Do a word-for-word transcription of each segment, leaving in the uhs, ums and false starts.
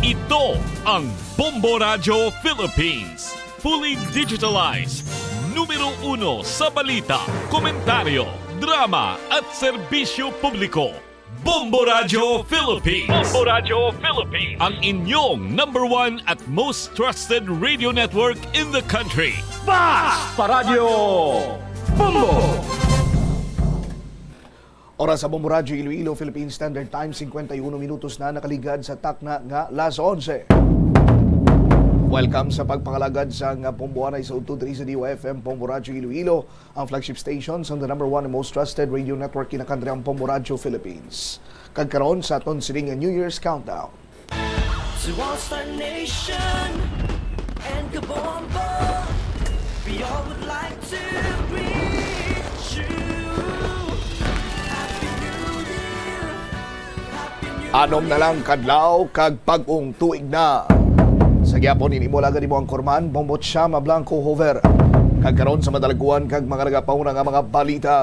Ito ang Bombo Radyo Philippines. Fully digitalized. Numero uno sa balita, komentaryo, drama at serbisyo publiko. Bombo Radyo Philippines. Bombo Radyo Philippines. Ang inyong number one at most trusted radio network in the country. Basta Radyo Bombo! Oras sa Bombo Radyo Iloilo, Philippine Standard Time, cincuenta y uno minutos na nakaligad sa takna nga las onse. Welcome sa pagpangalagad sa nga Bombo Anay sa Udto diri sa D Y F M Bombo Radyo Iloilo, ang flagship station sa the number one and most trusted radio network in the country, ang Bombo Radyo Philippines. Kag karon sa aton sining New Year's countdown. To all Star Nation and Kabombo, we all would like to greet you. Happy New Year! Happy New Anom na lang kadlaw kag bag-ong tuig na. Sa gyapon ini mo lagad imo ang kurman, Bombo Chama Blanco Hover. Kag karon sa madalaguan kag mga nagapahuna nga mga balita,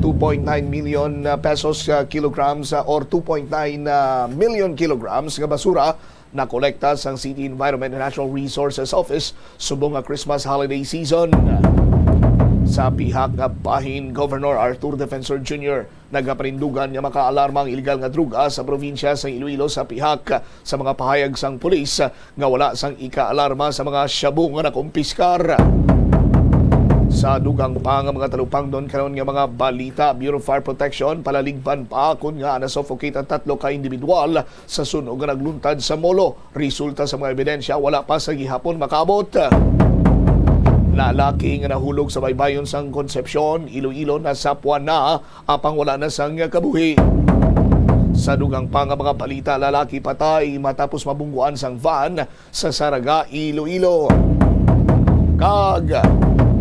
two point nine million pesos, uh, kilograms, uh, or two point nine, uh, million kilograms nga basura nakolekta sang City Environment and Natural Resources Office subong nga Christmas holiday season. Sa pihak nga bahin, Governor Arthur Defensor Junior nagapanindugan nga makaalarma ang iligal nga druga sa probinsya sa Iloilo sa pihak sa mga pahayag sang pulis nga wala sang ikaalarma sa mga shabu nga nakumpiskar. Sa dugang pa nga mga talupangdon karon nga mga balita, Bureau of Fire Protection palaligban pa kon ngaa na-suffocate ang tatlo ka individual sa sunog nga nagluntad sa Molo. Resulta sa mga ebidensya, wala pa sa gihapon makaabot. Lalaki nga nahulog sa baybayon sang Concepcion, Iloilo, nasapwan na, apang wala na sang kabuhi. Sa dugang pa nga mga balita, lalaki patay matapos mabungguan sang van sa Saraga, Iloilo. Kag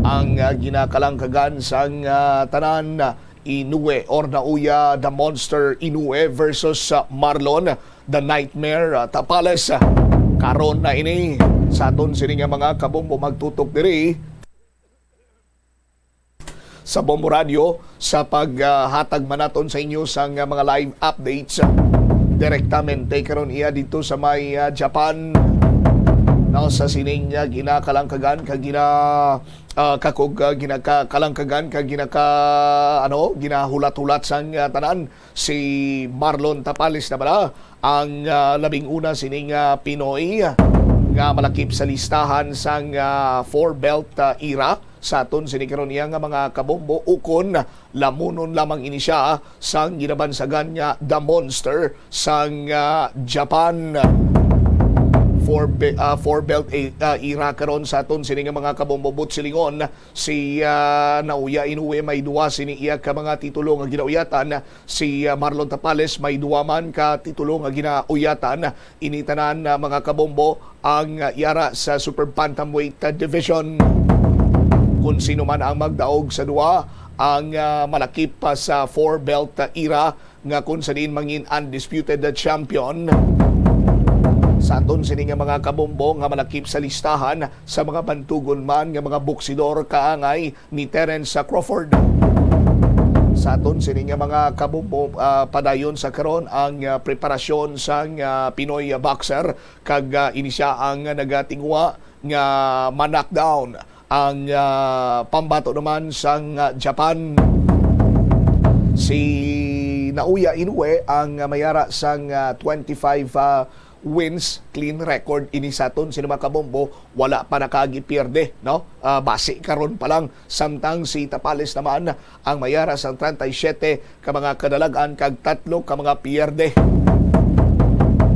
ang, ah, ginakalangkagan sang, ah, tanan, Inoue or Nauya the Monster Inoue versus, ah, Marlon the Nightmare, ah, Tapales. Karon na ini sa aton sini nga mga kabombo magtutok diri sa Bombo Radio sa paghatag man naton sa inyo sang mga live updates direktamente karon iya dito sa may, ah, Japan. No, sa sining, ah, ginakalangkagan kag gina, ah, kakog, ah, ginakakalangkagan kag ginaka, ano, ginahulat-hulat sang, ah, tanan si Marlon Tapales na bala ang, ah, labing una sining, ah, Pinoy nga malakip sa listahan sang, ah, Four Belt, ah, era. Sa aton sini karon iya nga mga kabombo, ukon lamunon lamang ini siya sang ginabansagan nga The Monster sang, ah, Japan. Four, be- ah, Four Belt, eh, ah, era karon sa aton sini nga mga kabombo, buot silingon si, ah, Naoya Inoue may duwa sini iya ka mga titulo nga ginauyatan. Si, ah, Marlon Tapales may duwa man ka titulo nga ginauyatan. Ini tanan, ah, mga kabombo, ang, ah, yara sa Super Bantamweight, ah, Division. Kung sino man ang magdaog sa duwa, ang, ah, malakip pa sa four belt, ah, era nga kung sa diin mangin undisputed, ah, champion. Sa aton sini nga mga kabombo nga malakip sa listahan sa mga bantugon man nga mga boksidor kaangay ni Terence Crawford. Sa aton sini nga mga kabombo, ah, padayon sa karon ang, ah, preparasyon sang, ah, Pinoy boxer kag, ah, ini siya ang nagatinguha nga ma-knockdown ang, ah, pambato naman sang, ah, Japan. Si Naoya Inoue ang, ah, mayara sang, ah, twenty-five, ah, wins, clean record ini sa aton sini mga kabombo, wala pa nakagipierde, no? Ah, basi karon pa lang, samtang si Tapales naman ang mayara sang treinta y siete ka mga kadalag-an kag tatlo ka mga pierde.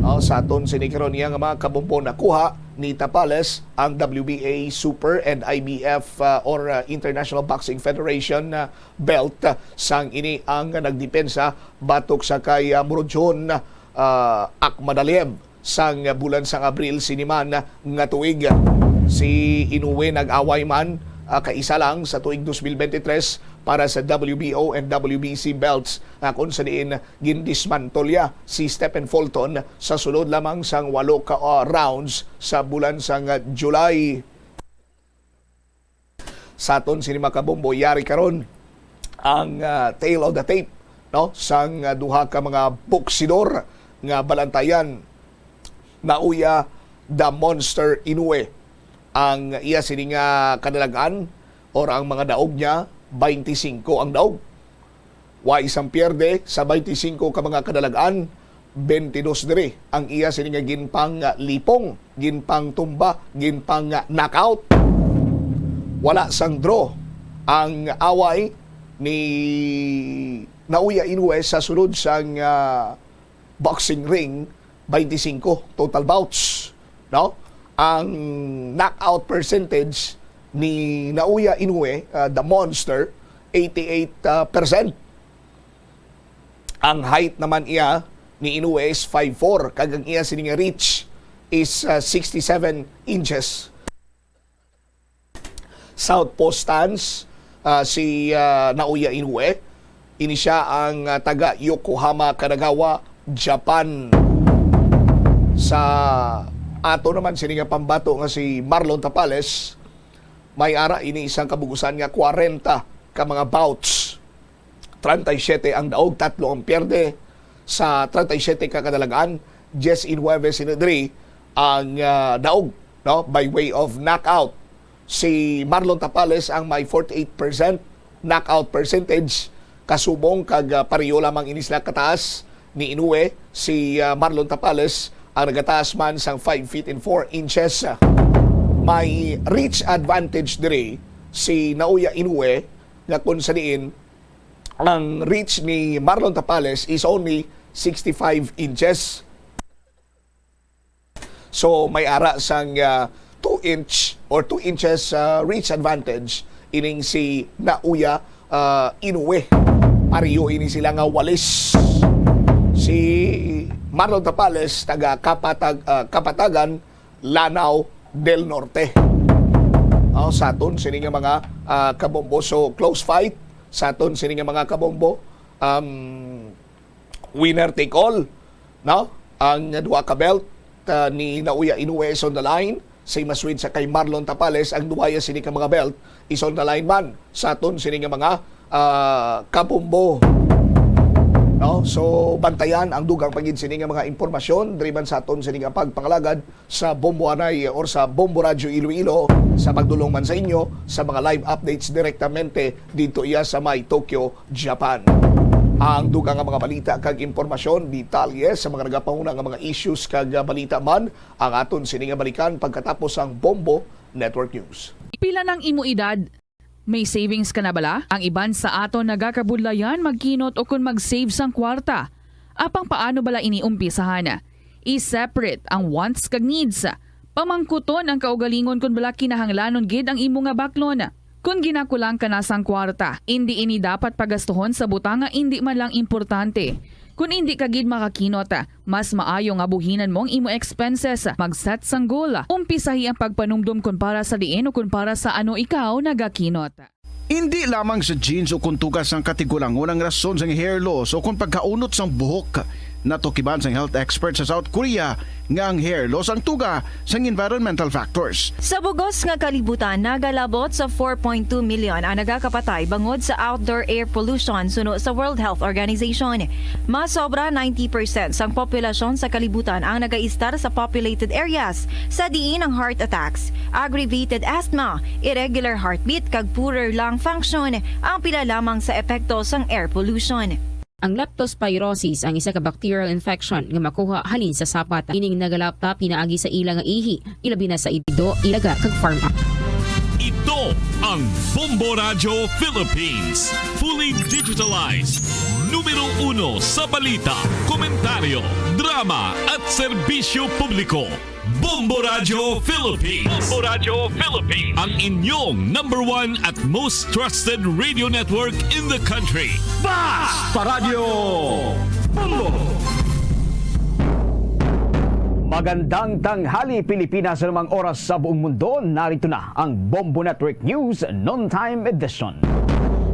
Oh, sa aton sini karon iya nga mga kabombo, nakuha ni Tapales ang W B A Super and I B F, ah, or, ah, International Boxing Federation, ah, belt, ah, sang ini ang nagdepensa batok sa kay, ah, Murodjon, ah, Akhmadaliev sang bulan sang Abril sini man nga tuig. Si Inoue nag-away man, ah, kaisa lang sa tuig dos mil bente tres para sa W B O and W B C belts, nga kung sa diin gindismantolya si Stephen Fulton sa sulod lamang sang walo ka, ah, rounds sa bulan sang, ah, July. Sa aton sini mga kabombo, yari karon ang, ah, tale of the tape, no, sang, ah, duha ka mga boksidor nga balantayan Nauya the Monster Inoue. Ang iya sini nga kadalag-an or ang mga daog niya, twenty-five ang daog. Way sang pierde sa twenty-five ka mga kadalag-an, twenty-dos diri ang iya sini nga ginpanglipong, ginpangtumba, ginpang-knockout. Wala sang draw ang away ni Nauya Inoue sa sulod sang, ah, boxing ring, twenty-five total bouts, no? Ang knockout percentage ni Nauya Inoue, uh, the monster, eighty-eight percent. Ang height naman iya ni Inoue is five four, kag ang iya sini nga reach is, uh, sixty-seven inches. Southpaw stance, ah, si, ah, Naoya Inoue. Ini sia ang, ah, taga Yokohama, Kanagawa, Japan. Sa ato naman sini nga pambato nga si Marlon Tapales, may ara ini isang kabugusan nga kwarenta ka mga bouts. Treinta y siete ang daog, tatlo ang pierde. Sa treinta y siete ka kadalagan, diecinuebe sini diri ang, ah, daog, no, by way of knockout. Si Marlon Tapales ang may forty-eight percent knockout percentage, kasubong kag, ah, pareho lamang ini sila kataas ni Inoue. Si, ah, Marlon Tapales ang nagataas man sang five feet and four inches. May reach advantage diri si Naoya Inoue, nga kung sa diin ang reach ni Marlon Tapales is only sixty-five inches. So, may ara sang, ah, two inch or two inches, ah, reach advantage ining si Naoya, ah, Inoue. Pareho ini sila nga walis. Si Marlon Tapales, taga Kapatag-, ah, Kapatagan, Lanao del Norte. Oh, sa aton sini nga mga, ah, kabombo. So, close fight sa aton sini nga mga kabombo. Um, winner take all, no? Ang duha ka belt, ah, ni Naoya Inoue is on the line. Same as with sa kay Marlon Tapales, ang duha ya sini ka mga belt is on the line man sa aton sini nga mga, ah, kabombo. No? So, bantayan ang dugang pa gid sini nga mga impormasyon diri man sa aton sini nga pagpangalagad sa Bombo Anay or sa Bombo Radyo Iloilo, sa pagdulong man sa inyo sa mga live updates direktamente didto iya sa may Tokyo, Japan. Ang dugang nga mga balita kag impormasyon, detalye sa mga nagapahuna nga mga issues kag, ah, balita man ang aton sini nga balikan pagkatapos ang Bombo Network News. Pila nang imo edad? May savings ka na bala? Ang iban sa aton nagakabudlayan magkinot ukon mag-save sang kwarta. Apang paano bala ini umpisahan? I-separate ang wants kag needs. Pamangkuton ang kaugalingon kon bala kinahanglanon gid ang imo nga baklon. Kon ginakulang ka na sang kwarta, indi ini dapat pagastuhon sa butang nga indi man lang importante. Kon indi ka gid makakinot, mas maayo nga buhinan mo ang imo expenses. Mag-set sang goal. Umpisahi ang pagpanumdom kon para sa diin o kon para sa ano ikaw nagakinot. Indi lamang sa genes o kon tuga sang katigulangon ang rason sang hair loss o kon pagkaunot sang buhok. Natukiban sang health expert sa South Korea nga ang hair loss ang tuga sang environmental factors. Sa bugos nga kalibutan, nagalabot sa four point two million ang nagakapatay bangod sa outdoor air pollution suno sa World Health Organization. Mas sobra ninety percent sang populasyon sa kalibutan ang nagaistar sa populated areas, sa diin ang heart attacks, aggravated asthma, irregular heartbeat, kag poorer lung function ang pila lamang sa epekto sang air pollution. Ang leptospirosis ang isa ka bacterial infection nga makuha halin sa sapat. Ining nagalapta pinaagi sa ila nga ihi, ilabi na sa ido, ilaga, kag farm. Ito ang Bombo Radyo Philippines, fully digitalized, numero uno sa balita, komentaryo, drama, at serbisyo publiko. Bombo Radyo Philippines. Bombo Radyo Philippines. Ang inyong number one at most trusted radio network in the country. Basta Radyo Bombo! Magandang tanghali, Pilipinas, sa anumang oras sa buong mundo. Narito na ang Bombo Network News Noontime Edition.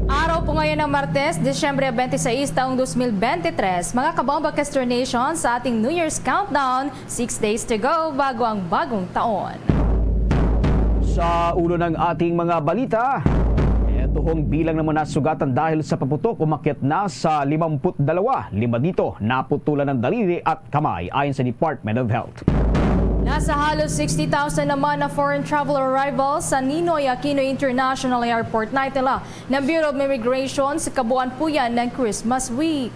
Araw po ngayon ng Martes, Disyembre twenty-six, taong dos mil bente tres. Mga kabombo, Kester Nation, sa ating New Year's Countdown, six days to go bago ang bagong taon. Sa ulo ng ating mga balita, eto hong bilang naman nasugatan dahil sa paputok umakyat na sa limampu't dalawa. Lima dito naputulan ng daliri at kamay ayon sa Department of Health. Sa halos sixty thousand naman na foreign travel arrivals sa Ninoy Aquino International Airport, naitala ng Bureau of Immigration sa kabuuan po yan ng Christmas Week.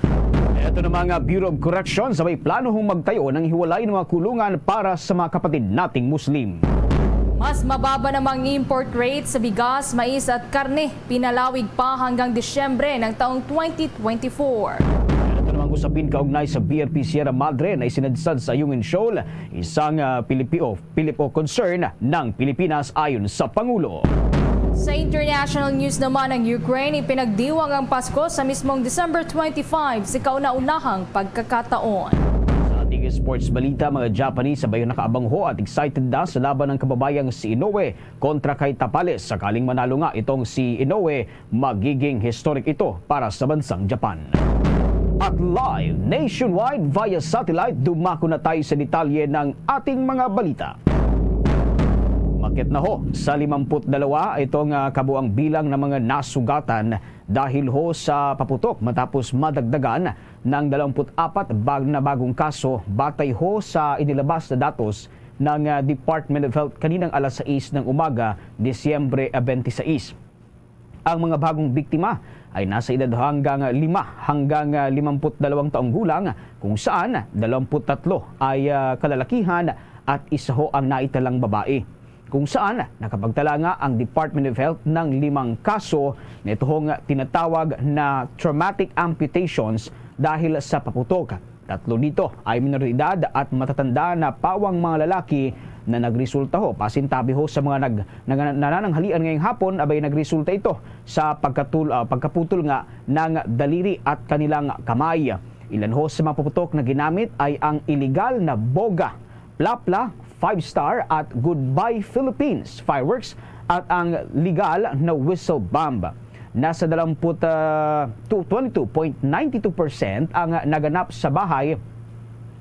Ito na mga Bureau of Corrections, sabay plano hong magtayo ng hiwalay ng mga kulungan para sa mga kapatid nating Muslim. Mas mababa namang import rate sa bigas, mais at karne, pinalawig pa hanggang Disyembre ng taong twenty twenty-four. Ito namang usapin kaugnay sa B R P Sierra Madre na isinadsad sa Ayungin Shoal, isang ah, Pilipino Pilipino concern ng Pilipinas ayon sa Pangulo. Sa international news naman, ang Ukraine ipinagdiwang ang Pasko sa mismong December twenty-five sa kauna-unahang pagkakataon. Sa ating sports balita, mga Japanese sabay nakaabang ho at excited na sa laban ng kababayang si Inoue kontra kay Tapales, sakaling manalo nga itong si Inoue, magiging historic ito para sa bansang Japan. At live nationwide via satellite, dumako na tayo sa detalye ng ating mga balita. Makit na ho sa limamput dalawa itong ah, kabuang bilang ng mga nasugatan dahil ho sa paputok, matapos madagdagan ng dalawampu't apat bag na bagong kaso, batay ho sa inilabas na datos ng ah, Department of Health kaninang alas sais ng umaga, Disyembre ah, twenty-six. Ang mga bagong biktima ay nasa edad hanggang lima hanggang limamput dalawang taong gulang, kung saan dalawampu't tatlo ay, ah, kalalakihan at isa ho ang naitalang babae, kung saan nakapagtala nga ang Department of Health ng limang kaso nitong tinatawag na traumatic amputations dahil sa paputok. Tatlo dito ay minor de edad at matatanda na pawang mga lalaki na nagresulta ho. Pasintabi ho sa mga nag-, nag-, nanananghalian ngayong hapon, abay nagresulta ito sa pagkatul-, ah, pagkaputol nga ng daliri at kanilang kamay. Ilan ho sa mga paputok na ginamit ay ang iligal na boga, plapla, five star at Goodbye Philippines fireworks at ang legal na whistle bomb. Nasa dalawamput, ah, tu-, twenty-two point nine two percent ang naganap sa bahay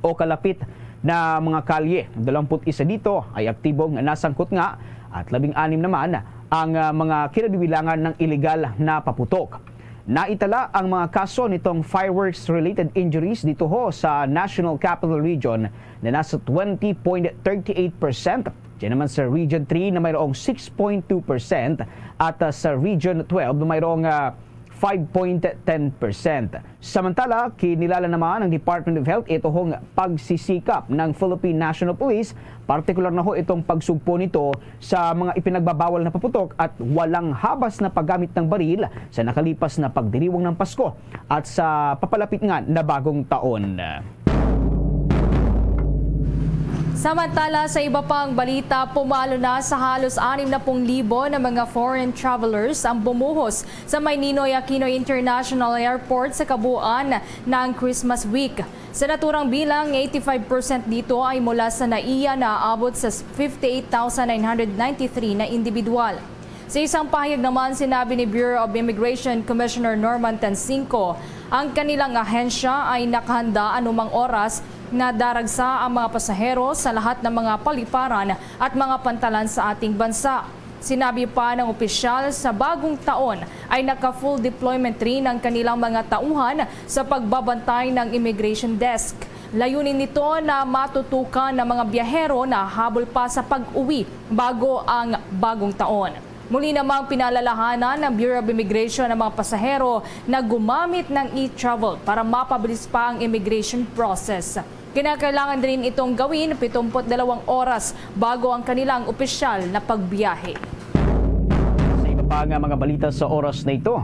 o kalapit na mga kalye. Dalawampu't isa dito ay aktibo nga nasangkot nga at labing anim naman ang, ah, mga kinabibilangan ng iligal na paputok. Naitala ang mga kaso nitong fireworks-related injuries dito ho sa National Capital Region na nasa twenty point thirty eight percent. Diyan naman sa Region three na mayroong six point two percent at, ah, sa Region twelve na mayroong, ah, five point ten percent. Samantala, kinilala naman ng Department of Health ito hong pagsisikap ng Philippine National Police, partikular na ho itong pagsugpo nito sa mga ipinagbabawal na paputok at walang habas na paggamit ng baril sa nakalipas na pagdiriwang ng Pasko at sa papalapit nga na Bagong Taon. Samantala, sa iba pang balita, pumalo na sa halos anim na pung libo na mga foreign travelers ang bumuhos sa may Ninoy Aquino International Airport sa kabuuan ng Christmas Week. Sa naturang bilang, eighty-five percent dito ay mula sa NAIA na aabot sa fifty-eight thousand nine hundred ninety-three na individual. Sa isang pahayag naman, sinabi ni Bureau of Immigration Commissioner Norman Tansinco, ang kanilang ahensya ay nakahanda anumang oras na daragsa ang mga pasahero sa lahat ng mga paliparan at mga pantalan sa ating bansa. Sinabi pa ng opisyal, sa bagong taon ay naka-full deployment rin ang kanilang mga tauhan sa pagbabantay ng immigration desk. Layunin nito na matutukan ang mga biyahero na habol pa sa pag-uwi bago ang bagong taon. Muli namang pinalalahanan ng Bureau of Immigration ang mga pasahero na gumamit ng e-travel para mapabilis pa ang immigration process. Kinakailangan rin itong gawin pitumput dalawang oras bago ang kanilang opisyal na pagbiyahe. Sa iba pa nga mga balita sa oras na ito,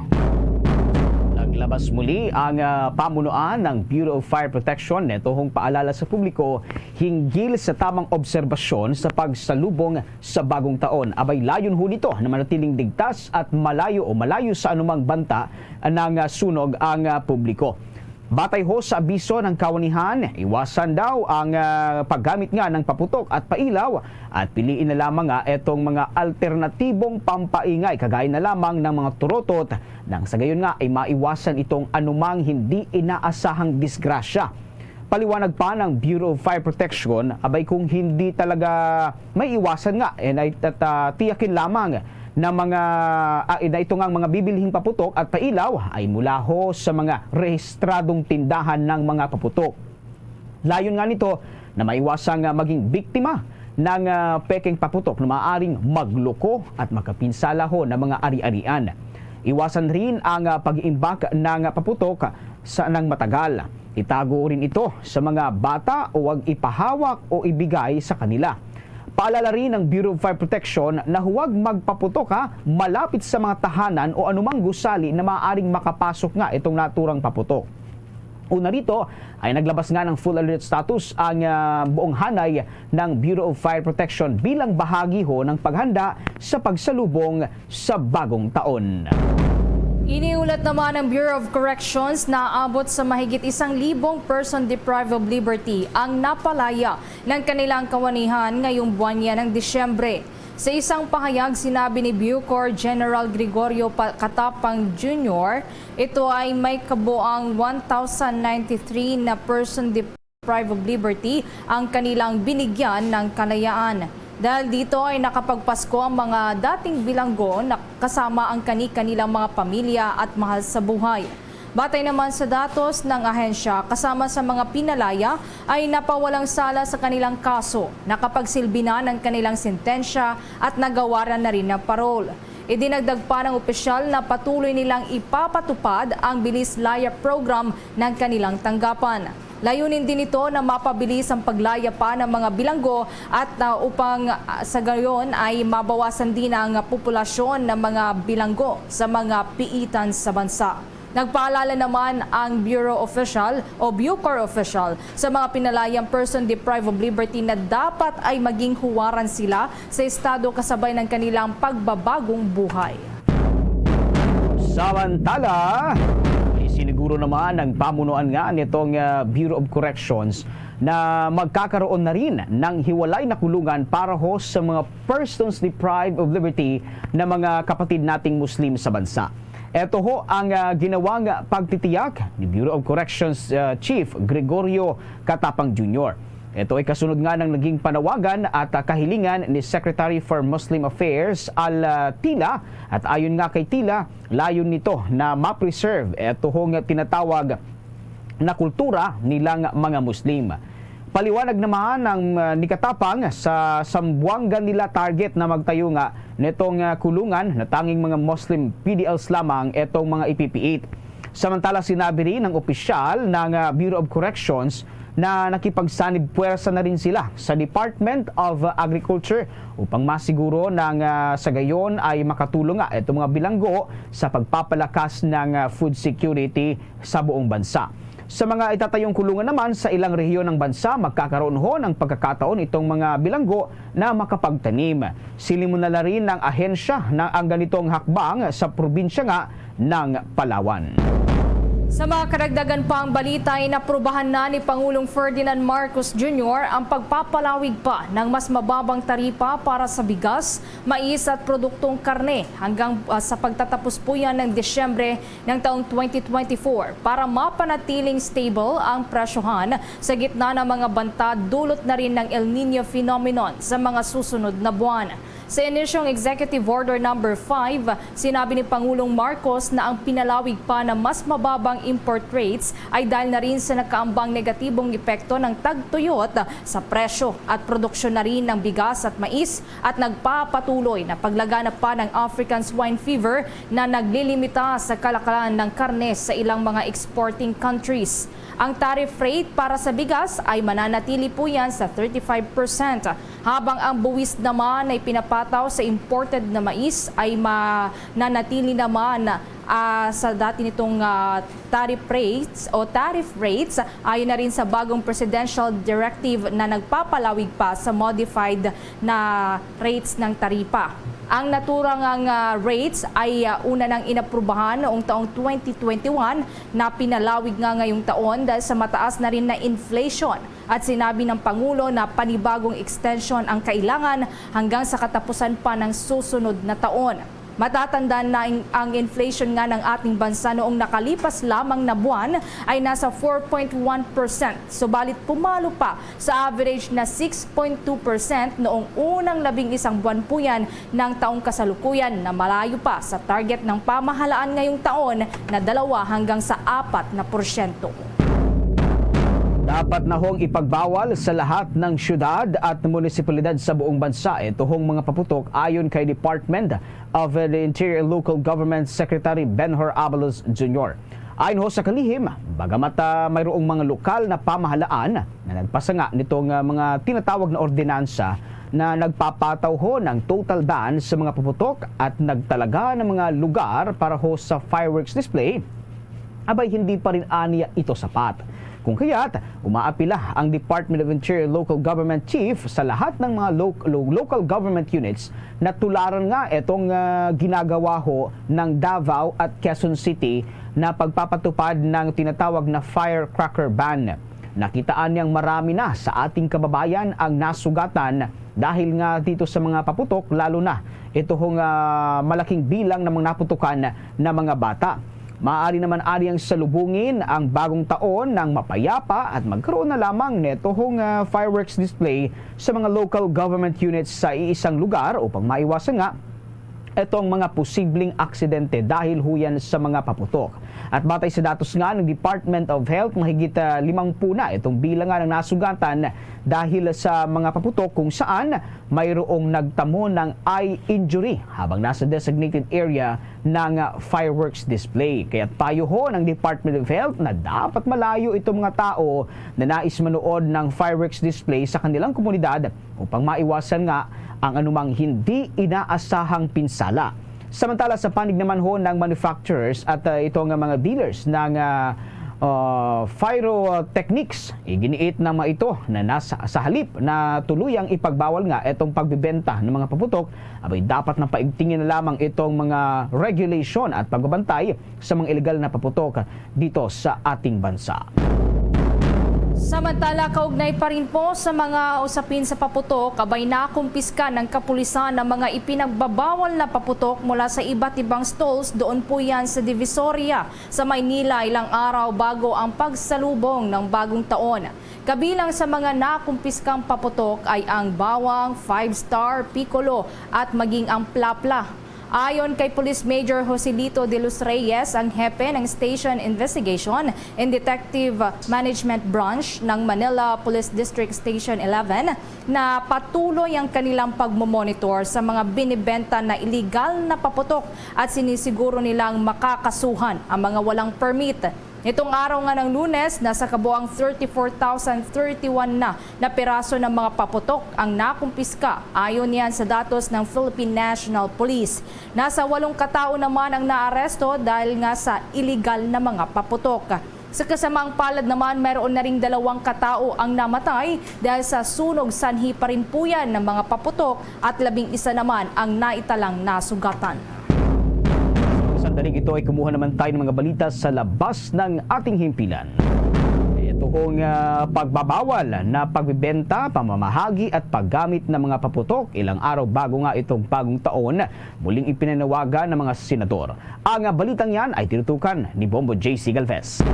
naglabas muli ang, ah, pamunuan ng Bureau of Fire Protection nitong paalala sa publiko hinggil sa tamang obserbasyon sa pagsalubong sa bagong taon. Abay, layon ho nito na manatiling ligtas at malayo o malayo sa anumang banta ng, ah, sunog ang, ah, publiko. Batay ho sa abiso ng kawanihan, iwasan daw ang, ah, paggamit nga ng paputok at pailaw at piliin na lamang nga itong mga alternatibong pampaingay, kagaya na lamang ng mga turotot, nang sa gayon nga ay maiwasan itong anumang hindi inaasahang disgrasya. Paliwanag pa ng Bureau of Fire Protection, abay, kung hindi talaga maiwasan nga, eh, ay tat-, ah, tiyakin lamang na mga, ah, na ito nga ang mga bibilhing paputok at pailaw ay mula ho sa mga rehistradong tindahan ng mga paputok. Layon nga nito na maiwasan nga maging biktima ng, ah, pekeng paputok na maaaring magloko at makapinsala ho ng mga ari-arian. Iwasan rin ang, ah, pag-iimbak ng paputok sa nang matagal. Itago rin ito sa mga bata o wag ipahawak o ibigay sa kanila. Paalala rin ng Bureau of Fire Protection na huwag magpaputok, ha, malapit sa mga tahanan o anumang gusali na maaaring makapasok nga itong naturang paputok. Una rito ay naglabas nga ng full alert status ang, ah, buong hanay ng Bureau of Fire Protection bilang bahagi ho ng paghanda sa pagsalubong sa bagong taon. Iniulat naman ng Bureau of Corrections na abot sa mahigit isang libong person deprived of liberty ang napalaya ng kanilang kawanihan ngayong buwan niya ng Disyembre. Sa isang pahayag, sinabi ni Bucor General Gregorio Pa-, Catapang Junior, ito ay may kabuang one thousand ninety-three na person deprived of liberty ang kanilang binigyan ng kalayaan. Dahil dito ay nakapagpasko ang mga dating bilanggo na kasama ang kani-kanilang mga pamilya at mahal sa buhay. Batay naman sa datos ng ahensya, kasama sa mga pinalaya ay napawalang sala sa kanilang kaso, nakapagsilbi na ng kanilang sentensya at nagawaran na rin ng parol. Idinagdag pa ng opisyal na patuloy nilang ipapatupad ang Bilis Laya Program ng kanilang tanggapan. Layunin din nito na mapabilis ang paglaya pa ng mga bilanggo at, ah, upang, ah, sa gayon ay mabawasan din ang populasyon ng mga bilanggo sa mga piitan sa bansa. Nagpaalala naman ang Bureau official o Bucor official sa mga pinalayang person deprived of liberty na dapat ay maging huwaran sila sa estado kasabay ng kanilang pagbabagong buhay. Samantala, isiniguro naman ng pamunuan nga nitong, ah, Bureau of Corrections na magkakaroon na rin ng hiwalay na kulungan para ho sa mga persons deprived of liberty na mga kapatid nating Muslim sa bansa. Ito ho ang, ah, ginawang pagtitiyak ni Bureau of Corrections, ah, Chief Gregorio Catapang Junior. Ito ay kasunod nga ng naging panawagan at, ah, kahilingan ni Secretary for Muslim Affairs Al, ah, Tila, at ayon nga kay Tila, layon nito na ma-preserve ito ho nga tinatawag na kultura nilang mga Muslim. Paliwanag naman ang, ah, ni Katapang sa Sambuanga nila target na magtayo nga netong, ah, kulungan na tanging mga Muslim P D Ls lamang etong mga ipipiit. Samantala, sinabi rin ng opisyal ng, ah, Bureau of Corrections na nakipagsanib puwersa na rin sila sa Department of Agriculture upang masiguro na nga sa gayon ay makatulong nga itong mga bilanggo sa pagpapalakas ng, ah, food security sa buong bansa. Sa mga itatayong kulungan naman sa ilang rehiyon ng bansa, magkakaroon ho ng pagkakataon itong mga bilanggo na makapagtanim. Siling mo na la rin ng ahensya na ang ganitong hakbang sa probinsya nga ng Palawan. Sa mga karagdagan pang balita, inaprubahan na ni Pangulong Ferdinand Marcos Junior ang pagpapalawig pa ng mas mababang taripa para sa bigas, mais at produktong karne hanggang, ah, sa pagtatapos po yan ng Disyembre ng taong twenty twenty-four para mapanatiling stable ang presyohan sa gitna ng mga banta dulot na rin ng El Niño phenomenon sa mga susunod na buwan. Sa inisyong Executive Order Number Five, sinabi ni Pangulong Marcos na ang pinalawig pa na mas mababang import rates ay dahil na rin sa nakaambang negatibong epekto ng tagtuyot sa presyo at produksyon na rin ng bigas at mais at nagpapatuloy na paglaganap pa ng African Swine Fever na naglilimita sa kalakalan ng karne sa ilang mga exporting countries. Ang tariff rate para sa bigas ay mananatili po yan sa thirty-five percent, habang ang buwis naman ay pinapataw sa imported na mais ay mananatili naman, ah, sa dati nitong, ah, tariff rates o tariff rates, ayon na rin sa bagong presidential directive na nagpapalawig pa sa modified na rates ng taripa. Ang naturang nga rates ay, ah, una nang inaprubahan noong taong twenty twenty-one na pinalawig nga ngayong taon dahil sa mataas na rin na inflation. At sinabi ng Pangulo na panibagong extension ang kailangan hanggang sa katapusan pa ng susunod na taon. Matatandaan na ang, ang inflation nga ng ating bansa noong nakalipas lamang na buwan ay nasa four point one percent, subalit pumalo pa sa average na six point two percent noong unang labing isang buwan po yan ng taong kasalukuyan, na malayo pa sa target ng pamahalaan ngayong taon na dalawa hanggang sa apat na porsyento. Dapat na hong ipagbawal sa lahat ng syudad at munisipalidad sa buong bansa ito hong mga paputok, ayon kay Department of the Interior Local Government Secretary Benhur Abalos Junior. Ayon ho sa kalihim, bagamat, ah, mayroong mga lokal na pamahalaan na nagpasanga nitong, ah, mga tinatawag na ordinansa na nagpapataw ho ng total ban sa mga paputok at nagtalaga ng mga lugar para ho sa fireworks display, abay, hindi pa rin aniya ito sapat. Kung kaya't, umaapila ang Department of Interior Local Government Chief sa lahat ng mga lo-, lo-, local government units na tularan nga itong, ah, ginagawa ho ng Davao at Quezon City na pagpapatupad ng tinatawag na firecracker ban. Nakitaan niyang marami na sa ating kababayan ang nasugatan dahil nga dito sa mga paputok, lalo na ito hong, ah, malaking bilang ng mga naputukan na mga bata. Maaari naman aniyang salubungin ang bagong taon ng mapayapa at magkaroon na lamang neto hong, ah, fireworks display sa mga local government units sa iisang lugar upang maiwasan nga itong mga posibleng aksidente dahil ho yan sa mga paputok. At batay sa datos nga ng Department of Health, mahigit, ah, limampu na itong bilang nga ng nasugatan dahil sa mga paputok kung saan mayroong nagtamo ng eye injury habang nasa designated area ng, ah, fireworks display. Kaya't payo ho ng Department of Health na dapat malayo itong mga tao na nais manood ng fireworks display sa kanilang komunidad upang maiwasan nga ang anumang hindi inaasahang pinsala. Samantala, sa panig naman ho ng manufacturers at, ah, ito nga mga dealers ng, ah, ah, pyrotechnics, iginiit ng mga ito na nasa, sa halip na tuluyang ipagbawal nga itong pagbibenta ng mga paputok, abay, dapat na paigtingin na lamang itong mga regulation at pagbabantay sa mga iligal na paputok dito sa ating bansa. Samantala, kaugnay pa rin po sa mga usapin sa paputok, abay, nakumpiska ng kapulisan ang mga ipinagbabawal na paputok mula sa iba't ibang stalls, doon po yan sa Divisoria, sa Maynila, ilang araw bago ang pagsalubong ng bagong taon. Kabilang sa mga nakumpiskang paputok ay ang bawang, Five Star, Piccolo, at maging ang Plapla. Ayon kay Police Major Joselito de los Reyes, ang hepe ng Station Investigation and Detective Management Branch ng Manila Police District Station eleven, na patuloy ang kanilang pagmomonitor sa mga binibenta na iligal na paputok at sinisiguro nilang makakasuhan ang mga walang permit. Nitong araw nga ng Lunes, nasa kabuang thirty-four thousand thirty-one na na piraso ng mga paputok ang nakumpiska, ayon yan sa datos ng Philippine National Police. Nasa walong katao naman ang naaresto dahil nga sa iligal na mga paputok. Sa kasamaang palad naman, mayroon na ring dalawang katao ang namatay dahil sa sunog, sanhi pa rin po yan ng mga paputok, at labing isa naman ang naitalang nasugatan. Sa sandaling ito ay kumuha naman tayo ng mga balita sa labas ng ating himpilan. Ito hong, ah, pagbabawal na pagbibenta, pamamahagi at paggamit ng mga paputok ilang araw bago nga itong bagong taon, muling ipinanawagan ng mga senador. Ang, ah, balitang yan ay tinutukan ni Bombo J C Galvez.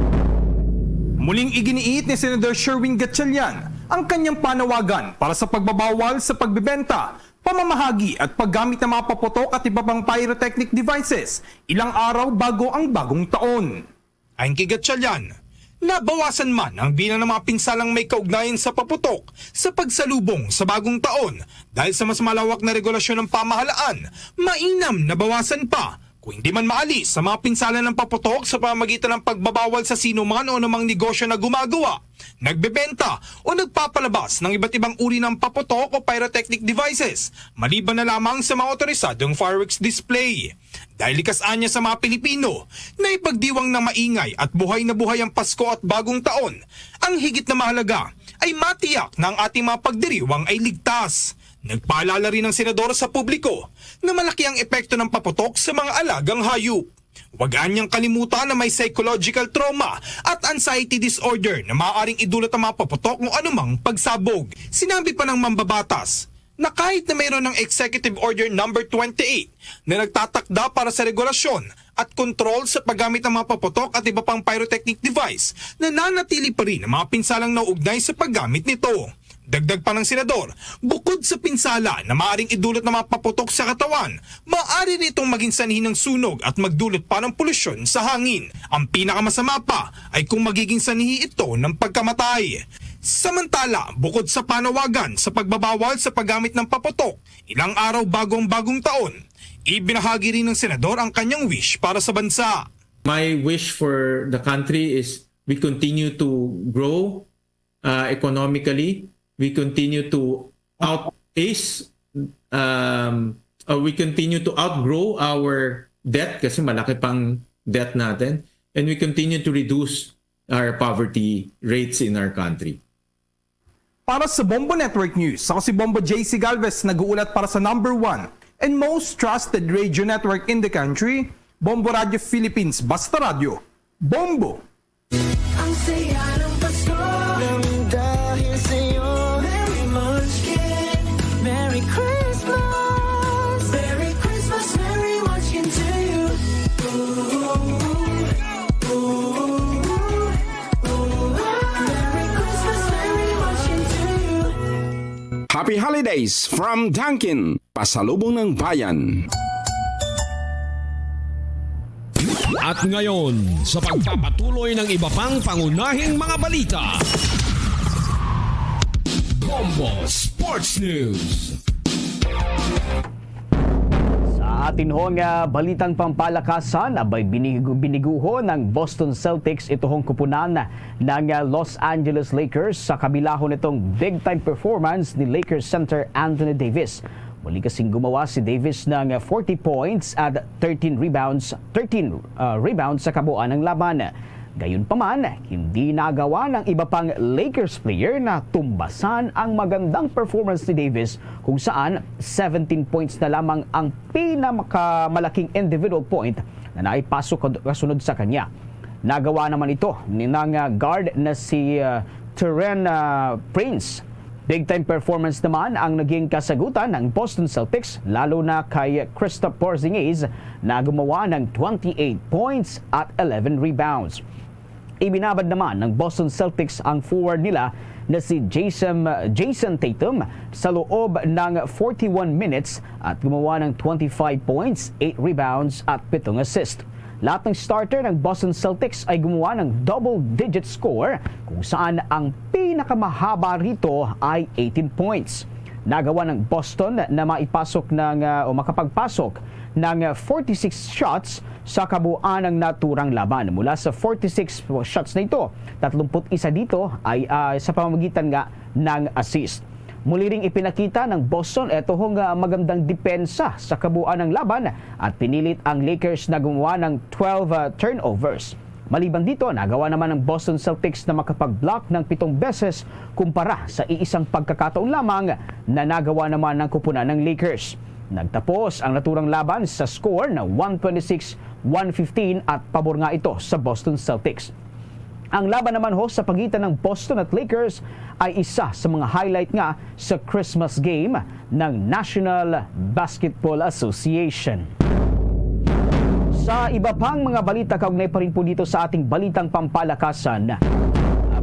Muling iginiit ni Senador Sherwin Gatchalian ang kanyang panawagan para sa pagbabawal sa pagbibenta, pamamahagi at paggamit ng mga paputok at iba pang pyrotechnic devices ilang araw bago ang bagong taon. Ayon kay Gatchalian, nabawasan man ang bilang ng mga pinsalang may kaugnayan sa paputok sa pagsalubong sa bagong taon dahil sa mas malawak na regulasyon ng pamahalaan, mainam na bawasan pa kung hindi man maalis sa mga pinsala ng paputok sa pamamagitan ng pagbabawal sa sino man o anumang negosyo na gumagawa, nagbebenta o nagpapalabas ng iba't ibang uri ng paputok o pyrotechnic devices, maliban na lamang sa mga otorisadong fireworks display. Dahil likas anya sa mga Pilipino na ipagdiwang ng maingay at buhay na buhay ang Pasko at Bagong Taon, ang higit na mahalaga ay matiyak na ang ating mga pagdiriwang ay ligtas. Nagpaalala rin ang senador sa publiko na malaki ang epekto ng paputok sa mga alagang hayop. Wag anyang kalimutan na may psychological trauma at anxiety disorder na maaaring idulot ang mga paputok o anumang pagsabog. Sinabi pa ng mambabatas na kahit na mayroon ng Executive Order Number twenty-eight na nagtatakda para sa regulasyon at kontrol sa paggamit ng mga paputok at iba pang pyrotechnic device, nananatili pa rin ang mga pinsalang nauugnay sa paggamit nito. Dagdag pa ng senador, bukod sa pinsala na maaaring idulot ng mga paputok sa katawan, maaari nitong maging sanhi ng sunog at magdulot pa ng polusyon sa hangin. Ang pinakamasama pa ay kung magiging sanhi ito ng pagkamatay. Samantala, bukod sa panawagan sa pagbabawal sa paggamit ng paputok, ilang araw bago ang bagong taon, ibinahagi rin ng senador ang kanyang wish para sa bansa. My wish for the country is we continue to grow uh, economically. We continue to outpace, um, uh, we continue to outgrow our debt kasi malaki pang debt natin. And we continue to reduce our poverty rates in our country. Para sa Bombo Network News, ako si Bombo J C Galvez, nag-uulat para sa number one and most trusted radio network in the country, Bombo Radio Philippines. Basta Radyo, Bombo! Ang saya ng Pasko. Nang dahil sa'yo. Merry Munchkin. Merry Christmas. Merry Christmas, Merry Munchkin to you. Ooh, ooh, ooh, ooh. Merry Christmas, Merry Munchkin to you. Happy Holidays from Dunkin, Pasalubong ng Bayan. At ngayon, sa pagpapatuloy ng iba pang pangunahing mga balita, Bombo Sports News. Sa atin hong ah, balitang pampalakasan, abay binig- biniguho ng Boston Celtics ito hong kupunan ng ah, Los Angeles Lakers sa kabilahon nitong big-time performance ni Lakers center Anthony Davis. Muli kasing gumawa si Davis ng ah, forty points at thirteen rebounds, thirteen ah, rebounds sa kabuuan ng laban. Gayunpaman, hindi nagawa ng iba pang Lakers player na tumbasan ang magandang performance ni Davis, kung saan seventeen points na lamang ang pinakamalaking individual point na naipasok kasunod sa kanya. Nagawa naman ito ni ng ah, guard na si ah, Taurean ah, Prince. Big time performance naman ang naging kasagutan ng Boston Celtics, lalo na kay Kristaps Porzingis na gumawa ng twenty-eight points at eleven rebounds. Ibinabad naman ng Boston Celtics ang forward nila na si Jason, Jayson Tatum sa loob ng forty-one minutes at gumawa ng twenty-five points, eight rebounds at pitong assist. Lahat ng starter ng Boston Celtics ay gumawa ng double-digit score, kung saan ang pinakamahaba rito ay eighteen points. Nagawa ng Boston na maipasok ng ah, o makapagpasok ng ah, forty-six shots sa kabuuan ng naturang laban. Mula sa forty-six shots na ito, tatlumpu't isa dito ay ah, sa pamamagitan nga ng assist. Muli ring ipinakita ng Boston ito hong ah, magandang depensa sa kabuuan ng laban at pinilit ang Lakers na gumawa ng twelve ah, turnovers. Maliban dito, nagawa naman ng Boston Celtics na makapag-block ng pitong beses kumpara sa iisang pagkakataon lamang na nagawa naman ng kupunan ng Lakers. Nagtapos ang naturang laban sa score na one twenty-six one fifteen at pabor nga ito sa Boston Celtics. Ang laban naman ho sa pagitan ng Boston at Lakers ay isa sa mga highlight nga sa Christmas game ng National Basketball Association. Sa iba pang mga balita kaugnay pa rin po dito sa ating balitang pampalakasan,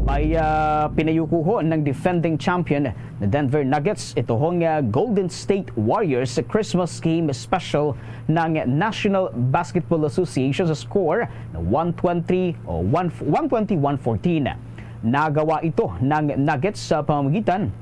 may ah, pinayukuho ng defending champion na Denver Nuggets ito hong ah, Golden State Warriors sa Christmas Game Special ng National Basketball Association sa score na one twenty o one, one twenty one fourteen. Nagawa ito ng Nuggets sa pamamagitan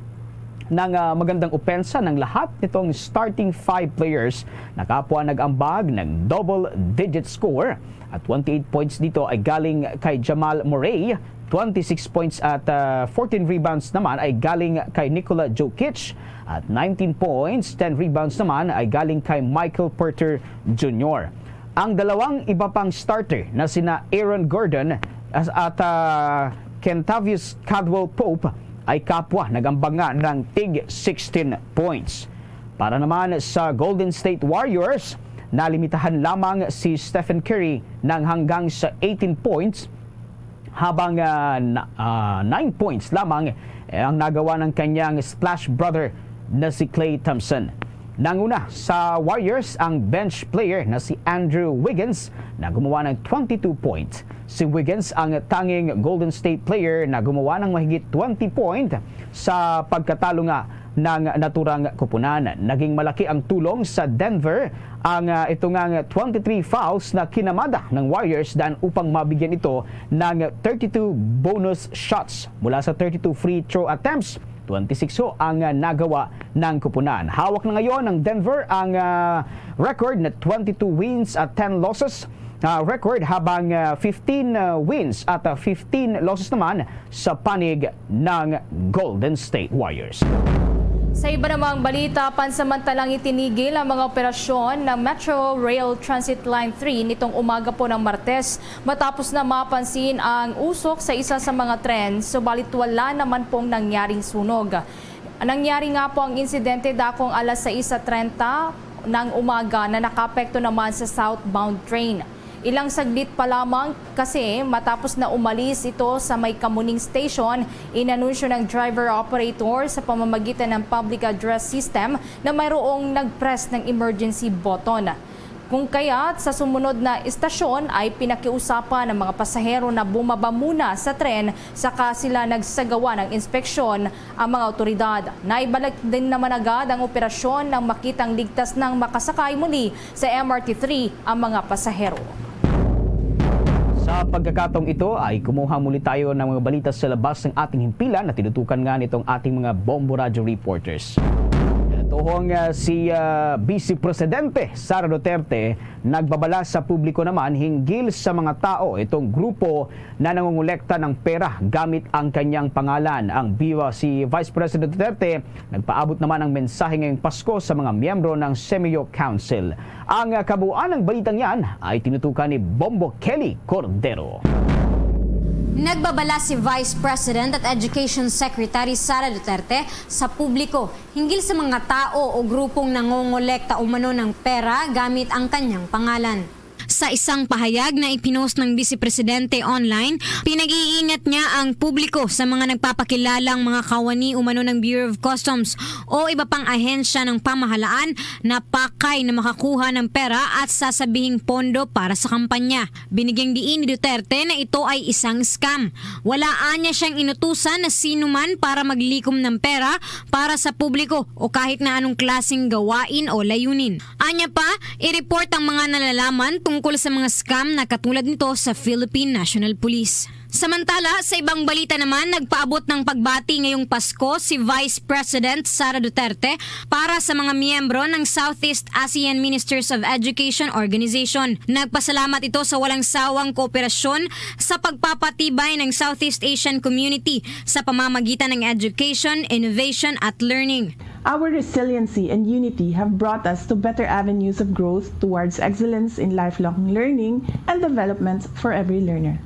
ng ah, magandang opensa ng lahat nitong starting five players na kapwa nag-ambag ng double-digit score. At twenty-eight points dito ay galing kay Jamal Murray, twenty-six points at ah, fourteen rebounds naman ay galing kay Nikola Jokic, at nineteen points, ten rebounds naman ay galing kay Michael Porter Junior. Ang dalawang iba pang starter na sina Aaron Gordon as- at ah, Kentavious Caldwell Pope ay kapwa nag-ambag nga ng tig sixteen points. Para naman sa Golden State Warriors, nalimitahan lamang si Stephen Curry ng hanggang sa eighteen points, habang ah, na- ah, nine points lamang ang nagawa ng kanyang splash brother na si Klay Thompson. Nanguna sa Warriors ang bench player na si Andrew Wiggins na gumawa ng twenty-two points. Si Wiggins ang tanging Golden State player na gumawa ng mahigit twenty point sa pagkatalo nga ng naturang kupunan. Naging malaki ang tulong sa Denver ang, ah, ito nga twenty-three fouls na kinamada ng Warriors dan upang mabigyan ito ng thirty-two bonus shots. Mula sa thirty-two free throw attempts, twenty-six ho ang, ah, nagawa ng kupunan. Hawak na ngayon ng Denver ang, ah, record na twenty-two wins at ten losses, ah, record, habang, ah, fifteen, ah, wins at, ah, fifteen losses naman sa panig ng Golden State Warriors. Sa iba namang balita, pansamantalang itinigil ang mga operasyon ng Metro Rail Transit Line three nitong umaga po ng Martes matapos na mapansin ang usok sa isa sa mga tren, subalit wala naman pong nangyaring sunog. Nangyari nga po ang insidente dakong alas sais treinta ng umaga na nakaapekto naman sa southbound train. Ilang saglit pa lamang kasi matapos na umalis ito sa may Kamuning Station, inanunsyo ng driver-operator sa pamamagitan ng public address system na mayroong nag-press ng emergency button. Kung kaya't sa sumunod na istasyon ay pinakiusapan ang mga pasahero na bumaba muna sa tren saka sila nagsagawa ng inspeksyon ang mga awtoridad. Naibalik din naman agad ang operasyon nang makitang ligtas nang makasakay muli sa M R T three ang mga pasahero. Sa pagkakataong ito ay kumuha muli tayo ng mga balita sa labas ng ating himpilan na tinutukan nga nitong ating mga Bombo Radyo reporters. Tuhong, ah, si, ah, Vice Presidente Sara Duterte nagbabala sa publiko naman hinggil sa mga tao, itong grupo na nangongolekta ng pera gamit ang kanyang pangalan. Ang biwa si Vice President Duterte nagpaabot naman ng mensahe ngayong Pasko sa mga miyembro ng Semeyo Council. Ang kabuuan ng balitang yan ay tinutukan ni Bombo Kelly Cordero. Nagbabala si Vice President at Education Secretary Sara Duterte sa publiko hinggil sa mga tao o grupong nangongolekta umano ng pera gamit ang kanyang pangalan. Sa isang pahayag na ipinost ng Vice Presidente online, pinag-iingat niya ang publiko sa mga nagpapakilalang mga kawani umano ng Bureau of Customs o iba pang ahensya ng pamahalaan na pakay na makakuha ng pera at sasabihing pondo para sa kampanya. Binigyang diin ni Duterte na ito ay isang scam. Wala anya siyang inutusan na sino man para maglikom ng pera para sa publiko o kahit na anong klaseng gawain o layunin. Anya pa, i-report ang mga nalalaman tungkol sa mga scam na katulad nito sa Philippine National Police. Samantala, sa ibang balita naman, nagpaabot ng pagbati ngayong Pasko si Vice President Sara Duterte para sa mga miyembro ng Southeast Asian Ministers of Education Organization. Nagpasalamat ito sa walang sawang kooperasyon sa pagpapatibay ng Southeast Asian community sa pamamagitan ng education, innovation at learning. Our resiliency and unity have brought us to better avenues of growth towards excellence in lifelong learning and development for every learner.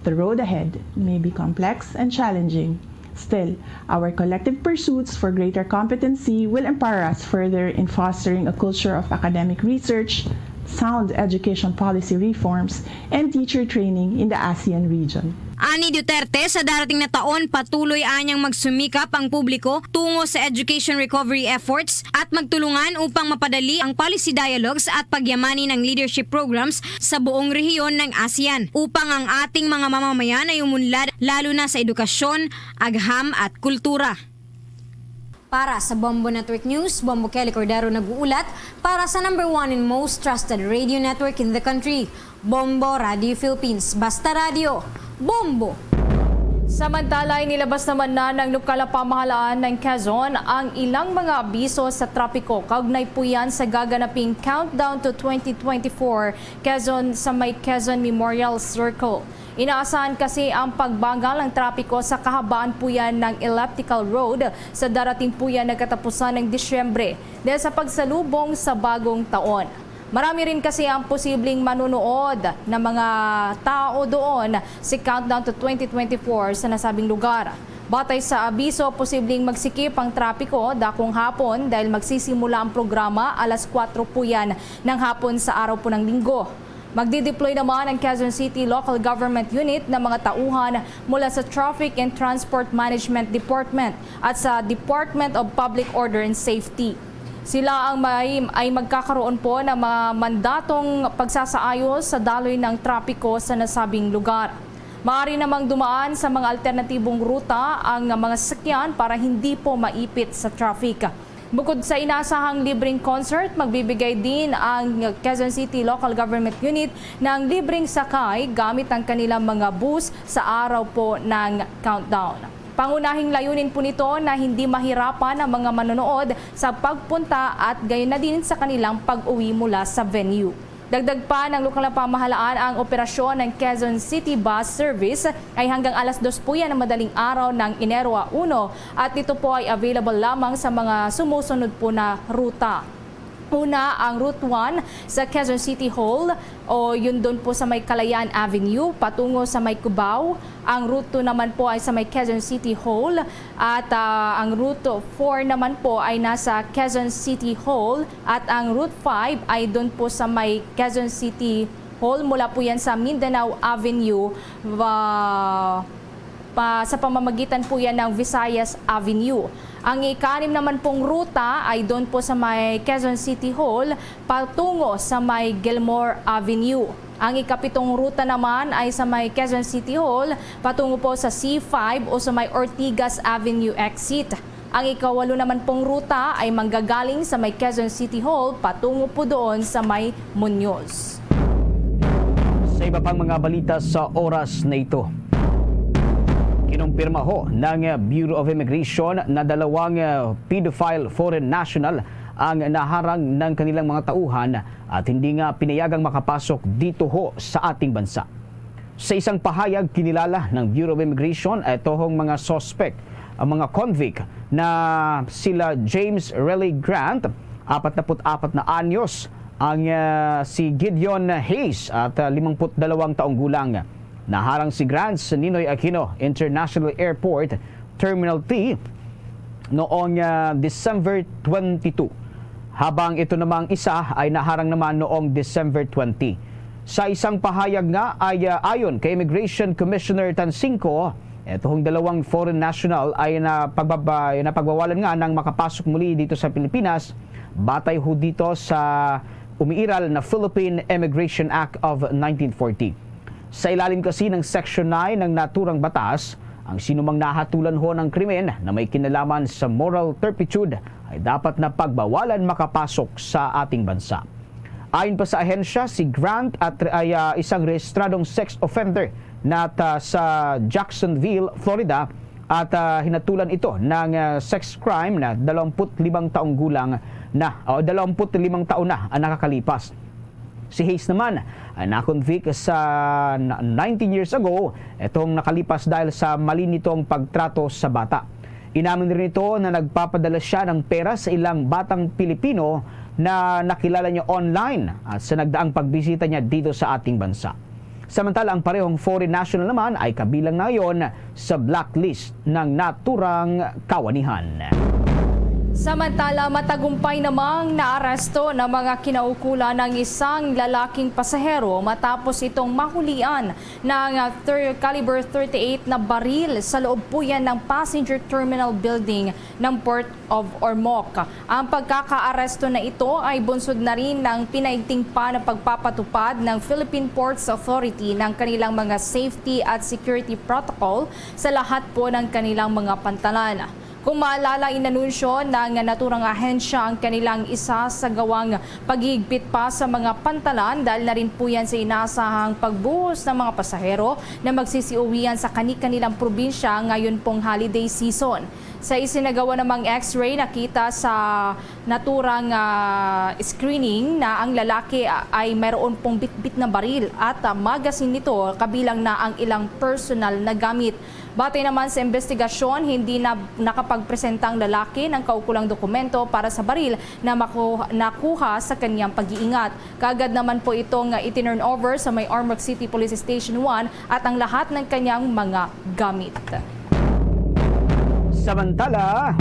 The road ahead may be complex and challenging. Still, our collective pursuits for greater competency will empower us further in fostering a culture of academic research, sound education policy reforms, and teacher training in the ASEAN region. Ani Duterte, sa darating na taon, patuloy anyang magsumikap ang publiko tungo sa education recovery efforts at magtulungan upang mapadali ang policy dialogues at pagyamanin ang leadership programs sa buong rehiyon ng ASEAN, upang ang ating mga mamamayan ay umunlad lalo na sa edukasyon, agham at kultura. Para sa Bombo Network News, Bombo Kelly Cordero nag-uulat para sa number one and most trusted radio network in the country, Bombo Radio Philippines. Basta Radio, Bombo! Samantala, inilabas naman na ng lokal na pamahalaan ng Quezon ang ilang mga abiso sa trapiko kaugnay po yan sa gaganaping Countdown to twenty twenty-four Quezon sa may Quezon Memorial Circle. Inaasahan kasi ang pagbagal ng trapiko sa kahabaan po yan ng elliptical road sa darating po yan na katapusan ng Disyembre dahil sa pagsalubong sa bagong taon. Marami rin kasi ang posibleng manunood na mga tao doon sa Countdown to twenty twenty-four sa nasabing lugar. Batay sa abiso, posibleng magsikip ang trapiko dakong hapon dahil magsisimula ang programa alas kwatro po yan ng hapon sa araw po ng Linggo. Magdi-deploy naman ang Quezon City Local Government Unit ng mga tauhan mula sa Traffic and Transport Management Department at sa Department of Public Order and Safety. Sila ang may, ay magkakaroon po ng mga mandatong pagsasaayos sa daloy ng trapiko sa nasabing lugar. Maaari namang dumaan sa mga alternatibong ruta ang mga sasakyan para hindi po maipit sa traffic. Bukod sa inasahang libreng concert, magbibigay din ang Quezon City Local Government Unit ng libreng sakay gamit ang kanilang mga bus sa araw po ng countdown. Pangunahing layunin po nito na hindi mahirapan ang mga manonood sa pagpunta at gayon na din sa kanilang pag-uwi mula sa venue. Dagdag pa ng lokal na pamahalaan, ang operasyon ng Quezon City Bus Service ay hanggang alas dos po yan ng madaling araw ng Enero uno, at ito po ay available lamang sa mga sumusunod po na ruta. Una, ang Route one sa Quezon City Hall, o yun doon po sa may Kalayaan Avenue patungo sa may Cubao. Ang Route two naman po ay sa may Quezon City Hall, at, ah, ang Route four naman po ay nasa Quezon City Hall, at ang Route five ay doon po sa may Quezon City Hall, mula po yan sa Mindanao Avenue, wa-, pa, sa pamamagitan po yan ng Visayas Avenue. Ang ikanim naman pong ruta ay doon po sa may Quezon City Hall patungo sa may Gilmore Avenue. Ang ikapitong ruta naman ay sa may Quezon City Hall patungo po sa C five o sa may Ortigas Avenue exit. Ang ikawalo naman pong ruta ay manggagaling sa may Quezon City Hall patungo po doon sa may Muñoz. Sa iba pang mga balita sa oras na ito, kinumpirma ho ng Bureau of Immigration na dalawang, uh, pedophile foreign national ang naharang ng kanilang mga tauhan at hindi nga pinayagang makapasok dito ho sa ating bansa. Sa isang pahayag, kinilala ng Bureau of Immigration ito hong mga suspect, ang mga convict na sila James Relly Grant, apat na put apat na anyos, ang, ah, si Gideon Hayes at, ah, limangput dalawang taong gulang. Naharang si Grant sa Ninoy Aquino International Airport, Terminal T, noong, ah, December twenty-two, habang ito namang isa ay naharang naman noong December twenty. Sa isang pahayag nga ay, ah, ayon kay Immigration Commissioner Tansingco, itong dalawang foreign national ay napagbaba-, napagbawalan nga ng makapasok muli dito sa Pilipinas batay ho dito sa umiiral na Philippine Immigration Act of nineteen forty. Sa ilalim kasi ng Section nine ng naturang batas, ang sinumang nahatulan ho ng krimen na may kinalaman sa moral turpitude ay dapat na pagbawalan makapasok sa ating bansa. Ayon pa sa ahensya, si Grant at ay, ah, isang rehistradong sex offender na ta-, sa Jacksonville, Florida, at, ah, hinatulan ito ng, ah, sex crime na dalawampu't limang taong gulang na, o dalawampu't limang taon na ang nakakalipas. Si Hayes naman ay na-convict sa n-, nineteen years ago, itong nakalipas dahil sa mali nitong pagtrato sa bata. Inamin rin ito na nagpapadala siya ng pera sa ilang batang Pilipino na nakilala niya online at sa nagdaang pagbisita niya dito sa ating bansa. Samantala, ang parehong foreign national naman ay kabilang na ngayon sa blacklist ng naturang kawanihan. Samantala, matagumpay namang naaresto ng mga kinaukulan ng isang lalaking pasahero matapos itong mahulian ng, ah, thir-, caliber thirty-eight na baril sa loob po yan ng passenger terminal building ng Port of Ormoc. Ang pagkakaaresto na ito ay bunsod na rin ng pinaigting pa na pagpapatupad ng Philippine Ports Authority ng kanilang mga safety at security protocol sa lahat po ng kanilang mga pantalan. Kung maalala, inanunsyo ng naturang ahensya ang kanilang isasagawang paghihigpit pa sa mga pantalan dahil na rin po yan sa inaasahang pagbuhos ng mga pasahero na magsisiuwian sa kani-kanilang probinsya ngayon pong holiday season. Sa isinagawa namang X-ray, nakita sa naturang, ah, screening na ang lalaki, ah, ay mayroon pong bitbit na baril at, ah, magazine nito, kabilang na ang ilang personal na gamit. Batay naman sa investigasyon, hindi na nakapagpresenta ang lalaki ng kaukulang dokumento para sa baril na maku-, nakuha sa kanyang pag-iingat. Kaagad naman po itong, ah, itinurn over sa may Ormoc City Police Station one at ang lahat ng kanyang mga gamit. Samantala,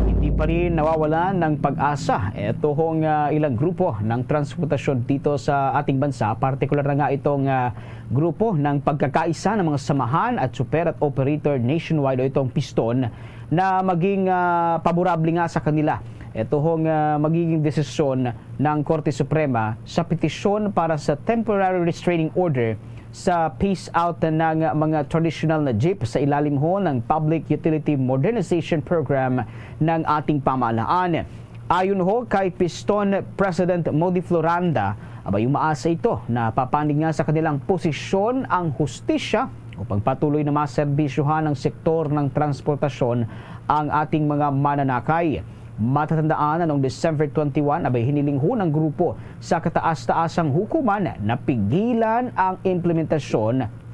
hindi pa rin nawawalan ng pag-asa ito hong, ah, ilang grupo ng transportasyon dito sa ating bansa, partikular na nga itong, ah, grupo ng pagkakaisa ng mga samahan at super at operator nationwide o itong Piston na maging, ah, paborable nga sa kanila Ito hong, ah, magiging desisyon ng Korte Suprema sa petisyon para sa temporary restraining order sa phase out ng mga traditional na jeep sa ilalim ho ng Public Utility Modernization Program ng ating pamahalaan. Ayon ho kay Piston President Modi Floranda, abay umaasa ito na papanig nga sa kanilang posisyon ang hustisya upang patuloy na maserbisyohan ng sektor ng transportasyon ang ating mga mananakay. Matatandaan na noong December twenty-one, abay hiniling ho ng grupo sa kataas-taasang hukuman na pigilan ang implementasyon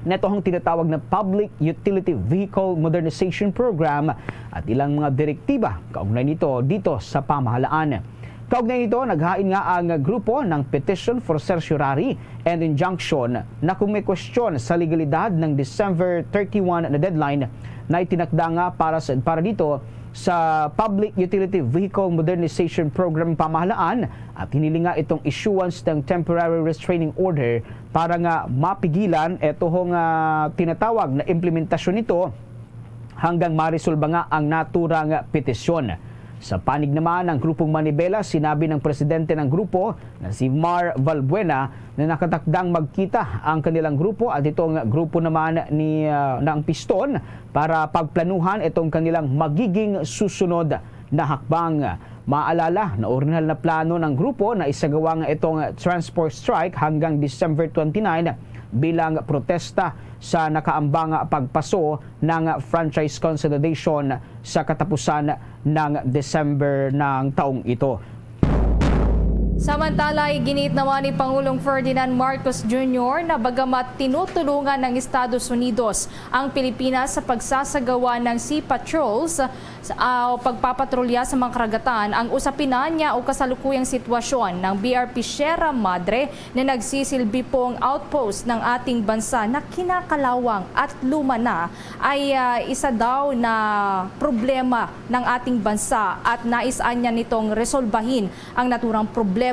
neto ang tinatawag na Public Utility Vehicle Modernization Program at ilang mga direktiba kaugnay nito dito sa pamahalaan. Kaugnay nito, naghain nga ang grupo ng petition for certiorari and injunction na kung may question sa legalidad ng December thirty-one na deadline na itinakda nga para sa, para dito sa Public Utility Vehicle Modernization Program pamahalaan at hiniling nga itong issuance ng temporary restraining order para nga mapigilan ito nga tinatawag na implementasyon nito hanggang maresolba nga ang naturang petisyon. Sa panig naman ng Grupong Manibela, sinabi ng presidente ng grupo na si Mar Valbuena na nakatakdang magkita ang kanilang grupo at itong grupo naman ni, ah, ng Piston para pagplanuhan itong kanilang magiging susunod na hakbang. Maalala na orihinal na plano ng grupo na isagawa nga itong transport strike hanggang December twenty-nine bilang protesta sa nakaambang pagpaso ng franchise consolidation sa katapusan ng December ng taong ito. Samantala, iginiit naman ni Pangulong Ferdinand Marcos Junior na bagamat tinutulungan ng Estados Unidos ang Pilipinas sa pagsasagawa ng sea patrols sa, ah, pagpapatrolya sa mga karagatan, ang usapin niya o kasalukuyang sitwasyon ng B R P Sierra Madre na nagsisilbi pong outpost ng ating bansa na kinakalawang at luma na ay, ah, isa daw na problema ng ating bansa at nais niya nitong resolbahin ang naturang problema.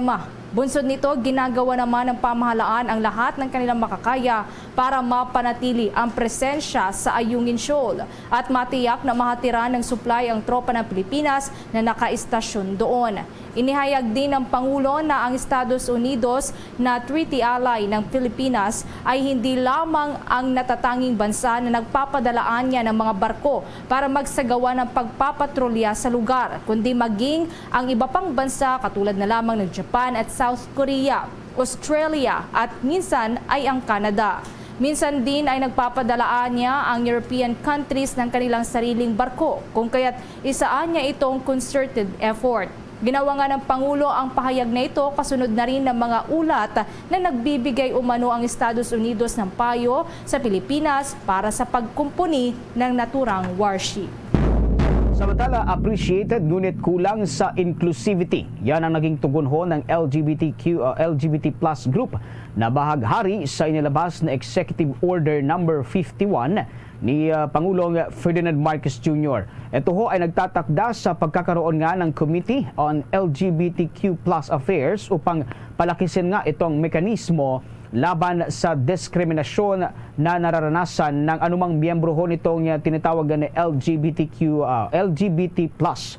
Bunsod nito, ginagawa naman ng pamahalaan ang lahat ng kanilang makakaya para mapanatili ang presensya sa Ayungin Shoal at matiyak na mahatiran ng supply ang tropa ng Pilipinas na nakaistasyon doon. Inihayag din ng Pangulo na ang Estados Unidos na treaty ally ng Pilipinas ay hindi lamang ang natatanging bansa na nagpapadala niya ng mga barko para magsagawa ng pagpapatrolya sa lugar, kundi maging ang iba pang bansa katulad na lamang ng Japan at South Korea, Australia, at minsan ay ang Canada. Minsan din ay nagpapadala niya ang European countries ng kanilang sariling barko, kung kaya't isaan niya itong concerted effort. Ginawa nga ng Pangulo ang pahayag na ito kasunod na rin ng mga ulat na nagbibigay umano ang Estados Unidos ng payo sa Pilipinas para sa pagkumpuni ng naturang warship. Samantala, appreciated ngunit kulang sa inclusivity. Yan ang naging tugon ho ng L G B T Q, uh, L G B T plus group na bahaghari sa inilabas na Executive Order number fifty-one ni, uh, Pangulong Ferdinand Marcos Junior. Ito ho ay nagtatakda sa pagkakaroon nga ng Committee on L G B T Q plus Affairs upang palakisin nga itong mekanismo laban sa diskriminasyon na nararanasan ng anumang miyembro ho nitong, uh, tinatawag na L G B T Q, uh, L G B T plus.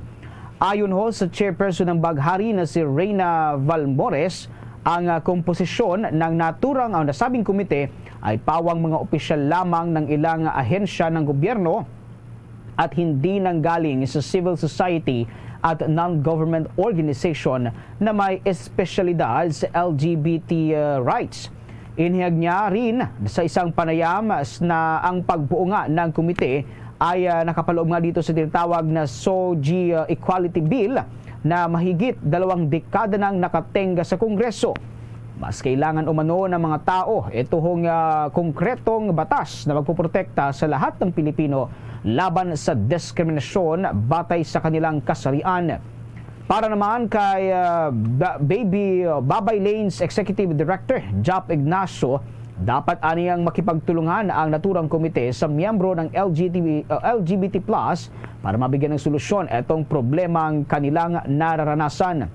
Ayon ho sa chairperson ng bahaghari na si Reyna Valmores, ang, uh, komposisyon ng naturang, uh, nasabing komite ay pawang mga opisyal lamang ng ilang ahensya ng gobyerno at hindi nanggaling sa civil society at non-government organization na may espesyalidad sa L G B T, uh, rights. Inihayag niya rin sa isang panayam na ang pagbuo nga ng komite ay, uh, nakapaloob nga dito sa tinatawag na SOGI, uh, Equality Bill na mahigit dalawang dekada nang nakatenga sa Kongreso. Mas kailangan umano ng mga tao ito hong, ah, konkretong batas na magpoprotekta sa lahat ng Pilipino laban sa diskriminasyon batay sa kanilang kasarian. Para naman kay, ah, Ba-, Baby, ah, Babay Lanes Executive Director Jap Ignacio, dapat aniyang makipagtulungan ang naturang komite sa miyembro ng L G T B, ah, L G B T plus para mabigyan ng solusyon itong problemang kanilang nararanasan.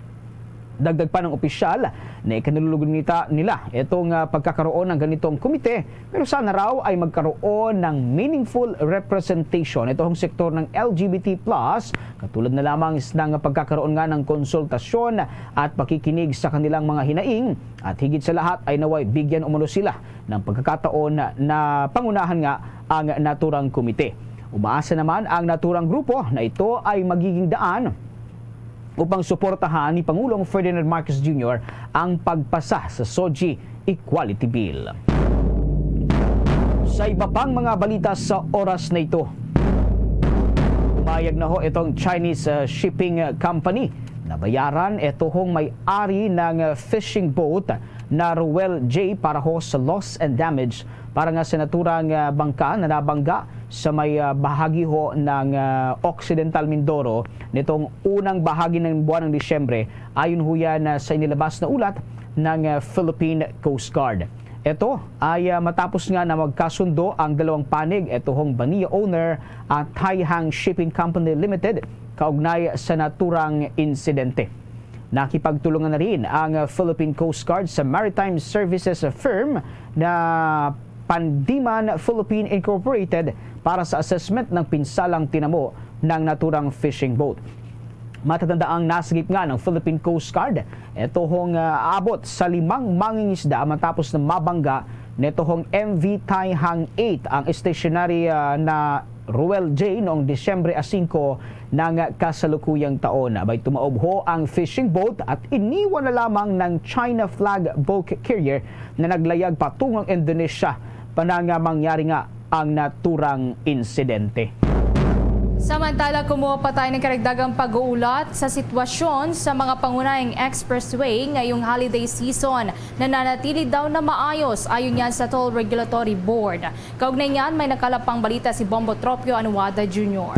Dagdag pa ng opisyal na ikinalulugod nita nila itong, ah, pagkakaroon ng ganitong komite, pero sana raw ay magkaroon ng meaningful representation itong sektor ng L G B T plus, katulad na lamang s-, ng pagkakaroon nga ng konsultasyon at pakikinig sa kanilang mga hinaing, at higit sa lahat ay naway bigyan umano sila ng pagkakataon na pangunahan nga ang naturang komite. Umaasa naman ang naturang grupo na ito ay magiging daan upang suportahan ni Pangulong Ferdinand Marcos Junior ang pagpasa sa SOGIE Equality Bill. Sa iba pang mga balita sa oras na ito, pumayag na ho itong Chinese, uh, shipping, uh, company na bayaran ito hong may-ari ng, uh, fishing boat na Ruel J para ho sa loss and damage para nga sa naturang, ah, bangka na nabangga sa may, ah, bahagi ho ng, ah, Occidental Mindoro nitong unang bahagi ng buwan ng Disyembre, ayon ho yan, ah, sa inilabas na ulat ng, ah, Philippine Coast Guard. Ito ay, ah, matapos nga na magkasundo ang dalawang panig, ito hong Bania owner at Taihang Shipping Company Limited, kaugnay sa naturang insidente. Nakipagtulungan na rin ang Philippine Coast Guard sa maritime services firm na Pandiman Philippine Incorporated para sa assessment ng pinsalang tinamo ng naturang fishing boat. Matatandaang nasagip nga ng Philippine Coast Guard ito hong, ah, abot sa limang mangingisda matapos na mabangga nito hong M V Taihang eight ang stationary, ah, na Ruel J noong Disyembre a singko ng kasalukuyang taon. Abay, tumaob ho ang fishing boat at iniwan na lamang ng China flag bulk carrier na naglayag patungo ang Indonesia, panang mangyari nga ang naturang insidente. Samantala, kumuha pa tayo ng karagdagang pag-uulat sa sitwasyon sa mga pangunahing expressway ngayong holiday season. Nananatili daw na maayos, ayon yan sa Toll Regulatory Board. Kaugnay niyan, may nakalap pang balita si Bombo Tropio Anuada Junior.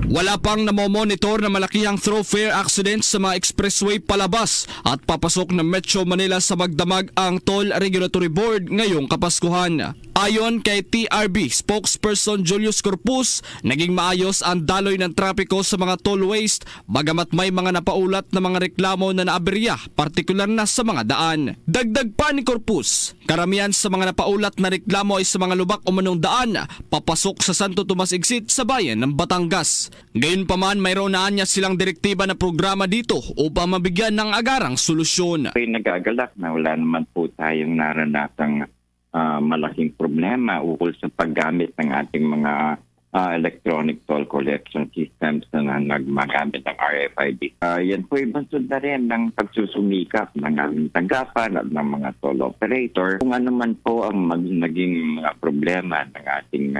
Wala pang namomonitor na malakihang thoroughfare accident sa mga expressway palabas at papasok ng Metro Manila sa magdamag ang Toll Regulatory Board ngayong Kapaskuhan. Ayon kay T R B spokesperson Julius Corpus, naging maayos ang daloy ng trapiko sa mga tollways, bagamat may mga napaulat na mga reklamo na naaberya, partikular na sa mga daan. Dagdag pa ni Corpus, karamihan sa mga napaulat na reklamo ay sa mga lubak umanong daan papasok sa Santo Tomas Exit sa bayan ng Batangas. Gayunpaman, mayroon na anya silang direktiba na programa dito upang mabigyan ng agarang solusyon. Ako'y nag-aagalak na wala naman po tayong naranasang, ah, malaking problema ukol sa paggamit ng ating mga, ah, electronic toll collection systems na nagmagamit ng R F I D. Ah, yan po ay bunsod na rin ng pagsusumikap ng aming tanggapan at ng mga toll operator. Kung ano man po ang mag-, naging mga problema ng ating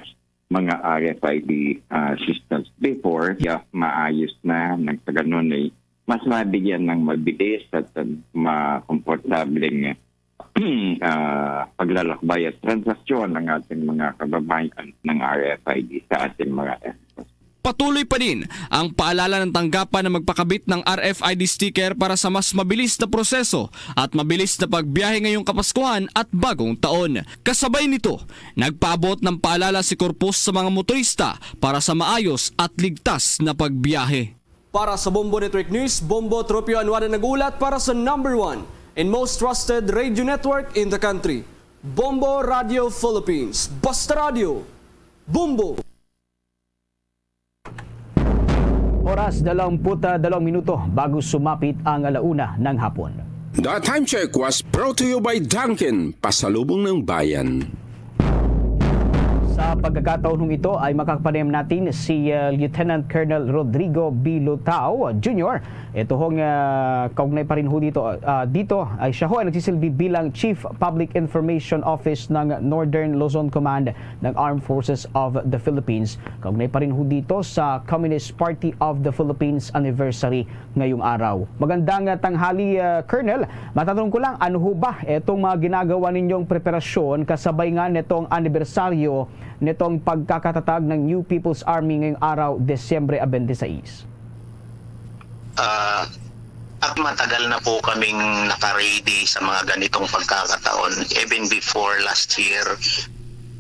mga R F I D, ah, systems before, ya, maayos na, nang sa ganun ay mas mabigyan ng mabilis at, ah, makomportableng, ah, paglalakbay at transaksyon ng ating mga kababayan ng R F I D sa ating mga airports. Patuloy pa din ang paalala ng tanggapan na magpakabit ng R F I D sticker para sa mas mabilis na proseso at mabilis na pagbiyahe ngayong Kapaskuhan at Bagong Taon. Kasabay nito, nagpaabot ng paalala si Corpus sa mga motorista para sa maayos at ligtas na pagbiyahe. Para sa Bombo Network News, Bombo Tropio Anuada nag-ulat para sa number one and most trusted radio network in the country, Bombo Radio Philippines. Basta Radio, Bombo! Oras, dalawampu't dalawang minuto bago sumapit ang ala una ng hapon. The time check was brought to you by Dunkin, pasalubong ng bayan. Sa pagkakataon ito ay makakapanayam natin si, uh, Lieutenant Colonel Rodrigo B. Lutao Junior. Ito hong, uh, kaugnay pa rin ho dito, uh, dito ay siya ho ay nagsisilbi bilang Chief Public Information Office ng Northern Luzon Command ng Armed Forces of the Philippines. Kaugnay pa rin ho dito sa Communist Party of the Philippines anniversary ngayong araw. Magandang, ah, tanghali, ah, Colonel. Matanong ko lang, ano ho ba itong mga ginagawa ninyong preparasyon kasabay nga nitong anibersaryo nitong pagkakatatag ng New People's Army ngayong araw, Disyembre twenty-six? Ah, at matagal na po kaming naka-ready sa mga ganitong pagkakataon, even before last year.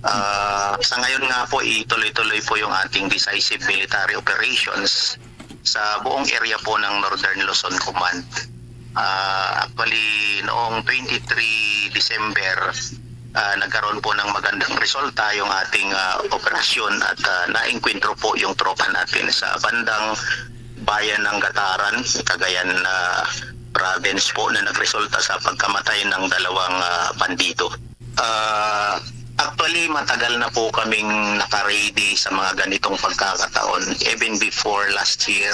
Ah, sa ngayon nga po, ituloy-tuloy po yung ating decisive military operations sa buong area po ng Northern Luzon Command. Ah, actually, noong twenty-three December, ah, nagkaroon po ng magandang resulta yung ating, ah, operasyon at, ah, naengkwentro po yung tropa natin sa bandang bayan ng Gataran, Cagayan, ah, Province po, na nagresulta sa pagkamatay ng dalawang, ah, bandido. Ah, actually, matagal na po kaming nakaready sa mga ganitong pagkakataon, even before last year.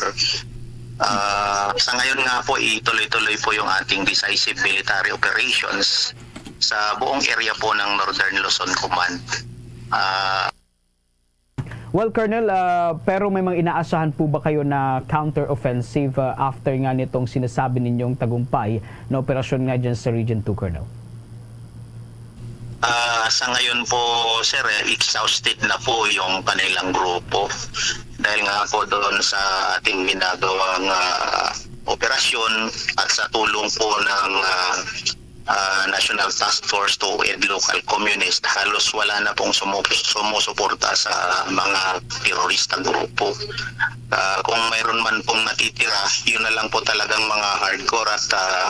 Ah, sa ngayon nga po, ituloy-tuloy po yung ating decisive military operations sa buong area po ng Northern Luzon Command. Ah, Well, Colonel, ah, pero may mga inaasahan po ba kayo na counter-offensive, ah, after nga nitong sinasabi ninyong tagumpay na operasyon nga dyan sa Region two, Colonel? Ah, sa ngayon po, sir, eh, exhausted na po yung kanilang grupo. Dahil nga po doon sa ating ginagawang, ah, operasyon at sa tulong po ng, ah, ah, National Task Force to End Local Communist, halos wala na pong sumu- sumusuporta sa mga teroristang grupo. Ah, kung mayroon man pong natitira, yun na lang po talagang mga hardcore at, ah,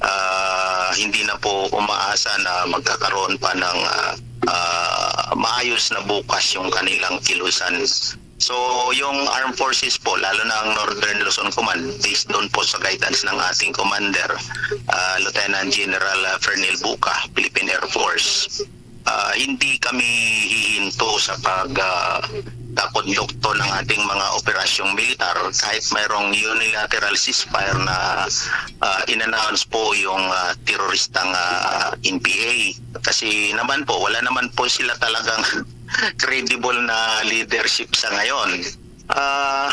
ah, hindi na po umaasa na magkakaroon pa ng, ah, ah, maayos na bukas yung kanilang kilusan. So, yung armed forces po, lalo na ang Northern Luzon Command, based doon po sa guidance ng ating commander, ah, Lieutenant General, ah, Fernel Buca, Philippine Air Force, ah, hindi kami hihinto sa pag, ah, kakondukto ng ating mga operasyong militar kahit mayroong unilateral ceasefire na, ah, in-announce po yung, ah, teroristang, ah, N P A. Kasi naman po, wala naman po sila talagang credible na leadership sa ngayon. Ah,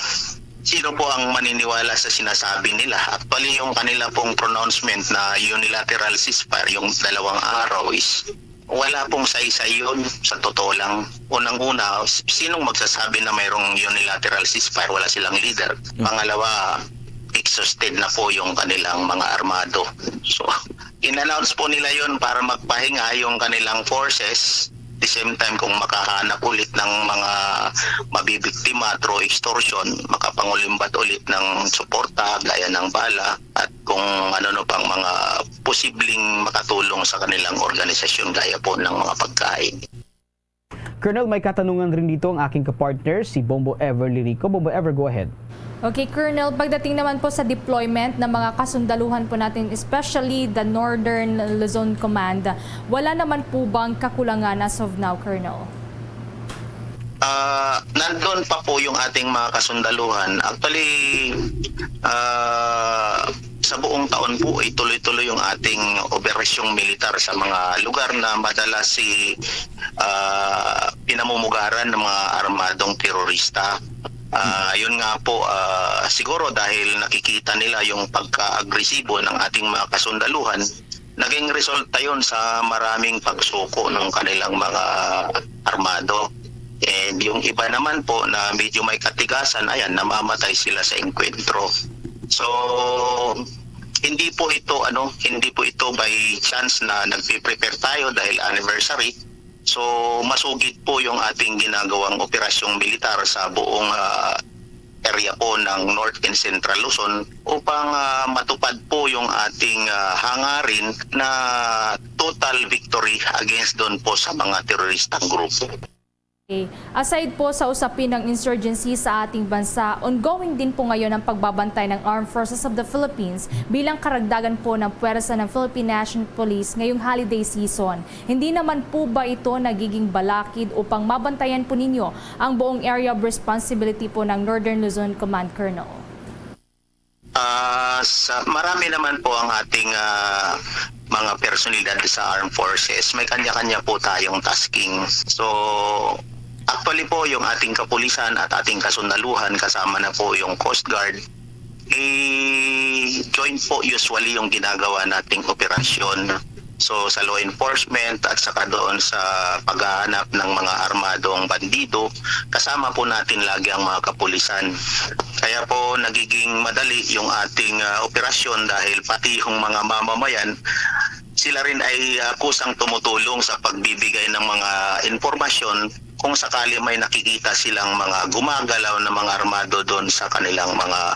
sino po ang maniniwala sa sinasabi nila? Actually, yung kanila pong pronouncement na unilateral ceasefire, yung dalawang araw, is wala pong saysay yun, sa totoo lang. Unang-una, s- sinong magsasabi na mayroong unilateral ceasefire? Wala silang leader. Pangalawa, exhausted na po yung kanilang mga armado. So, in-announce po nila yun para magpahinga yung kanilang forces. The same time, kung makahanap ulit ng mga mabibiktima through extortion, makapangulimbat ulit ng suporta gaya ng bala at kung ano-ano pang mga posibleng makatulong sa kanilang organisasyon gaya po ng mga pagkain. Colonel, may katanungan rin dito ang aking kapartner, si Bombo Ever Lirico. Bombo Ever, go ahead. Okay, Colonel, pagdating naman po sa deployment ng mga kasundaluhan po natin, especially the Northern Luzon Command, wala naman po bang kakulangan as of now, Colonel? Ah, nandun pa po yung ating mga kasundaluhan. Actually, ah, sa buong taon po ay tuloy-tuloy yung ating operasyong militar sa mga lugar na madalas si ah, pinamumugaran ng mga armadong terorista. Ah, yun nga po, ah, siguro dahil nakikita nila yung pagka-agresibo ng ating mga kasundaluhan, naging resulta yun sa maraming pagsuko ng kanilang mga armado. And yung iba naman po na medyo may katigasan, ayan, namamatay sila sa engkwentro. So, hindi po ito, ano, hindi po ito by chance na nagpe-prepare tayo dahil anniversary. So, masugid po yung ating ginagawang operasyong militar sa buong, ah, area po ng North and Central Luzon upang, ah, matupad po yung ating, ah, hangarin na total victory against doon po sa mga teroristang grupo. Okay. Aside po sa usapin ng insurgency sa ating bansa, ongoing din po ngayon ang pagbabantay ng Armed Forces of the Philippines bilang karagdagan po ng puwersa ng Philippine National Police ngayong holiday season. Hindi naman po ba ito nagiging balakid upang mabantayan po ninyo ang buong area of responsibility po ng Northern Luzon Command, Colonel? Ah, sa, marami naman po ang ating, ah, mga personalidad sa armed forces. May kanya-kanya po tayong tasking. So, actually po, yung ating kapulisan at ating kasundaluhan, kasama na po yung Coast Guard, i-joint po usually yung ginagawa nating operasyon. So, sa law enforcement at saka doon sa paghahanap ng mga armadong bandido, kasama po natin lagi ang mga kapulisan. Kaya po nagiging madali yung ating, ah, operasyon dahil pati yung mga mamamayan, sila rin ay, ah, kusang tumutulong sa pagbibigay ng mga impormasyon kung sakali may nakikita silang mga gumagalaw na mga armado doon sa kanilang mga,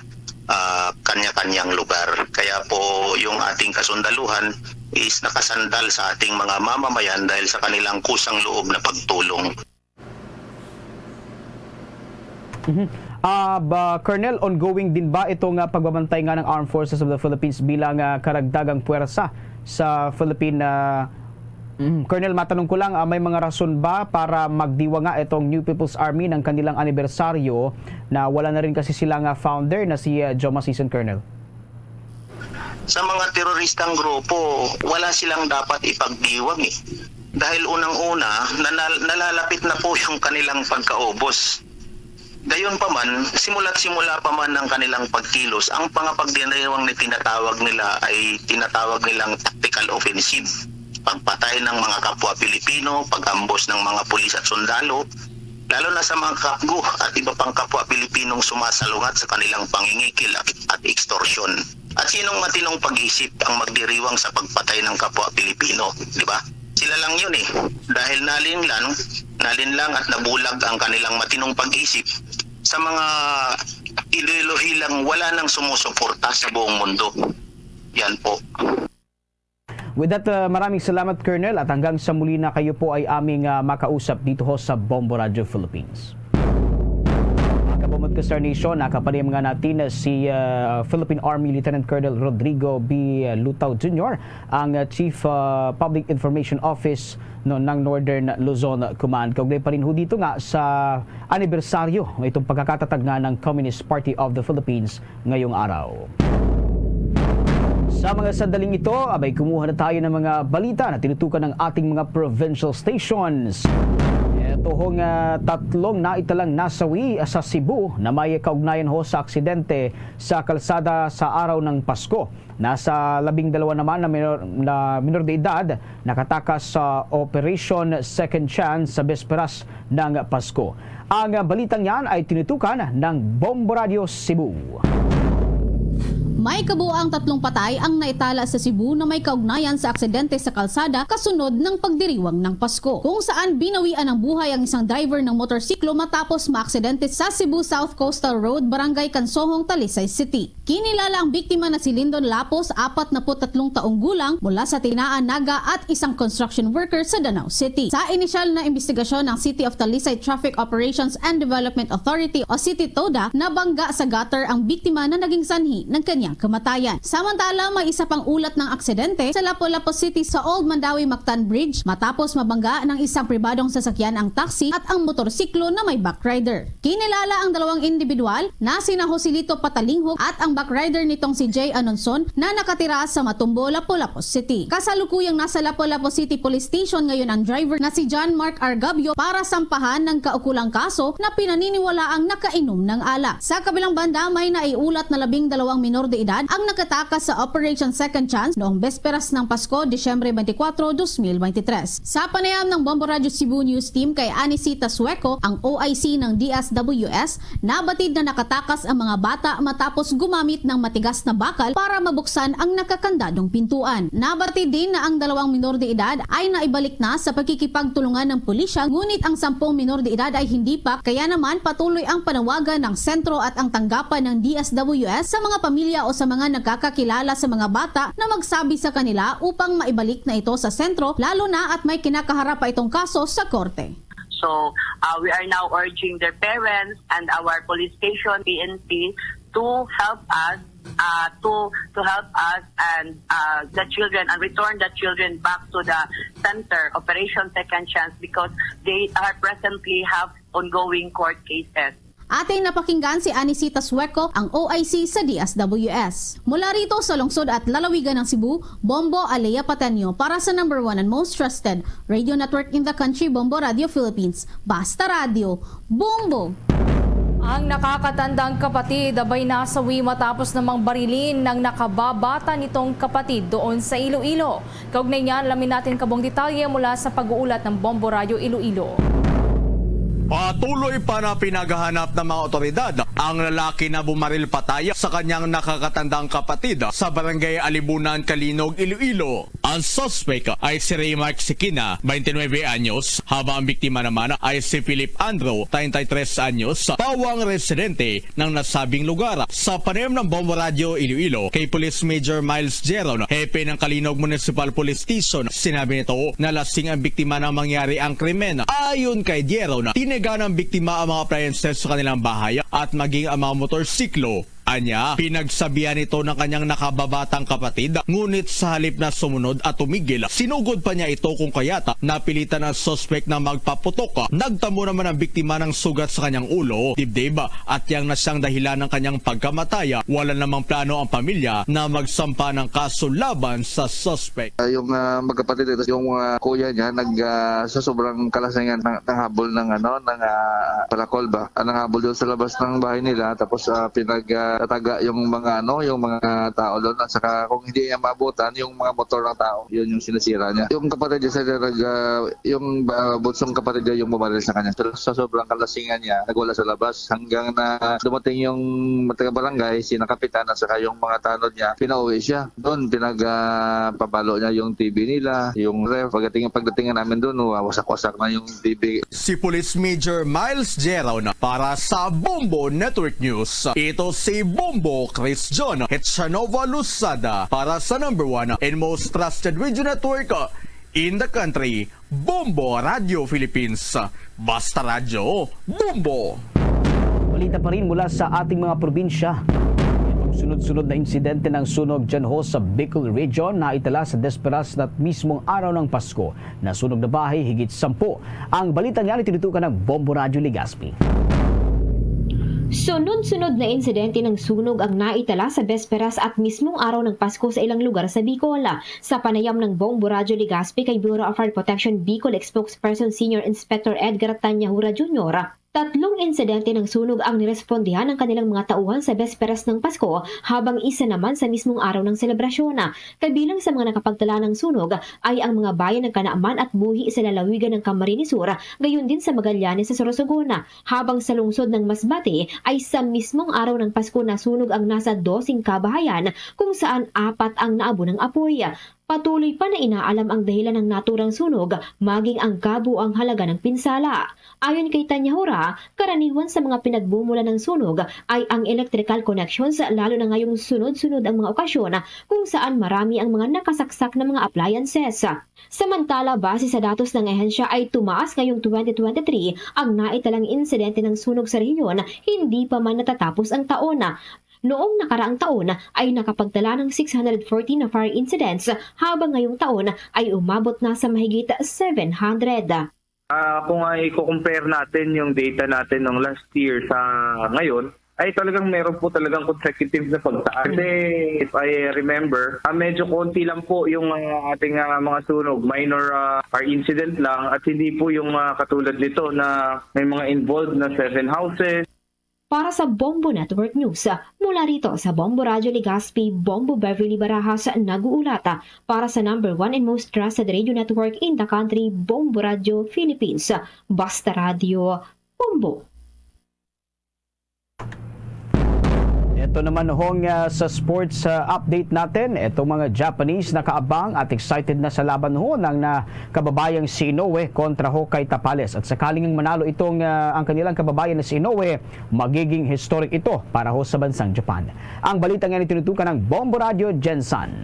ah, kanya-kanyang lugar. Kaya po yung ating kasundaluhan is nakasandal sa ating mga mamamayan dahil sa kanilang kusang loob na pagtulong. Mhm. Ah, ba, Colonel, ongoing din ba itong, ah, pagbabantay nga ng Armed Forces of the Philippines bilang, ah, karagdagang puwersa sa Philippine, ah, mm, Colonel, matanong ko lang, ah, may mga rason ba para magdiwa nga itong New People's Army ng kanilang anibersaryo na wala na rin kasi sila nga founder na si, ah, Joe Masison, Colonel? Sa mga teroristang grupo, wala silang dapat ipagdiwang eh. Dahil unang-una, nanal- nalalapit na po yung kanilang pagkaubos. Gayon pa man, simula't simula pa man ang kanilang pagkilos, ang mga pagdiriwang na tinatawag nila ay tinatawag nilang tactical offensive. Pagpatay ng mga kapwa Pilipino, pag-ambos ng mga pulis at sundalo, lalo na sa mga kapgo at iba pang kapwa Pilipinong sumasalungat sa kanilang pangingikil at, at ekstorsion. At sinong matinong pag-isip ang magdiriwang sa pagpatay ng kapwa Pilipino, di ba? Sila lang yun eh. Dahil nalinlang, nalinlang at nabulag ang kanilang matinong pag-isip sa mga Iloilohilang wala nang sumusuporta sa buong mundo. Yan po. With that, uh, maraming salamat, Colonel, at hanggang sa muli na kayo po ay aming, uh, makausap dito ho sa Bombo Radio Philippines. Mga kabomod ka, Star Nation, nakapanayam nga natin na si, uh, Philippine Army Lieutenant Colonel Rodrigo B. Lutao Junior, ang, uh, Chief, uh, Public Information Office no, ng Northern Luzon Command. Kaugnay pa rin ho dito nga sa anibersaryo itong pagkakatatag nga ng Communist Party of the Philippines ngayong araw. Sa mga sandaling ito, abay, kumuha na tayo ng mga balita na tinutukan ng ating mga provincial stations. Ito hong, ah, tatlong naitalang nasawi sa Cebu na may kaugnayan ho sa aksidente sa kalsada sa araw ng Pasko. Nasa labing dalawa naman na minor, na minor de edad nakatakas sa Operation Second Chance sa besperas ng Pasko. Ang balitang yan ay tinutukan ng Bombo Radio Cebu. May kabuang tatlong patay ang naitala sa Cebu na may kaugnayan sa aksidente sa kalsada kasunod ng pagdiriwang ng Pasko, kung saan binawian ng buhay ang isang driver ng motorsiklo matapos maaksidente sa Cebu South Coastal Road, Barangay Kansohong, Talisay City. Kinilala ang biktima na si Lindon Lapos, apat na put tatlong taong gulang, mula sa Tinaan, Naga, at isang construction worker sa Danao City. Sa inisyal na imbestigasyon ng City of Talisay Traffic Operations and Development Authority o City TODA, nabangga sa gutter ang biktima na naging sanhi ng kanyang kamatayan. Samantala, may isa pang ulat ng aksidente sa Lapu-Lapu City sa Old Mandaue-Mactan Bridge matapos mabangga ng isang pribadong sasakyan ang taxi at ang motorsiklo na may backrider. Kinilala ang dalawang individual na sina Joselito Patalinghog at ang backrider nitong si Jay Anonson na nakatira sa Matumbo, Lapu-Lapu City. Kasalukuyang nasa Lapu-Lapu City Police Station ngayon ang driver na si John Mark Argabio para sampahan ng kaukulang kaso na pinaniniwalaang nakainom ng alak. Sa kabilang banda, may naiulat na labing dalawang minor de edad ang nakatakas sa Operation Second Chance noong besperas ng Pasko, Disyembre twenty-four, twenty twenty-three. Sa panayam ng Bombo Radyo Cebu News Team kay Anisita Sueco, ang O I C ng D S W S, nabatid na nakatakas ang mga bata matapos gumamit ng matigas na bakal para mabuksan ang nakakandadong pintuan. Nabatid din na ang dalawang minor de edad ay naibalik na sa pagkikipagtulungan ng pulisya, ngunit ang sampung minor de edad ay hindi pa, kaya naman patuloy ang panawagan ng sentro at ang tanggapan ng D S W S sa mga pamilya o sa mga nagkakakilala sa mga bata na magsabi sa kanila upang maibalik na ito sa sentro, lalo na at may kinakaharap pa itong kaso sa korte. So, uh, we are now urging their parents and our police station, P N P, to help us, uh, to, to help us and, uh, the children, and return the children back to the center, Operation Second Chance, because they are presently have ongoing court cases. Ating napakinggan si Anisita Sueco, ang O I C sa D S W S. Mula rito sa lungsod at lalawigan ng Cebu, Bombo Alea Pateño para sa number one and most trusted radio network in the country, Bombo Radio Philippines. Basta Radyo, Bombo! Ang nakakatandang kapatid abay nasawi matapos namang barilin ng nakababata nitong kapatid doon sa Iloilo. Kaugnay niyan, alamin natin kabuang detalye mula sa pag-uulat ng Bombo Radyo Iloilo. Patuloy pa na pinaghahanap ng mga otoridad Ang lalaki na bumaril patay sa kanyang nakakatandang kapatid sa Barangay Alibunan, Calinog, Iloilo. Ang suspek ay si Raymark Sikina, twenty-nine anyos, habang ang biktima naman ay si Philip Andrew, treinta y tres anyos, pawang residente ng nasabing lugar. Sa panayam ng Bombo Radyo Iloilo kay Police Major Miles Jeron, hepe ng Calinog Municipal Police Station, sinabi nito na lasing ang biktima nang mangyari ang krimen. Ayon kay Jeron, tinigan ng biktima ang mga appliances sa kanilang bahay at maging ang mga motorsiklo. Anya, pinagsabihan ito ng kanyang nakababatang kapatid, ngunit sa halip na sumunod at tumigil, sinugod pa niya ito kung kaya't napilitan ang suspek na magpaputok. Nagtamo naman ang biktima ng sugat sa kanyang ulo, dibdib, at yang na siyang dahilan ng kanyang pagkamatay. Wala namang plano ang pamilya na magsampa ng kaso laban sa suspek. Ah, yung, ah, magkapatid ito, yung, ah, kuya niya, nag, ah, sa sobrang kalasingan, nang, nanghabol ng, ano, ng, ah, palakol ba? Ah, nanghabol doon sa labas ng bahay nila, tapos, ah, pinag, ah, tataga yung mga, ano, yung mga tao doon, at saka kung hindi niya maabutan, yung mga motor ng tao, yun yung sinisira niya. Yung kapatid niya, sir, nag, ah, yung, ah, bunsong kapatid niya yung bumaril sa kanya. Pero sa sobrang kalasingan niya, nagwala sa labas hanggang na dumating yung taga-barangay, si nakapitan, at saka yung mga tanod niya, pinauwi siya. Doon, pinag, ah, pabalo niya yung T V nila, yung ref. Pagdating, pagdating namin doon, wa-, wasak-wasak na yung T V. Si Police Major Miles Jeraw na para sa Bombo Network News. Ito si Bombo Chris John Hetchanova Luzada para sa number one and most trusted radio network in the country, Bombo Radio Philippines. Basta Radyo, Bombo! Balita pa rin mula sa ating mga probinsya. Itong sunod-sunod na insidente ng sunog dyan ho sa Bicol Region na itala sa desperas na mismong araw ng Pasko. Nasunog na bahay, higit sampu. Ang balita nga tinutukan ng Bombo Radyo Legazpi. Sunod-sunod na insidente ng sunog ang naitala sa besperas at mismong araw ng Pasko sa ilang lugar sa Bicol. Sa panayam ng Bombo Radyo Legazpi kay Bureau of Fire Protection Bicol Spokesperson Senior Inspector Edgar Tanyahura Junior, tatlong insidente ng sunog ang nirespondihan ng kanilang mga tauhan sa besperas ng Pasko, habang isa naman sa mismong araw ng selebrasyon. Kabilang sa mga nakapagtala ng sunog ay ang mga bayan ng Canaman at Buhi sa lalawigan ng Camarines Sur, gayon din sa Magallanes sa Sorsogon, habang sa lungsod ng Masbate ay sa mismong araw ng Pasko nasunog ang nasa doseng kabahayan, kung saan apat ang naabo ng apoy. Patuloy pa na inaalam ang dahilan ng naturang sunog, maging ang kabuang halaga ng pinsala. Ayon kay Tanyahura, karaniwan sa mga pinagmumula ng sunog ay ang electrical connections, lalo na ngayong sunod-sunod ang mga okasyon kung saan marami ang mga nakasaksak na mga appliances. Samantala, base sa datos ng ahensya ay tumaas ngayong twenty twenty-three ang naitalang insidente ng sunog sa rehiyon, hindi pa man natatapos ang taon. Noong nakaraang taon ay nakapagtala ng six hundred fourteen na fire incidents, habang ngayong taon ay umabot na sa mahigit seven hundred. Ah, kung ay i-compare natin yung data natin ng last year sa ngayon, ay talagang meron po talagang consecutive na pagtaas. Kasi if I remember, ah, medyo konti lang po yung, ah, ating, ah, mga sunog, minor, ah, or incident lang, at hindi po yung, ah, katulad nito na may mga involved na seven houses. Para sa Bombo Network News, mula rito sa Bombo Radyo Legazpi, Bombo Beverly Barajas nag-uulat. Para sa number one and most trusted radio network in the country, Bombo Radyo Philippines. Basta Radyo, Bombo. Ito naman hong, ah, sa sports, ah, update natin. Itong mga Japanese nakaabang at excited na sa laban ho ng na kababayang si Inoue kontra ho kay Tapales. At sakaling manalo itong, ah, ang kanilang kababayan na si Inoue, magiging historic ito para ho sa bansang Japan. Ang balita nga tinutukan ng Bombo Radyo, Jensan.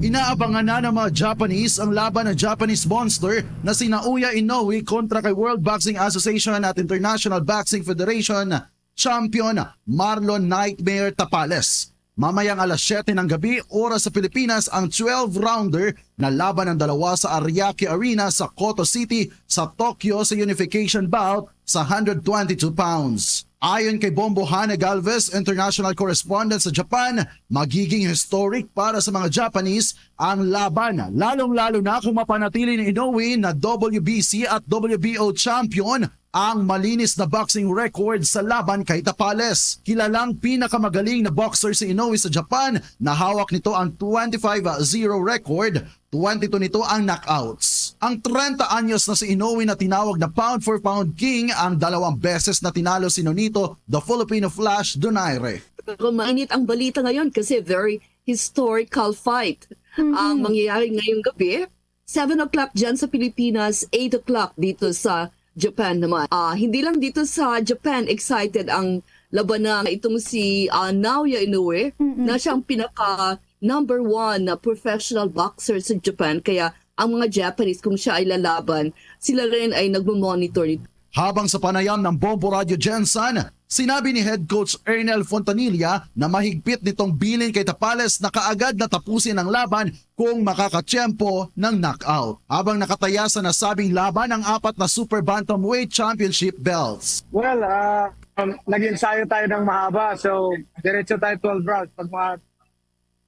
Inaabangan na ng mga Japanese ang laban ng Japanese monster na si Naoya Inoue kontra kay World Boxing Association at International Boxing Federation champion Marlon Nightmare Tapales. Mamayang alas siyete ng gabi, oras sa Pilipinas, ang twelve-rounder na laban ng dalawa sa Ariake Arena sa Koto City sa Tokyo sa unification bout sa hundred twenty-two pounds. Ayon kay Bombo Hane Galvez, international correspondent sa Japan, magiging historic para sa mga Japanese ang laban, lalong-lalo na kung mapanatili ni Inoue na W B C at W B O champion ang malinis na boxing record sa laban kay Tapales. Kilalang pinakamagaling na boxer si Inoue sa Japan na hawak nito ang twenty-five zero record, twenty-two nito ang knockouts. Ang treinta anyos na si Inoue na tinawag na pound for pound king ang dalawang beses na tinalo si Nonito the Filipino Flash Donaire. Pero mainit ang balita ngayon kasi very historical fight ang mangyayari ngayong gabi. Seven o'clock dyan sa Pilipinas, eight o'clock dito sa Japan naman. Ah, hindi lang dito sa Japan excited ang labanan itong si ah, Naoya Inoue na siyang pinaka number one na professional boxer sa Japan. Kaya ang mga Japanese, kung siya ay lalaban, sila rin ay nagmo-monitor nito. Habang sa panayam ng Bombo Radyo Jensen, sinabi ni Head Coach Ernel Fontanilla na mahigpit nitong bilin kay Tapales na kaagad na tapusin ang laban kung makakatiyempo ng knockout. Habang nakataya sa nasabing laban ang apat na Super Bantamweight Championship belts. Well, uh, um, nag-ensayo tayo ng mahaba. So, diretso tayo twelve rounds. Pag mga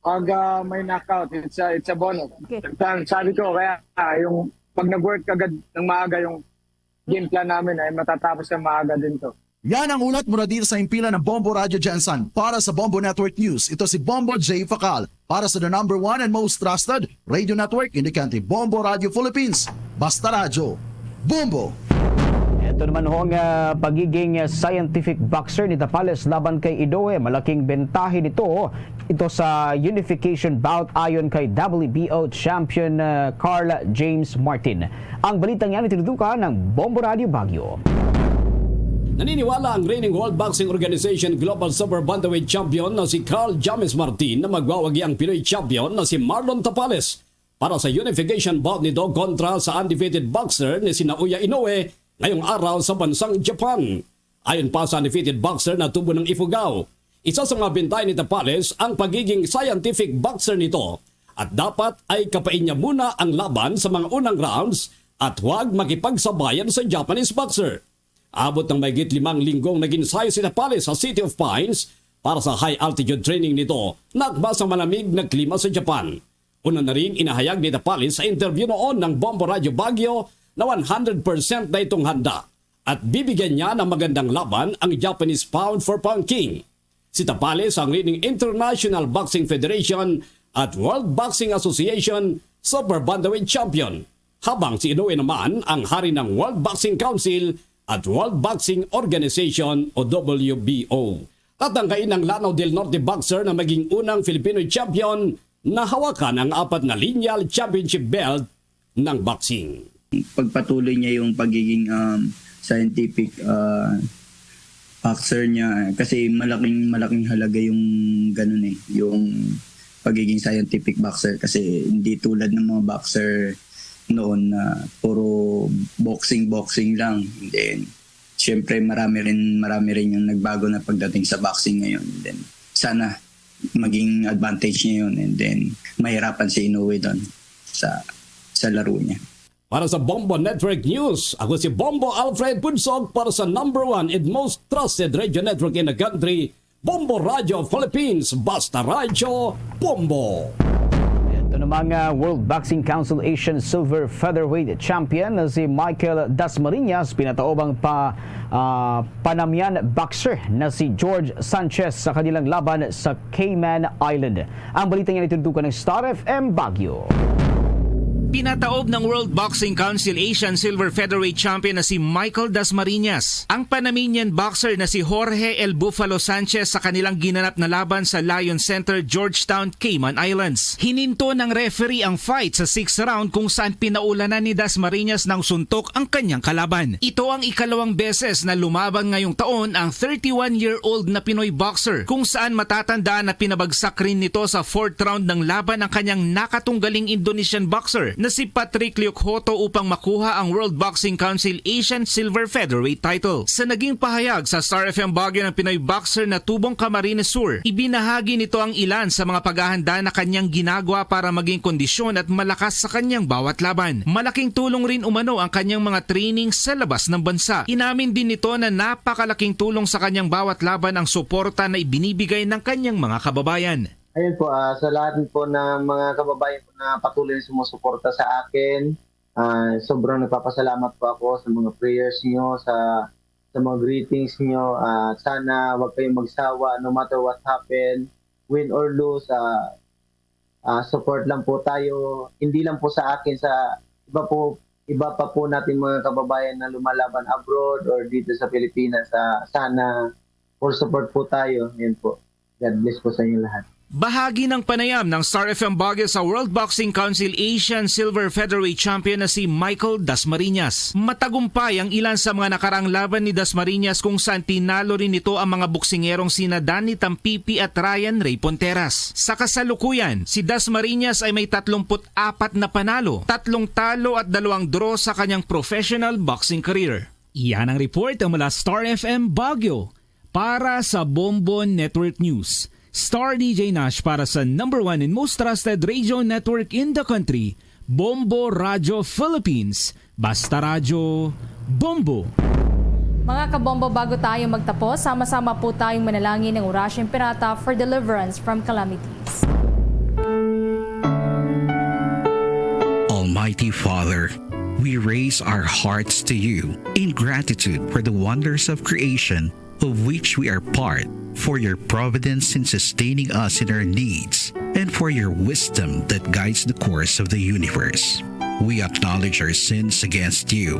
pag ah, may knockout, it's a, it's a bonus. Okay. Ang sabi ko, kaya ah, yung pag nag-work agad ng maaga yung game plan namin ay matatapos ng maaga din to. Yan ang ulat mula dito sa himpilan ng Bombo Radyo Jensen. Para sa Bombo Network News, ito si Bombo J Facal. Para sa the number one and most trusted radio network in the country, Bombo Radio Philippines. Basta Radyo, Bombo! Ito naman ho ang ah, pagiging ah, scientific boxer ni Tapales laban kay Inoue. Malaking bentahe nito ito sa unification bout ayon kay W B O champion ah, Carl James Martin. Ang balitang yan itinutukan ng Bombo Radio Baguio. Naniniwala ang reigning World Boxing Organization Global Super Bantamweight Champion na si Carl James Martin na magwawagi ang Pinoy champion na si Marlon Tapales para sa unification bout nito kontra sa undefeated boxer ni si Naoya Inoue ngayong araw sa bansang Japan. Ayon pa sa undefeated boxer na tubo ng Ifugao, isa sa mga bintay ni Tapales ang pagiging scientific boxer nito at dapat ay kapain niya muna ang laban sa mga unang rounds at huwag makipagsabayan sa Japanese boxer. Abot ng mahigit limang linggong nag-ensayo si Tapales sa City of Pines para sa high altitude training nito na akma sa malamig na klima sa Japan. Una na ring inahayag ni Tapales sa interview noon ng Bombo Radyo Baguio na one hundred percent na itong handa at bibigyan niya ng magandang laban ang Japanese pound for pound king. Si Tapales ang reigning International Boxing Federation at World Boxing Association Super Bantamweight Champion, habang si Inoue naman ang hari ng World Boxing Council at World Boxing Organization o W B O. Tatanggain ng Lanao del Norte boxer na maging unang Filipino champion na hawakan ang apat na lineal championship belt ng boxing. Pagpatuloy niya yung pagiging um, scientific uh, boxer niya kasi malaking malaking halaga yung ganun eh, yung pagiging scientific boxer kasi hindi tulad ng mga boxer noon na puro boxing boxing lang. And then syempre marami rin marami rin yung nagbago na pagdating sa boxing ngayon. And then sana maging advantage niya yun and then mahirapan si Inoue doon sa sa laro niya. Para sa Bombo Network News, ako si Bombo Alfred Pudsog para sa number one and most trusted radio network in the country, Bombo Radio Philippines. Basta Radyo, Bombo! Ito namang ah, World Boxing Council Asian Silver Featherweight Champion na si Michael Dasmariñas pinataob ang pa, ah, Panamian boxer na si George Sanchez sa kanilang laban sa Cayman Island. Ang balita niya itinutukan ng Star F M Baguio. Pinataob ng World Boxing Council Asian Silver Featherweight Champion na si Michael Dasmariñas ang Panamanian boxer na si Jorge El Buffalo Sanchez sa kanilang ginanap na laban sa Lion Center, Georgetown, Cayman Islands. Hininto ng referee ang fight sa sixth round kung saan pinaulanan ni Dasmariñas ng suntok ang kanyang kalaban. Ito ang ikalawang beses na lumaban ngayong taon ang thirty-one-year-old na Pinoy boxer kung saan matatandaan na pinabagsak rin nito sa fourth round ng laban ang kanyang nakatunggaling Indonesian boxer na si Patrick Liukhoto upang makuha ang World Boxing Council Asian Silver Featherweight title. Sa naging pahayag sa Star F M Baguio ng Pinoy boxer na tubong Camarines Sur, ibinahagi nito ang ilan sa mga paghahanda na kanyang ginagawa para maging kondisyon at malakas sa kanyang bawat laban. Malaking tulong rin umano ang kanyang mga training sa labas ng bansa. Inamin din nito na napakalaking tulong sa kanyang bawat laban ang suporta na ibinibigay ng kanyang mga kababayan. Ayun po, ah, sa lahat po ng mga kababayan ko na patuloy na sumusuporta sa akin, ah, sobrang nagpapasalamat po ako sa mga prayers niyo, sa sa mga greetings niyo. Ah, sana wag kayong magsawa no matter what happen, win or lose. Ah, ah, support lang po tayo, hindi lang po sa akin, sa iba po, iba pa po natin mga kababayan na lumalaban abroad or dito sa Pilipinas, ah, sana full support po tayo. Yun po. God bless po sa inyo lahat. Bahagi ng panayam ng Star F M Baguio sa World Boxing Council Asian Silver Featherweight Champion na si Michael Dasmariñas. Matagumpay ang ilan sa mga nakaraang laban ni Dasmariñas, kung saan tinalo rin nito ang mga boksingerong sina Danny Tampipi at Ryan Ray Ponteras. Sa kasalukuyan, si Dasmariñas ay may tatlumpu't apat na panalo, tatlong talo at dalawang draw sa kanyang professional boxing career. Iyan ang report mula Star F M Baguio. Para sa Bombo Network News, Star D J Nash para sa number one and most trusted radio network in the country, Bombo Radio Philippines. Basta Radyo, Bombo. Mga kabombo, bago tayo magtapos, sama-sama po tayong manalangin ng Orasyo Imperata for deliverance from calamities. Almighty Father, we raise our hearts to you in gratitude for the wonders of creation of which we are part, for your providence in sustaining us in our needs, and for your wisdom that guides the course of the universe. We acknowledge our sins against you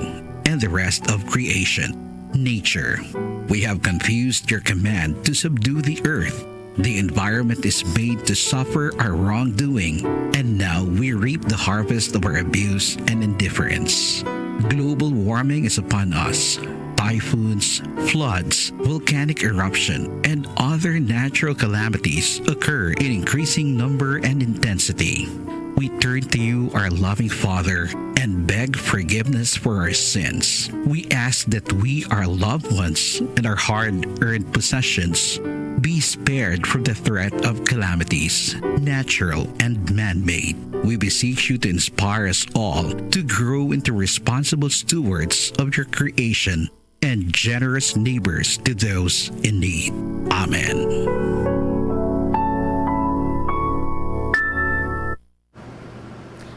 and the rest of creation, nature. We have confused your command to subdue the earth. The environment is made to suffer our wrongdoing, and now we reap the harvest of our abuse and indifference. Global warming is upon us. Typhoons, floods, volcanic eruption, and other natural calamities occur in increasing number and intensity. We turn to you, our loving Father, and beg forgiveness for our sins. We ask that we, our loved ones, and our hard-earned possessions be spared from the threat of calamities, natural and man-made. We beseech you to inspire us all to grow into responsible stewards of your creation and generous neighbors to those in need. Amen.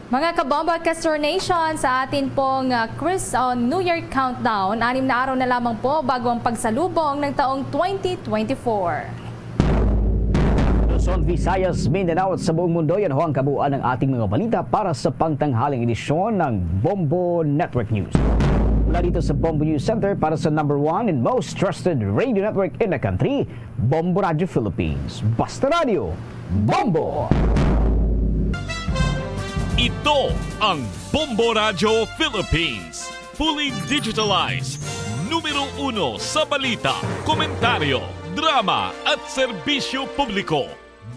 Mga kabombo at Castor Nation, sa atin pong, ah, Chris, oh, New Year Countdown, anim na araw na lamang po bago ang pagsalubong ng taong twenty twenty-four. Luzon, Visayas, Mindanao at sa buong mundo, yan ho ang kabuuan ng ating mga balita para sa pangtanghaling edisyon ng Bombo Network News. Mula dito sa Bombo News Center para sa number one and most trusted radio network in the country, Bombo Radio Philippines. Basta Radio, Bombo! Ito ang Bombo Radio Philippines. Fully digitalized. Numero uno sa balita, komentaryo, drama at serbisyo publiko.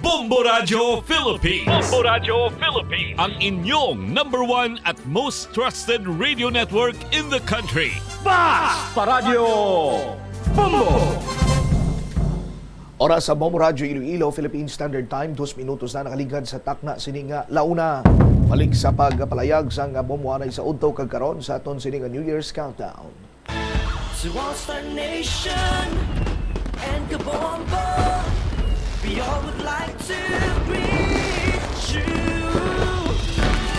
Bombo Radio Philippines. Bombo Radio Philippines. Ang inyong number one at most trusted radio network in the country. Basta Radio Bombo! Oras sa Bombo Radio Iloilo, Philippine Standard Time, dos minutos na nakaligad sa takna sini nga launa. Balik sa pagpalayag sang bombo anay sa udto kag karon sa aton sini nga New Year's countdown. To all Star Nation and Kabombo, we all would like to greet you.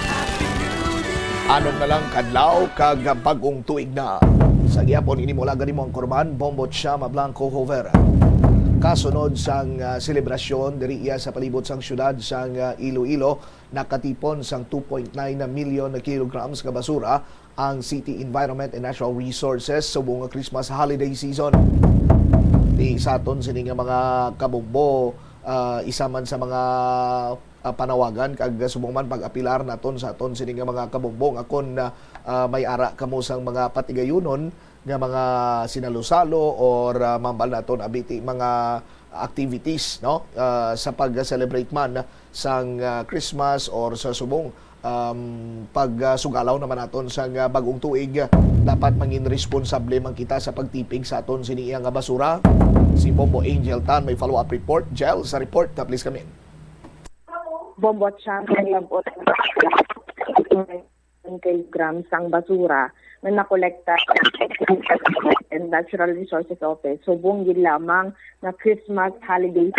Happy New Year! Anod na lang kadlaw kag bag-ong tuig na. Sa gihapon ini mo lagad mo ang kurman, Bombo Chama Blanco Hover. Kasunod sang, ah, selebrasyon diri iya sa palibot sang syudad sang, ah, Iloilo, nakatipon sang two point nine million na kilograms nga basura ang City Environment and Natural Resources subong nga Christmas holiday season. Di sa aton sini nga mga kabombo, ah, isa man sa mga, ah, panawagan kag subong man pag-apilar naton sa aton sini nga mga kabombo nga kon, ah, ah, may ara kamo sang mga patigayunon nga mga sinalo-salo or, ah, mambal naton abiti mga activities, no, ah, sa pag-celebrate man sang, ah, Christmas or sa subong, um, pag, ah, sugalaw naman naton sang, ah, bag-ong tuig, dapat mangin responsable man kita sa pagtipig sa aton sini nga basura. Si Bombo Angel Tan may follow-up report. Jel, sa report, ah, please come in. Bombo Chang, may labot kilograms sang basura nga nakolekta and Natural Resources Office subong gid lamang nga Christmas holiday.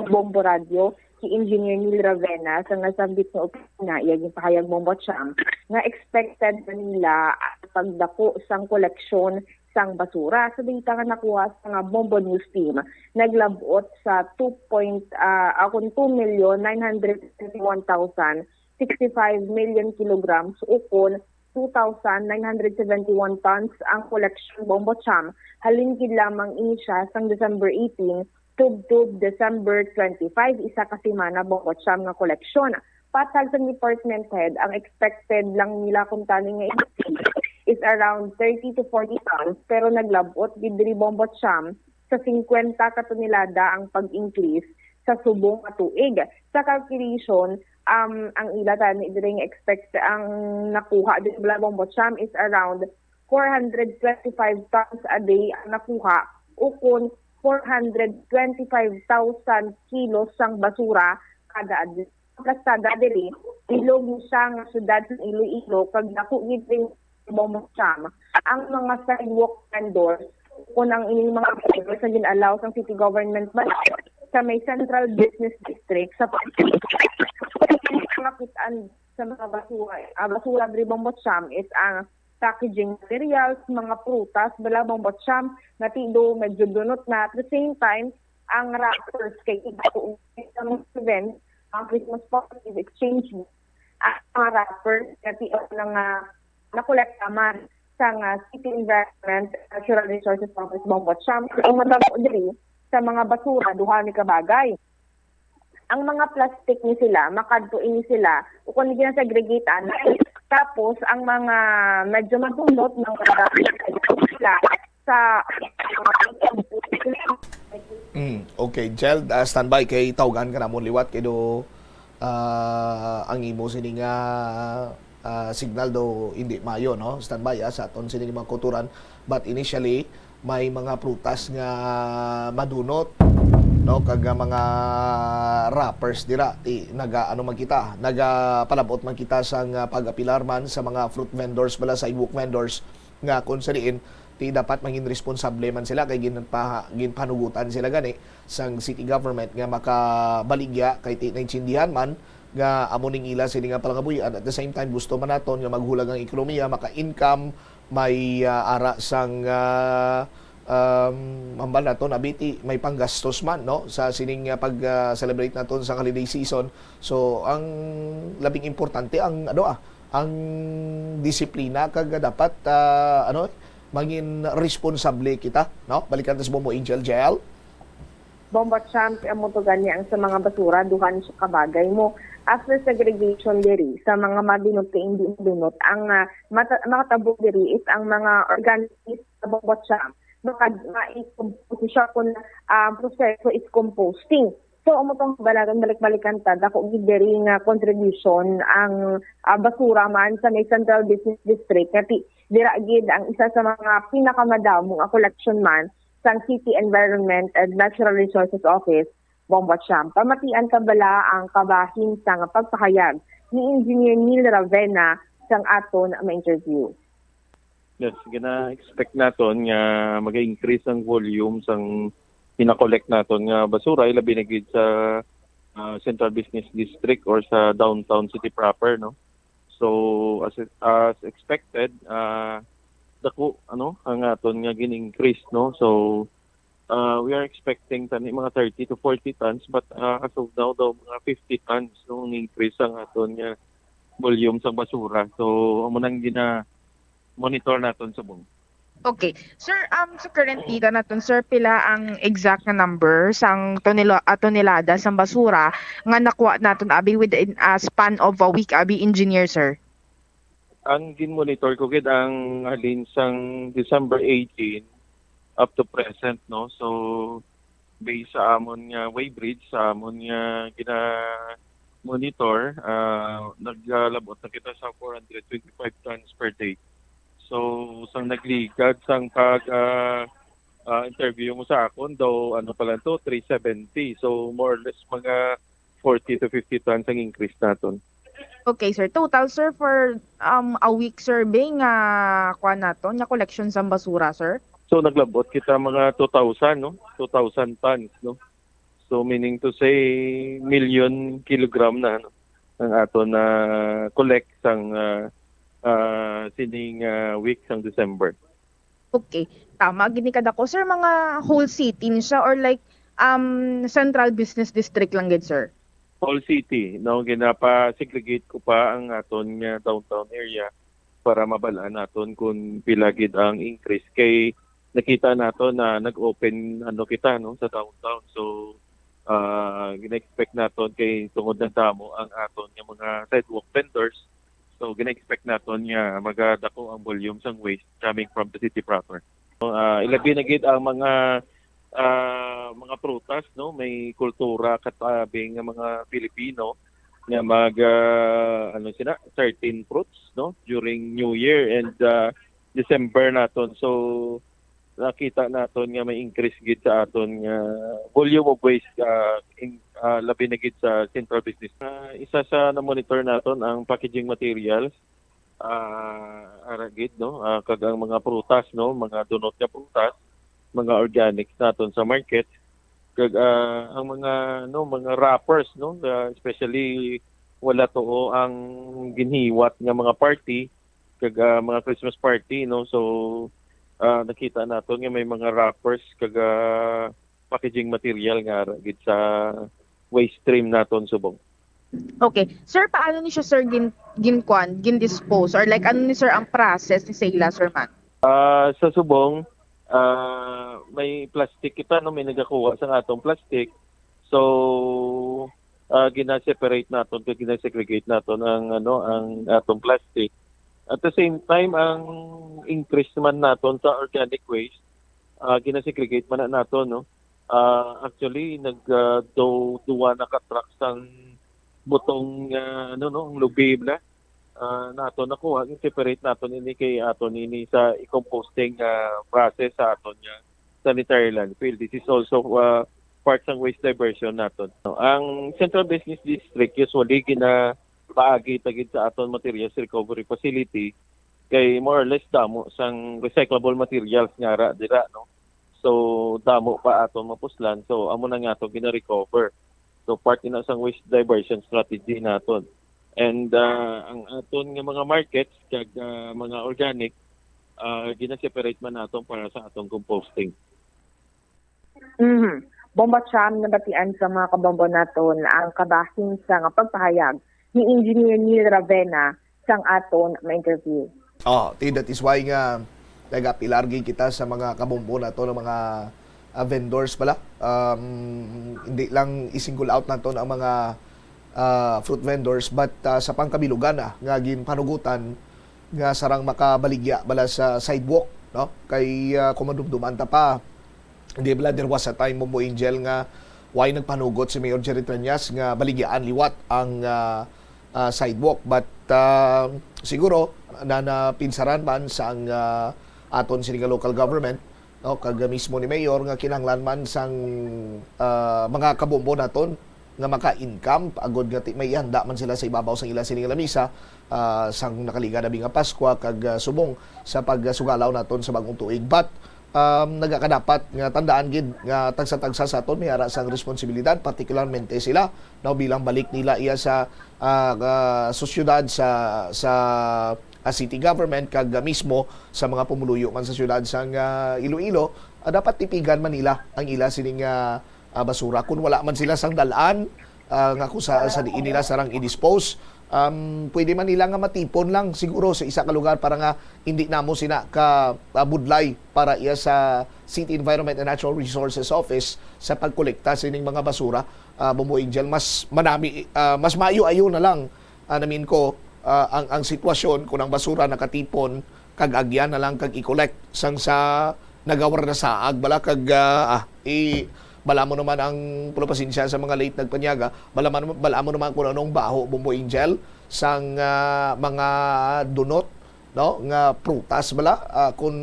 Bombo Radyo, si Engineer Neil Ravena sa nasambit nga opisina, iya ginpahayag, Bombo Chang, nga expected na nila ang pagdako sang koleksyon sang basura. Sa data nga nakuha sa nga Bombo News Team, naglabot sa two point, ah, akon two million nine hundred twenty-one thousand sixty-five million kilograms, ukon two thousand nine hundred seventy-one tons ang collection, Bombo Cham. Halin gid lamang ini siya sang December eighteen tubtob December twenty-five, isa ka semana, Bombo Cham, nga koleksyon. Patag sa department head, ang expected lang nila kuntani nga increase is around thirty to forty tons, pero naglab-ot gid diri, Bombo Cham, sa fifty ka tonelada ang pag-increase sa subong nga tuig. Sa calculation, um, ang ila tani diri nga expect, ang nakuha diri bala, Bombo Cham, is around four hundred twenty-five tons a day ang nakuha, ukon four hundred twenty-five thousand kilos sang basura kada adlaw. Plastada diri, bilog ni siya nga syudad sa Iloilo, kag dako gid ring, Bombo Cham, ang mga sidewalk vendors, kun ang ining mga vendors nga gin-allow sang city government man sa may Central Business District sa makit-an sa mga basura, ah, basura diri, Bombo Cham, is ang packaging materials, mga prutas bala, Bombo Cham, nga ti do medyo dunot na. At the same time, ang wrappers, kay iba ko ang event, ang Christmas party, exchange, ang mga wrappers nga ti na nga nakolekta man sang City Environment and Natural Resources Office, Bombo Cham. Ang madamo diri sa mga basura, duha ni kabagay. Ang mga plastic ni sila, makadto ini sila, o kung ginasegregate ana. Tapos, ang mga medyo mabunot, mga sila sa Mm, okay, Jel, ah, standby kay tawgan ka namon liwat kay do, ah, ang imo sini nga, ah, signal do hindi mayo, no? Standby, ah, sa aton sini nga mga kutoran. But initially, may mga prutas nga madunot, no? Kag nga mga wrappers dira, ti, naga, ano man kita, nagapalabot man kita sang, ah, pag-apilar man sa mga fruit vendors, bala, sidewalk vendors, nga kung sa diin, ti dapat mangin responsable man sila kay ginpa-, ginpanugutan sila gani sang city government nga makabaligya kay ti naintindihan man nga amo ning ila sini nga palangabuhian. At the same time, gusto man naton nga maghulag ang ekonomiya, maka-income, may, ah, ara sang, ah, um, hambal naton, abiti, may panggastos man, no, sa sining, ah, pag, ah, celebrate naton sa holiday season. So, ang labing importante ang, ano, ah, ang disiplina kag dapat, ah, ano, mangin responsable kita, no? Balikan ta si Bombo Angel, Jel. Bombo Cham, amo to gani ang sa mga basura, duha ni siya kabagay mo. After segregation diri, sa mga madunot kay hindi madunot, ang, ah, mata-, makatabog diri is ang mga organic waste, Bombo Cham. Baka ma-, i-compose siya kung, ah, proseso is composting. So, amo tong balagan, balik-balikan ta, dako gid diri nga contribution ang, ah, basura man sa may Central Business District, nga ti-, dira gid ang isa sa mga pinakamadamo nga collection man sang City Environment and Natural Resources Office, Bombo Cham. Pamatian ta bala ang kabahin sang pagpahayag ni Engineer Neil Ravena sang aton ma-interview. Yes, gina-expect naton nga mag-increase ang volume sang gina-collect naton nga basura, ilabi na gid sa, ah, Central Business District or sa downtown city proper, no? So, as as expected, ah, dako, ano, ang aton nga gin-increase, no? So, ah, we are expecting tani mga thirty to forty tons, but, ah, as of now daw, mga fifty tons, no, ang increase ang aton nga volume sang basura. So, amo nang gina-monitor naton subong. Okay. Sir, um, sa current data naton, sir, pila ang exact nga number sang tonela-, ah, tonelada sang basura nga nakuha naton abi within a span of a week, abi, engineer, sir? Ang gin-monitor ko gid ang halin sang December eighteen up to present, no? So, based sa amon nga weighbridge, sa amon nga gina-monitor, ah, naglabot na kita sa four hundred twenty-five tons per day. So, sang nagligad sang pag, ah, ah, interview mo sa akon, daw, ano pa lang to, three seventy. So, more or less, mga forty to fifty tons ang increase naton. Okay, sir. Total, sir, for, um, a week, sir, be, nga kuan naton, nga collection sang basura, sir? So, naglabot kita mga two thousand, no? Two thousand tons, no? So, meaning to say, million kilogram na, no? Ang aton na collect sang, ah, ah, sining, ah, week sang December. Okay. Tama gid ni kadako, sir, mga whole city ni siya or, like, um, central business district lang gid, sir? Whole city, no, ginapa-segregate ko pa ang aton nga downtown area para mabal-an naton kung pila gid ang increase, kay nakita naton na nag-open ano kita, no, sa downtown. So, ah, gina-expect naton kay tungod na damo ang aton nga mga sidewalk vendors. So, gina-expect naton nga magadako ang volume sang waste coming from the city proper. Ah, ilabi na gid ang mga, ah, mga prutas, no? May kultura katabi nga mga Pilipino nga mag, ah, ano sila, certain fruits, no? During New Year and, ah, December naton. So, nakita naton nga may increase gid sa aton nga volume of waste, ah, in, ah, labi na gid sa central business. Ah, isa sa na-monitor naton ang packaging materials, ah, ara gid, no, ah, kag ang mga prutas, no, mga dunot nga prutas, mga organics naton sa market, kag, ah, ang mga, no, mga wrappers, no, ah, especially wala tuo ang ginhiwat nga mga party, kag, ah, mga Christmas party, no? So, ah, nakita naton nga may mga wrappers kag, ah, packaging material nga ara gid sa waste stream naton subong. Okay. Sir, paano ni siya, sir, gin, ginkuan, gin-dispose? Or like, ano ni, sir, ang process ni sa ila, sir, man? Ah, sa subong, ah, may plastic kita, no? May nagakuha sa atong plastic. So, ah, gina-separate naton, kag gina-segregate naton ang, ano, ang atong plastic. At the same time, ang increase naman naton sa organic waste, ah, gina-segregate man na naton, no? Ah, actually, nag, ah, do, duwa na ka trucks ang butong, ah, ano, no, ang lubi na, ah, naton nakuha, separate naton ini kay aton ini sa i-composting, ah, process sa aton nga sanitary landfill. This is also, ah, part sang waste diversion naton. Ang Central Business District usually ginapaagi ta gid sa aton materials recovery facility kay more or less damo sang recyclable materials nga ara dira, no? So, damo pa aton mapuslan. So, amo na nga aton gina-recover. So, part ina sang waste diversion strategy naton. And, ah, ang aton nga mga markets kag, ah, mga organic, ah, gina-separate man naton para sa atong composting. Mhm. Bombo Cham, nabatian sa mga kabombo naton ang kabahin sa nga pagpahayag ni Engineer Neil Ravena sang aton ma-interview. Oh, ti that is why nga nagapilar gid kita sa mga kabombo nato ng mga ah, vendors pala. Um, hindi lang i-single out naton ang mga ah, fruit vendors, but ah, sa pangkabilugan na nga ginpanugutan nga sarang makabaligya bala sa sidewalk, no? Kay ah, kung madumduman ta pa, di bala there was a time, Bombo Angel, nga why nagpanugot si Mayor Jerry Treñas nga baligyaan liwat ang ah, ah, sidewalk, but ah, siguro na napinsaran man sang ah, aton sini nga local government, no, kag mismo ni Mayor nga kinahanglan man sang ah, mga kabombo naton nga maka-income agod nga ti-, may ihanda man sila sa ibabaw sang ila sini nga lamisa ah, sang nakaligad abi nga Paskwa kag ah, subong sa pagsugalaw naton sa bag-ong tuig. But um, nagakadapat nga tandaan gid nga tagsa-tagsa sa aton may ara sang responsibilidad, partikularmente sila, no, bilang balik nila iya sa ah, ah, sa syudad, sa sa ah, city government kag ah, mismo sa mga pumuluyo man sa syudad sang ah, Iloilo, ah, dapat tipigan man nila ang ila sining ah, ah, basura. Kung wala man sila sang dal-an ah, nga kung sa, sa diin nila sarang i-dispose, um, pwede man nila nga matipon lang siguro sa isa ka lugar para nga hindi namo sina ka ah, budlay para iya sa City Environment and Natural Resources Office sa pagkolekta sining mga basura. Ah, Bombo Angel, mas manami, ah, mas maayo-ayo na lang, ah, namin ko, ah, ang, ang sitwasyon kung ang basura nakatipon kag agyan na lang kag i-collect sang sa nagawar na saag bala kag ah, ah, i bala mo naman ang pulo pasensya sa mga late nagpanyaga, bala man bala mo naman kung anong baho, Bombo Angel, sang ah, mga dunot, no, nga prutas bala, ah, kung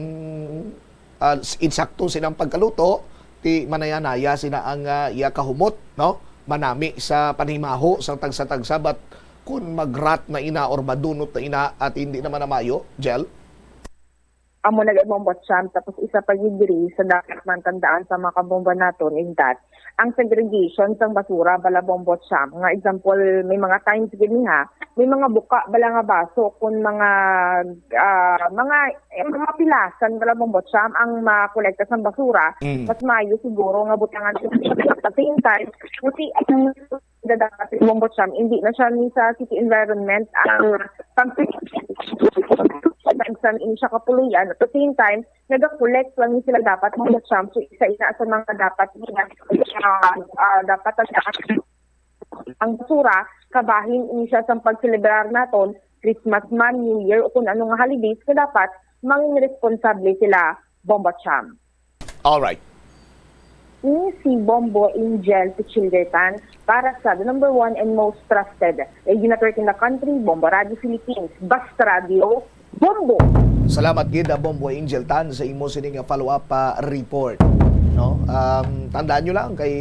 ah, s- insakto silang pagkaluto, ti manayanaya sina ang ah, iya kahumot, no, manami sa panhimaho sang tagsa-tagsa, but kung magrat na ina or madunot na ina at hindi naman na mayo, Jel? Amo na gid, Bombo Cham. Tapos isa pa gid diri sa dapat man tandaan sa mga kabombo naton is that ang segregation sang basura bala, Bombo Cham, nga example, may mga times gid niha, may mga buka bala nga baso kun mga ah, mga eh, mga pilasan bala, Bombo Cham, ang makolekta sang basura. Mm. Mas maayo siguro nga butangan sila at the same time, kasi ang sila dapat, Bombo Cham, hindi na siya ni sa city environment ang pag-, sa ini siya kapuloy-an. At the same time, nag-collect lang ni sila dapat, Bombo Cham. So, isa-isa sa mga dapat nila, ah, ah, dapat ang, ang basura, kabahin ini siya sa pagselebrar naton, Christmas man, New Year, o kung ano nga holidays, na dapat mangin responsable sila, Bombo Cham. Alright. Ini si Bombo Angel Pichildertan para sa the number one and most trusted radio network in the country, Bombo Radio Philippines. Basta Radio, Bombo! Salamat gid, ah, Bombo Angel Tan, sa imo sini nga follow-up pa report, no? Um, tandaan nyo lang kay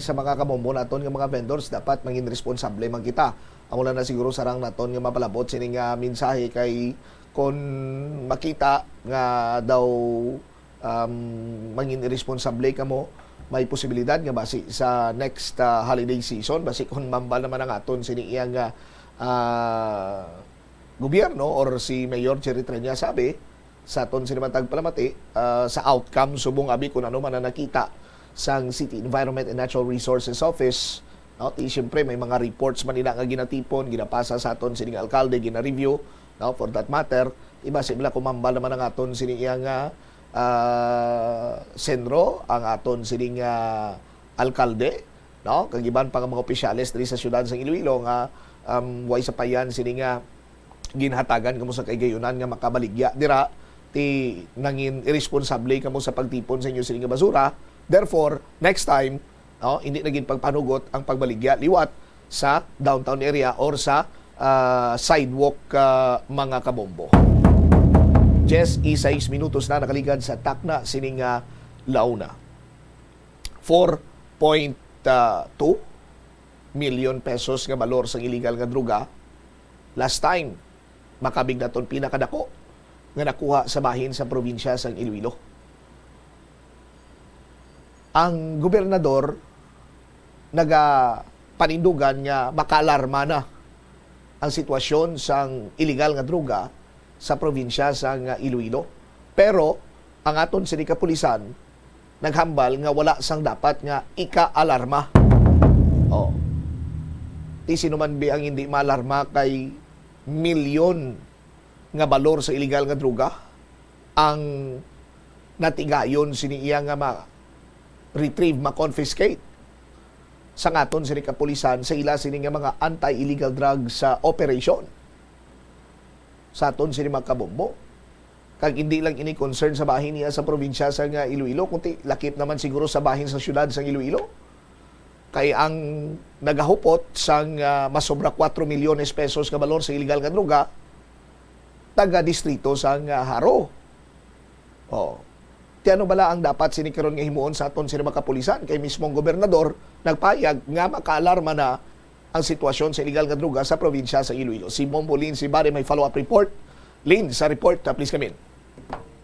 sa mga kabombo naton nga mga vendors, dapat mangin responsable man kita. Amo lang na siguro sarang naton nga mapalabot sini nga mensahe kay kung makita nga daw um, mangin irresponsable kamo, may posibilidad nga basi sa next, ah, holiday season, basi kung mambal naman ang aton sini iyang, ah, ah, gobyerno or si Mayor Jerry Treña sabi, sa aton sini man tagpalamati, ah, sa outcome subong abi kung ano man ang nakita sang City Environment and Natural Resources Office, no? Ti, siyempre, may mga reports man nila nga ginatipon, ginapasa sa aton sini nga alkalde, gina-review, no? For that matter, iba sila kumambal naman ang aton sini iya nga, ah, senro, ang aton sini nga alkalde, no? Kag iban pa nga mga opisyales diri sa siyudad sang Iloilo nga, um, way sapayan sini nga ginhatagan kamo sa kaigayunan nga makabaligya dira, ti nangin irresponsable kamo sa pagtipon sa inyo sini nga basura. Therefore, next time, no, hindi na gid pagpanugot ang pagbaligya liwat sa downtown area or sa, ah, sidewalk, ah, mga kabombo. Diyes y seis minutos na nakaligad sa takna sining, ah, launa. Four point two million pesos nga balor sang illegal nga droga last time, makabig naton pinakadako nga nakuha sa bahin sa probinsya sang Iloilo. Ang gobernador nagapanindugan nga makaalarma na ang sitwasyon sang illegal nga droga sa probinsya sang Iloilo. Pero ang aton sini kapulisan naghambal nga wala sang dapat nga ikaalarma. Oh. Ti sino man bi ang hindi maalarma kay milyon nga balor sa illegal nga droga ang natigayon sini iya nga ma-retrieve, ma-confiscate sang aton sini kapulisan sa ila sini nga mga anti-illegal drugs, ah, operation sa aton sini mga kabombo. Kag hindi lang ini concern sa bahin niya sa probinsya sang Iloilo, kundi lakip naman siguro sa bahin sa siyudad sang Iloilo. Kay ang nagahupot sang, ah, masobra kuwatro milyones pesos nga balor sa illegal nga droga, taga distrito sang, ah, Jaro. Oh. Ti ano bala ang dapat sini karon nga himuon sa aton sini mga kapulisan? Kay mismong gobernador nagpahayag nga makaalarma na ang sitwasyon sa illegal nga droga sa probinsya sa Iloilo. Si Bombo Lin, si Bare may follow-up report. Lin, sa report, ah, please come in.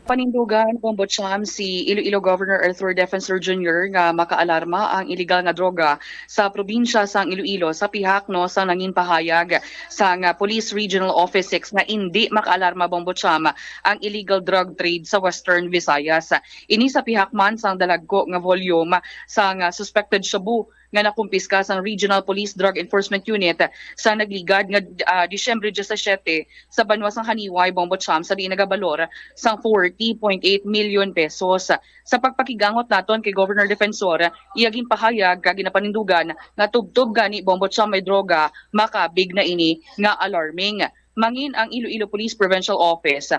Panindugan, Bombo Cham, si Iloilo Governor Arthur Defensor Junior nga makaalarma ang illegal nga droga sa probinsya sang Iloilo sa pihak, no, sa nangin pahayag sang Police Regional Office six nga indi makaalarma, Bombo Cham, ang illegal drug trade sa Western Visayas. Ini sa pihak man sang dalagko nga volume sang suspected shabu nga nakumpiska sang Regional Police Drug Enforcement Unit sa nagligad nga, ah, Disyembre diyesisete sa banwa sang Janiuay, Bombo Cham, sa diin nagabalor sang forty point eight million pesos. Sa pagpakigangot naton kay Governor Defensor, iya ginpahayag kag ginapanindugan nga tubtob gani, Bombo Cham, may droga, makabig na ini nga alarming. Mangin ang Iloilo Police Provincial Office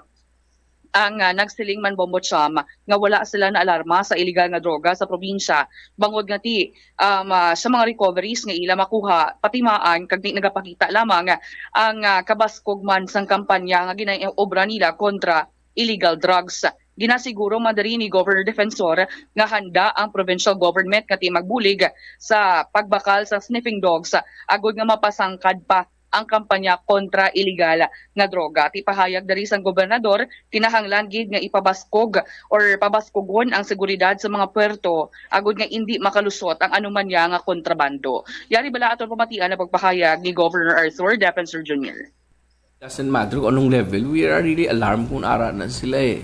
ang, ah, nagsiling man, Bombo Cham, nga wala sila naalarma sa illegal nga droga sa probinsya, bangod nga ti, um, ah, sa mga recoveries nga ila makuha, patimaan kag di nagapakita lamang ang, ah, kabaskog man sang kampanya nga ginaobra nila kontra illegal drugs. Ginasiguro man diri ni Governor Defensor nga handa ang provincial government nga ti magbulig sa pagbakal sa sniffing dogs agod nga mapasangkad pa ang kampanya kontra iligal nga droga. Ti pahayag diri sang gobernador, kinahanglan gid nga ipabaskog or pabaskugon ang seguridad sa mga puerto agud nga indi makalusot ang anumanya nga kontrabando. Yari bala aton pamatian ang pagpahayag ni Governor Arthur Defensor Junior. Doesn't matter kung anong level, we are really alarmed kung ara na sila eh.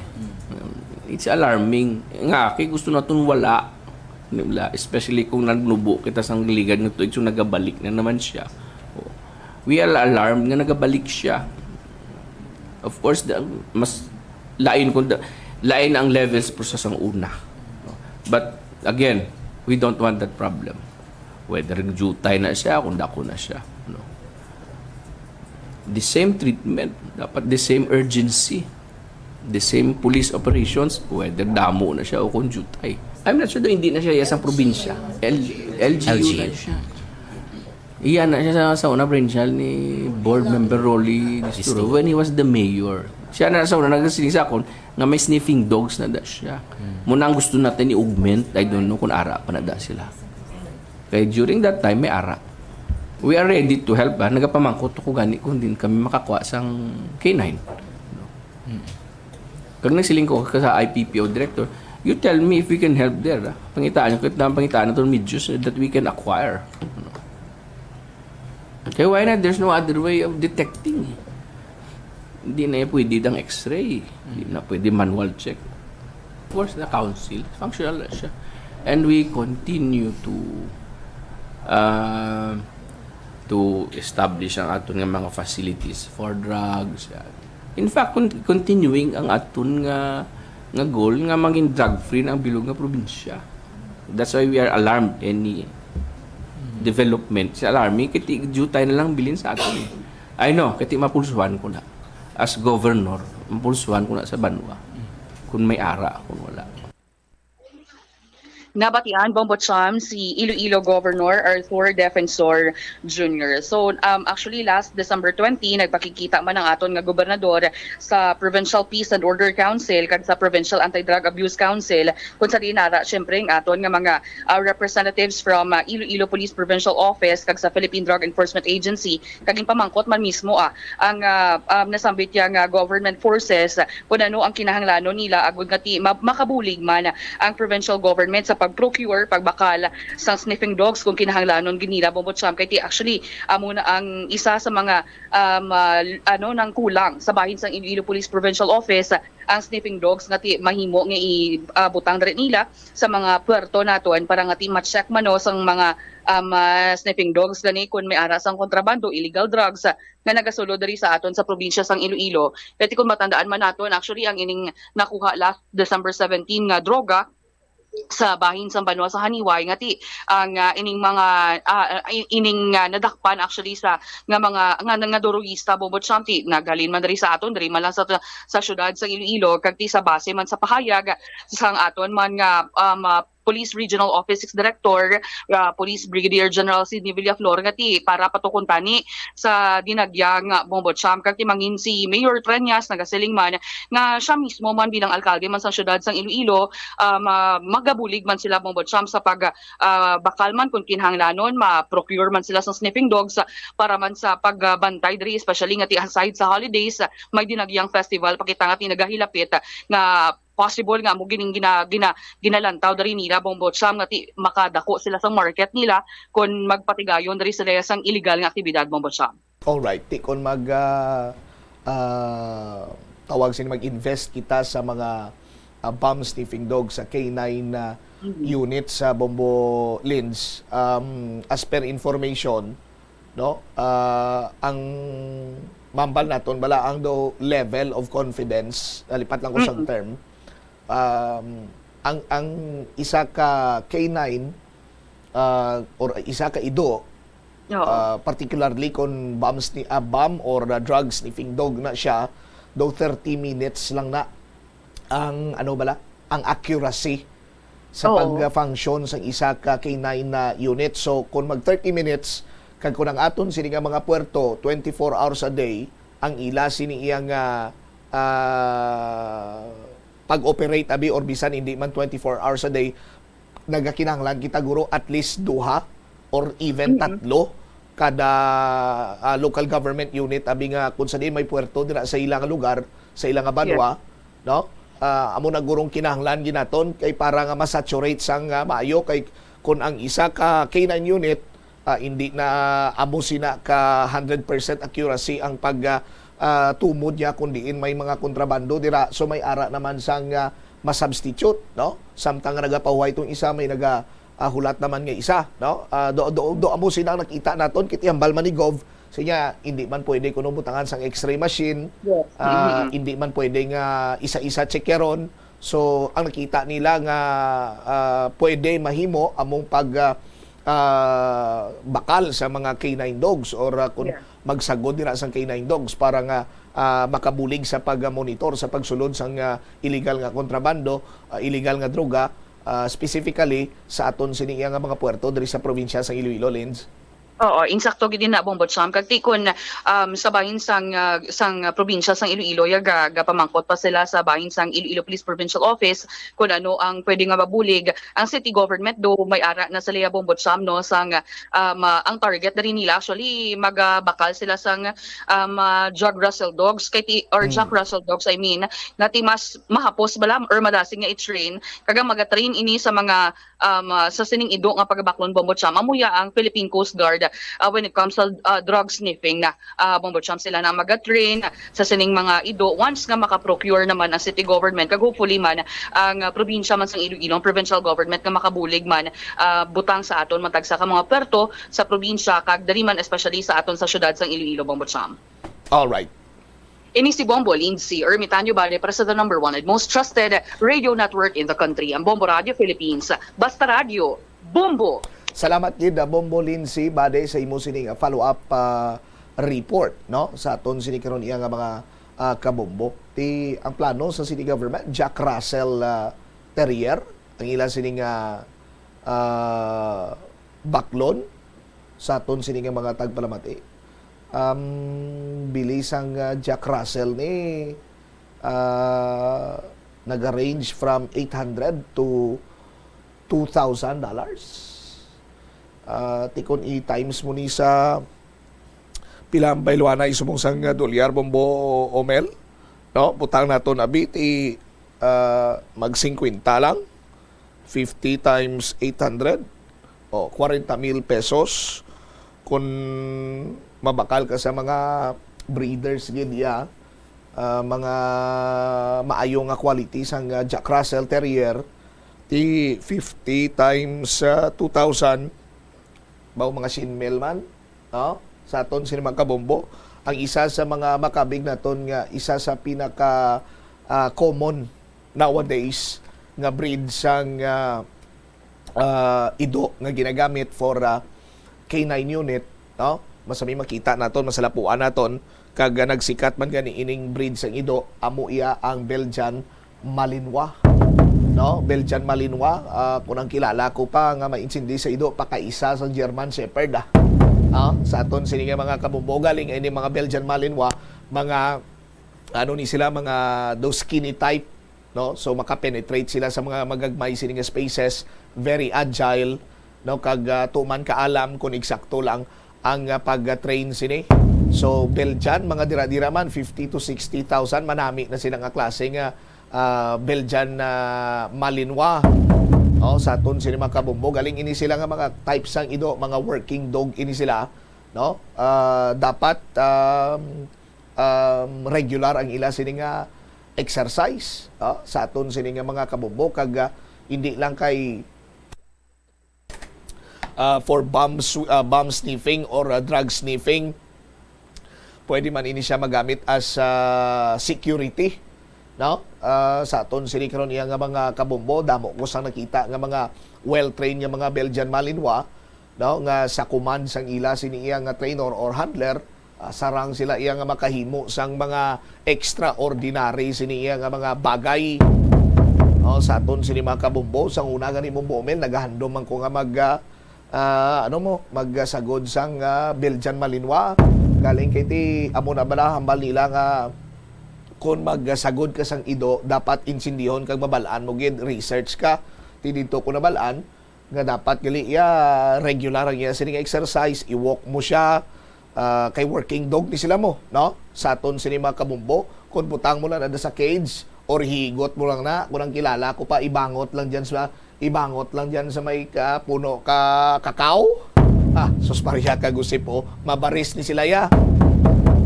It's alarming. Nga, kay gusto naton wala. Nila, especially kung nagnubo kita sang ligad nga tuig, so nagabalik na naman siya. Oh. We are alarmed nga nagabalik siya. Of course, the, mas lain kung da, lain ang levels po sa sang una. No? But again, we don't want that problem. Whether jutay na siya, kung dako na siya. No? The same treatment, dapat the same urgency, the same police operations, whether damo na siya o kung jutay. I'm not sure, hindi na siya iya sang probinsya. L-, L G U L G U. Na siya. Iya na siya sa, sa una, provincial ni board member Rolly Distro when he was the mayor. Siya na sa una nagsiling sa akon nga may sniffing dogs na da siya. Muna ang gusto natin i-augment, I don't know kung ara pa na da sila. Kay during that time, may ara. We are ready to help, ah. Nagapamangkot ko gani kung din kami makakuha sang K nine. Kag nagsiling ko ka sa I P P O director, "You tell me if we can help there, ah. Pangitaan ko, pangitaan naton medios that we can acquire." Kaya why not? There's no other way of detecting. Hindi na pwede dang X-ray. Hindi na pwede manual check. Of course, the council, functional na siya. And we continue to, uh, to establish ang aton nga mga facilities for drugs. Yan. In fact, con-, continuing ang aton nga, nga goal nga maging drug-free na ang bilog nga probinsya. That's why we are alarmed any development. Si alarmi, kiti jutay na lang bilin sa aton. Eh. I know, kiti mapulsuhan ko na. As governor, mapulsuhan ko na sa banwa. Kung may ara, kung wala. Nabatian, Bombo Cham, si Iloilo Governor Arthur Defensor Junior. So, um, actually, last December twenty, nagpakikita man ang aton nga gobernador sa Provincial Peace and Order Council kag sa Provincial Anti-Drug Abuse Council, kung sa diin nara, syempre, ang aton nga mga, ah, representatives from, ah, Iloilo Police Provincial Office kag sa Philippine Drug Enforcement Agency, kag ginpamangkot man mismo, ah, ang, ah, um, nasambit niya nga government forces, kung ano ang kinahanglanon nila agud nga ti ma-, makabulig man ang provincial government sa pag-procure, pagbakal sang sniffing dogs kung kinahanglanon gid nila, Bombo Cham, kay ti actually amo na ang isa sa mga, um, ah, ano, nang kulang sa bahin sang Iloilo Police Provincial Office, ang sniffing dogs nga ti mahimo nga i-, ah, butang diri nila sa mga puerto naton para nga ti ma-check man, no, sang mga, um, ah, sniffing dogs gani kung may ara sang kontrabando, illegal drugs, ah, nga nagasulod diri sa aton sa probinsya sang Iloilo. Kay ti kung matandaan man naton, actually, ang ining nakuha last December seventeen nga droga sa bahin sang banwa sa Janiuay nga ti ang, ah, ining mga, ah, ah, in-, ining, ah, nadakpan actually sa nga mga nga, nga duruyista, Bombo Cham, ti naghalin man diri sa aton, diri man lang sa, sa syudad sa Iloilo, kag ti sa base man sa pahayag sang aton man nga, um, ah, Police Regional Office Six Director, ah, Police Brigadier General Sidney Villaflor, nga ti para patukon tani sa dinagyang, ah, Bombo Cham, kag ti mangin si Mayor Treñas nagasiling man nga siya mismo man bilang alkalde man sang syudad sang Iloilo, ah, ma-, magabulig man sila, Bombo Cham, sa pag, ah, bakal man kung kinahanglanon, ma-procure man sila sang sniffing dogs, ah, para man sa pagbantay diri, especially nga ti aside sa holidays, ah, may dinagyang festival, pakita nga ti nagahilapit, ah, nga possible nga amo gining gina-, gina-, ginalantaw diri nila, Bombo Cham, nga ti makadako sila sa market nila kung magpatigayon diri sila sang illegal nga aktibidad, Bombo Cham. Alright, ti kon mag, ah, ah, tawag sini, mag-invest kita sa mga, ah, bomb sniffing dog sa K nine, ah, unit sa Bombo Lins. Um, as per information, no, ah, ang mambal naton bala ang do level of confidence, nalipat lang ko sang term. Um, ang, ang isa ka K nine, ah, or isa ka ido, Oo. Ah, particularly kung bomb, sni- ah, bomb or, ah, drug sniffing dog na siya, daw thirty minutes lang na ang, ano bala, ang accuracy sa Oo. pag-function sa isa ka K nine na unit. So, kung mag thirty minutes, kag kung ang aton sini nga mga puerto, twenty-four hours a day, ang ila sini iyang, ah, ah, pag-operate, abi, or bisan hindi man twenty-four hours a day, nagakinahanglan kita, guro, at least duha or even tatlo kada, ah, local government unit, abi, nga kung sa diin may puerto dira sa ila nga lugar, sa ila nga banwa, no? Ah, amo na gurong kinahanglan ginaton kay para nga ma-saturate sang, ah, maayo, kay kung ang isa ka K nine unit, ah, hindi na amo sina ka hundred percent accuracy ang pag, ah, ah, tumod niya kung diin may mga kontrabando dira, so may ara naman sang, ah, ma-substitute, no? Samtang nga nagapahuway tong isa, may naga, ah, hulat naman nga isa, no? Ah, do, do, do amo sina ang nakita naton, kay ti hambal man ni Gov, siya, hindi man pwede kuno butangan sang X-ray machine, Yes. ah, Mm-mm. hindi man pwede nga isa-isa checkeron. So, ang nakita nila nga, ah, pwede mahimo among pag, ah, ah, bakal sa mga K nine dogs or, ah, kung Yeah. magsagod dira sang K nine dogs para nga, ah, makabulig sa pag-monitor sa pagsulod sang, ah, illegal nga kontrabando, ah, illegal nga droga, ah, specifically sa aton sini iya nga mga puerto diri sa probinsya sang Iloilo, Linz. Oo, insakto gid na, Bombo Cham. Kag ti kon, um, sa bahin sang, ah, sang, ah, probinsya sang Iloilo, ya ga-, gapamangkot pa sila sa bahin sang Iloilo Police Provincial Office kung ano ang pwede nga mabulig. Ang city government, do may ara na sila ya, Bombo Cham, no, sang, um, ah, ang target diri nila, actually, magabakal sila sang, um, ah, Jack Russell dogs, kay ti, or Jack Mm. Russell dogs, I mean, nga ti mas mahapos bala or madasig nga i-train, kag ang maga-train ini sa mga, um, ah, sa sining ido nga pagabaklon, Bombo Cham, amo ya ang Philippine Coast Guard, ah, when it comes to, ah, drug sniffing na, ah, Bombo Cham, sila na ang maga-train sa sining mga ido once nga maka-procure naman ang city government, kag hopefully man ang, ah, probinsya man sang Iloilo, ang provincial government nga makabulig man, ah, butang sa aton matag sa ka mga puerto sa probinsya, kag diri man especially sa aton sa syudad sang Iloilo, Bombo Cham. All right. Ini si Bombo Lindsay Ermitanio Bale para sa the number one and most trusted radio network in the country, ang Bombo Radio Philippines. Basta Radio, Bombo! Salamat gid, ah, Bombo Lindsay Bade, sa imo sining, ah, follow-up, ah, report, no, sa aton sini karon iya nga mga, ah, kabombo. Ti, ang plano sa city government, Jack Russell, ah, Terrier, ang ila sining, ah, ah, baklon sa aton sini nga mga tagpalamati. Um, bili sang, ah, Jack Russell ni, ah, naga-range from eight hundred to two thousand dollars. Ah, ti kon i-times mo ni sa pila ang bayluanay subong sang, ah, dolyar, Bombo, Omel, no? Butang naton abi ti, ah, mag singkwenta lang. Fifty times eight hundred, o, kwarenta mil pesos. Kung mabakal ka sa mga breeders gid, ya, ah, mga maayo nga quality sang, ah, Jack Russell Terrier, ti fifty times, ah, two thousand, baw mga syen mil man, no? Sa aton sini mga kabombo, ang isa sa mga makabig naton nga isa sa pinaka, ah, common nowadays nga breed sang, ah, ah, ido nga ginagamit for, ah, K nine unit, no? Masami makita naton, masalapuan naton, kag, ah, nagsikat man gani ining breed sang ido, amo iya ang Belgian Malinois, no? Belgian Malinois, ah, kung ang kilala ko pa nga maintindi sa ido, pakaisa sa German Shepherd, ah. Ah, sa aton sini nga mga kabumbo, galing ini mga Belgian Malinois, mga, ano ni sila, mga daw skinny type, no? So, makapenetrate sila sa mga magagmay sini nga spaces, very agile, no? Kag, ah, tuman kaalam kung eksakto lang ang, ah, pag-train sini. So, Belgian, mga dira-dira man, fifty to sixty thousand, manami na sila nga klase nga, ah, Belgian na Malinois. Oh, sa aton sini mga kabumbo, galing ini sila nga mga type sang ido, mga working dog ini sila, no? Ah, dapat, um, um, regular ang ila sini nga exercise, ah, sa aton sini nga mga kabumbo, kag, ah, hindi lang kay ah, for bomb sw-, ah, bomb sniffing or, ah, drug sniffing. Pwede man ini siya magamit as, ah, security, no? Ah, sa aton sini karon iya nga mga kabombo, damo ko sang nakita nga mga well-trained nga mga Belgian Malinois, no, nga sa command sang ila sini iya nga trainer or handler, ah, sarang sila iya nga makahimo sang mga extraordinary sini iya nga mga bagay. Oh, sa aton sini mga kabombo, sang una gani, Bombo Omel, nagahandom man ko nga mag, ah, ah, ano mo, magsagod sang, ah, Belgian Malinois. Galing kay ti, amo na bala, hambal nila nga kung magsagod ka sang ido, dapat insindihon kag mabal-an mo gid, research ka. Ti didto ko nabal-an nga dapat gali iya regular ang iya sini nga exercise, i-walk mo siya, ah, kay working dog ni sila mo, no? Sa aton sini mga kabumbo, kung butang mo lang na sa cage or higot mo lang na, kung ang kilala ko pa, ibangot lang diyan sa, ibangot lang diyan sa may ka, puno ka kakao. Ah, sus, pareha ka gusip, oh. Mabaris ni sila ya.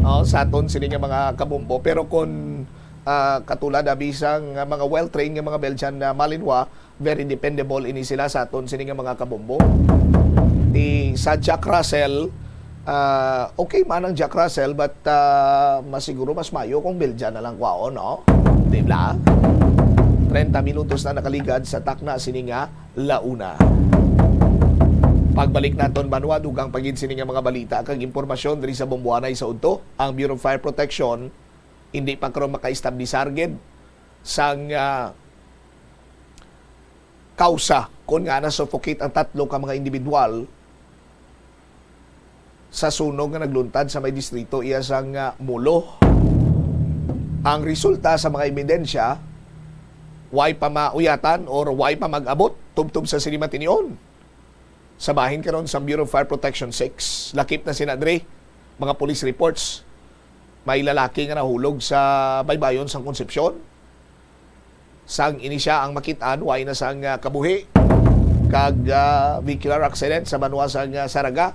Oh, sa aton sini nga mga kabumbo. Pero kung Ah, katulad abi sang, ah, mga well-trained nga mga Belgian na Malinois, very dependable ini sila sa aton sini nga mga kabombo. Ti sa Jack Russell, ah, okay man ang Jack Russell, but, ah, mas siguro mas mayo kung Belgian na lang kwaon, no? Di ba? Treinta minutos na nakaligad sa takna sini nga La Una. Pagbalik naton, Banwa, dugang pa gid sini nga mga balita kag impormasyon diri sa Bomboanay sa udto, ang Bureau of Fire Protection hindi pa karon makaestablisar gid sang, ah, kausa kon ngaa na-suffocate ang tatlo ka mga individual sa sunog nga nagluntad sa may distrito iya sang, ah, Molo. Ang resulta sa mga ebidensya, way pa mauyatan or way pa mag-abot tubtob sa sini matinion. Sa bahin karon sang Bureau of Fire Protection six, lakip na sina dre mga police reports. May lalaki nga nahulog sa baybayon sang Concepcion. Sang ini sia ang makit-an, way na sang, ah, kabuhi kag, ah, vehicular accident sa banwa sang, ah, Saraga.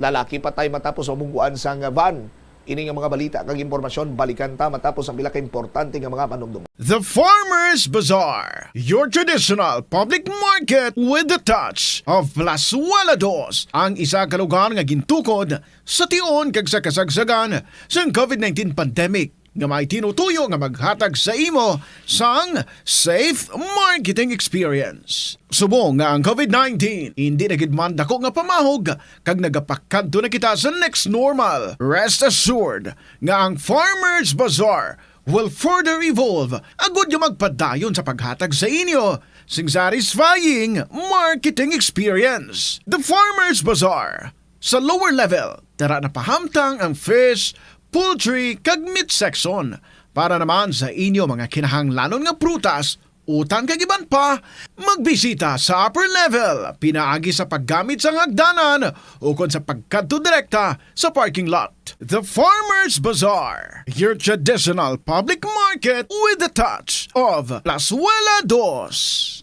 Lalaki patay matapos mabungguan sang, ah, van. Ini nga mga balita kag impormasyon, balikan ta matapos ang pila ka importante nga mga panumdum. The Farmers Bazaar, your traditional public market with the touch of Plazuela Dos, ang isa ka lugar nga gintukod sa tion kag sa kasagsagan sang COVID nineteen pandemic, nga may tinutuyo nga maghatag sa imo sang safe marketing experience. Subong nga ang COVID nineteen hindi na gid man dako nga pamahog, kag nagapakadto na kita sa next normal, rest assured nga ang Farmers Bazaar will further evolve agud nga magpadayon sa paghatag sa inyo sing satisfying marketing experience. The Farmers Bazaar, sa lower level, tara na pahamtang ang fish, poultry, kag meat section. Para naman sa inyo mga kinahanglanon nga prutas, utan kag iban pa, magbisita sa upper level pinaagi sa paggamit sang hagdanan ukon sa pagkadto direkta sa parking lot. The Farmers Bazaar, your traditional public market with the touch of Plazuela Dos.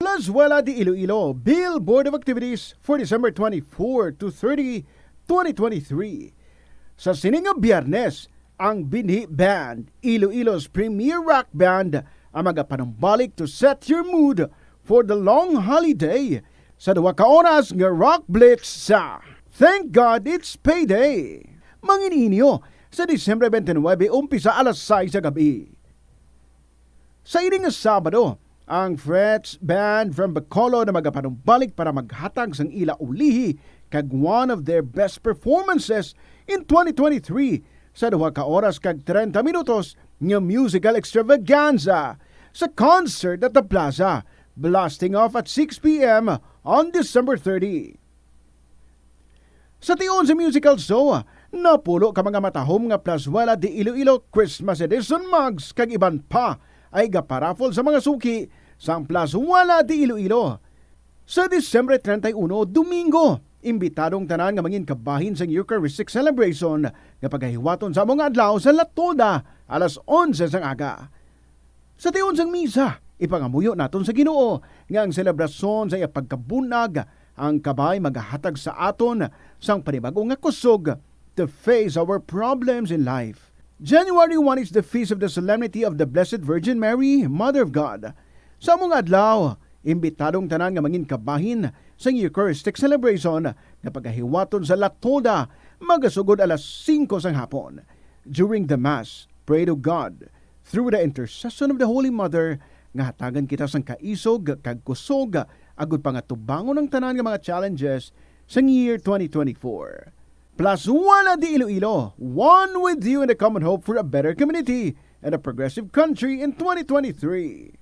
Plazuela de Iloilo, Bill Board of Activities for December twenty-four to thirty, twenty twenty-three. Sa sini nga Biyernes, ang Binhi Band, Iloilo's premier rock band, ang magapanumbalik to set your mood for the long holiday sa duha ka oras nga Rock Blitz sa Thank God It's Payday. Mangin-inyo sa Disyembre twenty-nine, umpisa alas sais sa gabi. Sa ini nga Sabado, ang Frets Band from Bacolod na magapanumbalik para maghatag sang ila ulihi kag one of their best performances in twenty twenty-three sa duha ka oras kag treinta minutos nga musical extravaganza sa Concert at the Plaza, blasting off at six p m on December thirty. Sa tion sa musical show, napulo ka mga matahom nga Plazuela de Iloilo Christmas Edition mugs kag iban pa ay gaparaffle sa mga suki sang Plazuela de Iloilo. Sa Disyembre treinta y uno, Domingo, imbitado ang tanan nga mangin kabahin sang Eucharistic Celebration nga pagahiwaton sa amo nga adlaw sa Latoda, alas onse sang aga. Sa tion sang misa, ipangamuyo naton sa Ginoo nga ang selebrasyon sa iya pagkabunag, ang kabay, magahatag sa aton sang panibag-o nga kusog to face our problems in life. January one is the feast of the Solemnity of the Blessed Virgin Mary, Mother of God. Sa amo nga adlaw, imbitado ang tanan nga mangin kabahin sang Eucharistic Celebration nga pagahiwaton sa Latoda, magasugod alas singko sang hapon. During the Mass, pray to God through the intercession of the Holy Mother nga hatagan kita sang kaisog kag kusog agud pa nga tubangon ang tanan nga mga challenges sang year twenty twenty-four. Plus, Wala di Iloilo, one with you in the common hope for a better community and a progressive country in twenty twenty-three.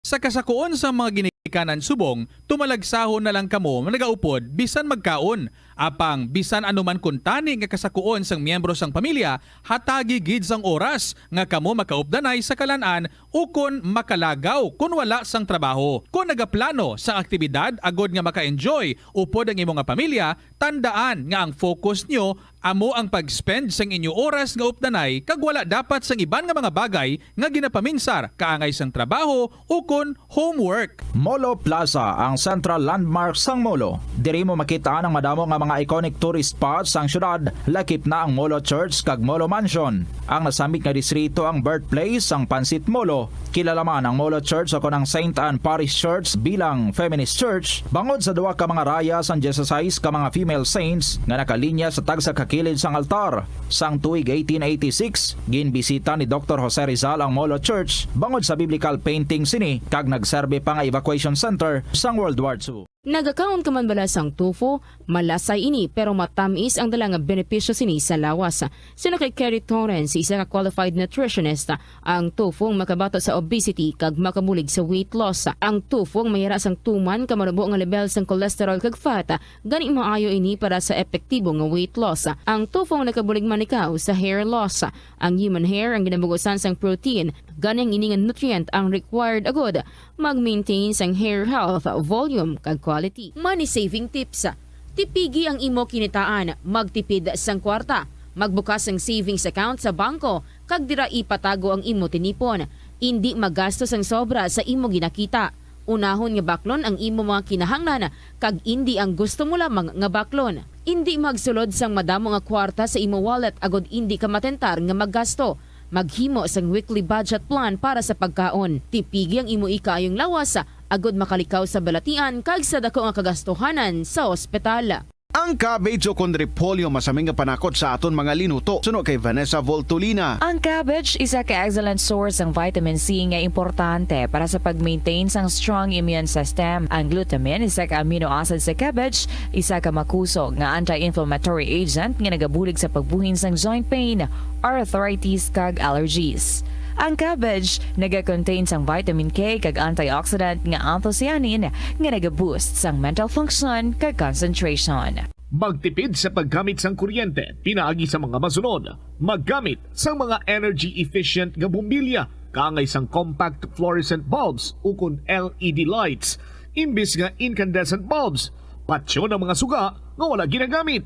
Sa kasakuon sang mga ginikanan subong, tumalagsahon na lang kamo nga nagaupod bisan magkaon. Apang bisan ano man kuntani nga kasakuon sang miyembro sang pamilya, hatagi gid sang oras nga kamo makaupdanay sa kalan-an ukon makalagaw kon wala sang trabaho. Kon nagaplano sang aktibidad agod nga maka-enjoy upod ang imo nga pamilya, Tandaan nga ang focus nyo amo ang pag-spend sang inyo oras nga updanay kag wala dapat sang iban nga mga bagay nga ginapaminsar kaangay sang trabaho ukon homework. Molo Plaza, ang central landmark sang Molo. Diri mo makita ang madamo nga mga iconic tourist spots sang syudad, lakip na ang Molo Church kag Molo Mansion. Ang nasambit nga distrito ang birthplace sang Pansit Molo. Kilala man ang Molo Church o kon ang Saint Anne Parish Church bilang feminist church bangod sa duha ka mga raya sang dieciséis ka mga female saints nga nakalinya sa tagsa ka kilid sang altar. Sang tuig eighteen eighty-six, ginbisita ni Doktor Jose Rizal ang Molo Church bangod sa biblical painting sini kag nagserbi pa nga evacuation center sang World War Two. Nagakaon ka man bala sang tofu? Malasay ini, pero matamis ang dala nga benepisyo sini sa lawas. Suno kay Kerry Torrens, isa ka qualified nutritionist, ang tofu ang makabato sa obesity kag makabulig sa weight loss. Ang tofu ang mayara sang tuman ka manubo nga level sang cholesterol kag fat, gani maayo ini para sa epektibo nga weight loss. Ang tofu ang nakabulig man ikaw sa hair loss. Ang human hair ang ginabugusan sang protein, gani ang ini nga nutrient ang required agud mag-maintain sang hair health, volume, kag quality. Money saving tips. Tipigi ang imo kinitaan, magtipid sang kwarta, magbukas sang savings account sa bangko, kag dira ipatago ang imo tinipon. Indi magasto sang sobra sa imo ginakita. Unahon nga baklon ang imo mga kinahanglan, kag indi ang gusto mo lamang nga baklon. Indi magsulod sang madamo nga kwarta sa imo wallet agud indi ka matentar nga maggasto. Maghimo sang weekly budget plan para sa pagkaon. Tipigi ang imo ikaayong lawas, agud makalikaw sa balatian kag sa daku nga kagastuhanan sa ospital. Ang cabbage o kon repolyo masami nga panakot sa aton mga linuto, suno kay Vanessa Voltolina. Ang cabbage isa ka excellent source sang vitamin C nga importante para sa pag-maintain sang strong immune system. Ang glutamine, isa ka amino acid sa cabbage, isa ka makusog nga anti-inflammatory agent nga nagabulig sa pagbuhin sang joint pain, arthritis, kag allergies. Ang cabbage naga-contain sang vitamin K kag antioxidant nga anthocyanin nga naga-boost sang mental function kag concentration. Magtipid sa paggamit sang kuryente pinaagi sa mga masunod: maggamit sang mga energy efficient nga bombilya kaangay sang compact fluorescent bulbs ukon L E D lights imbis nga incandescent bulbs. Patyon ang mga suga nga wala ginagamit.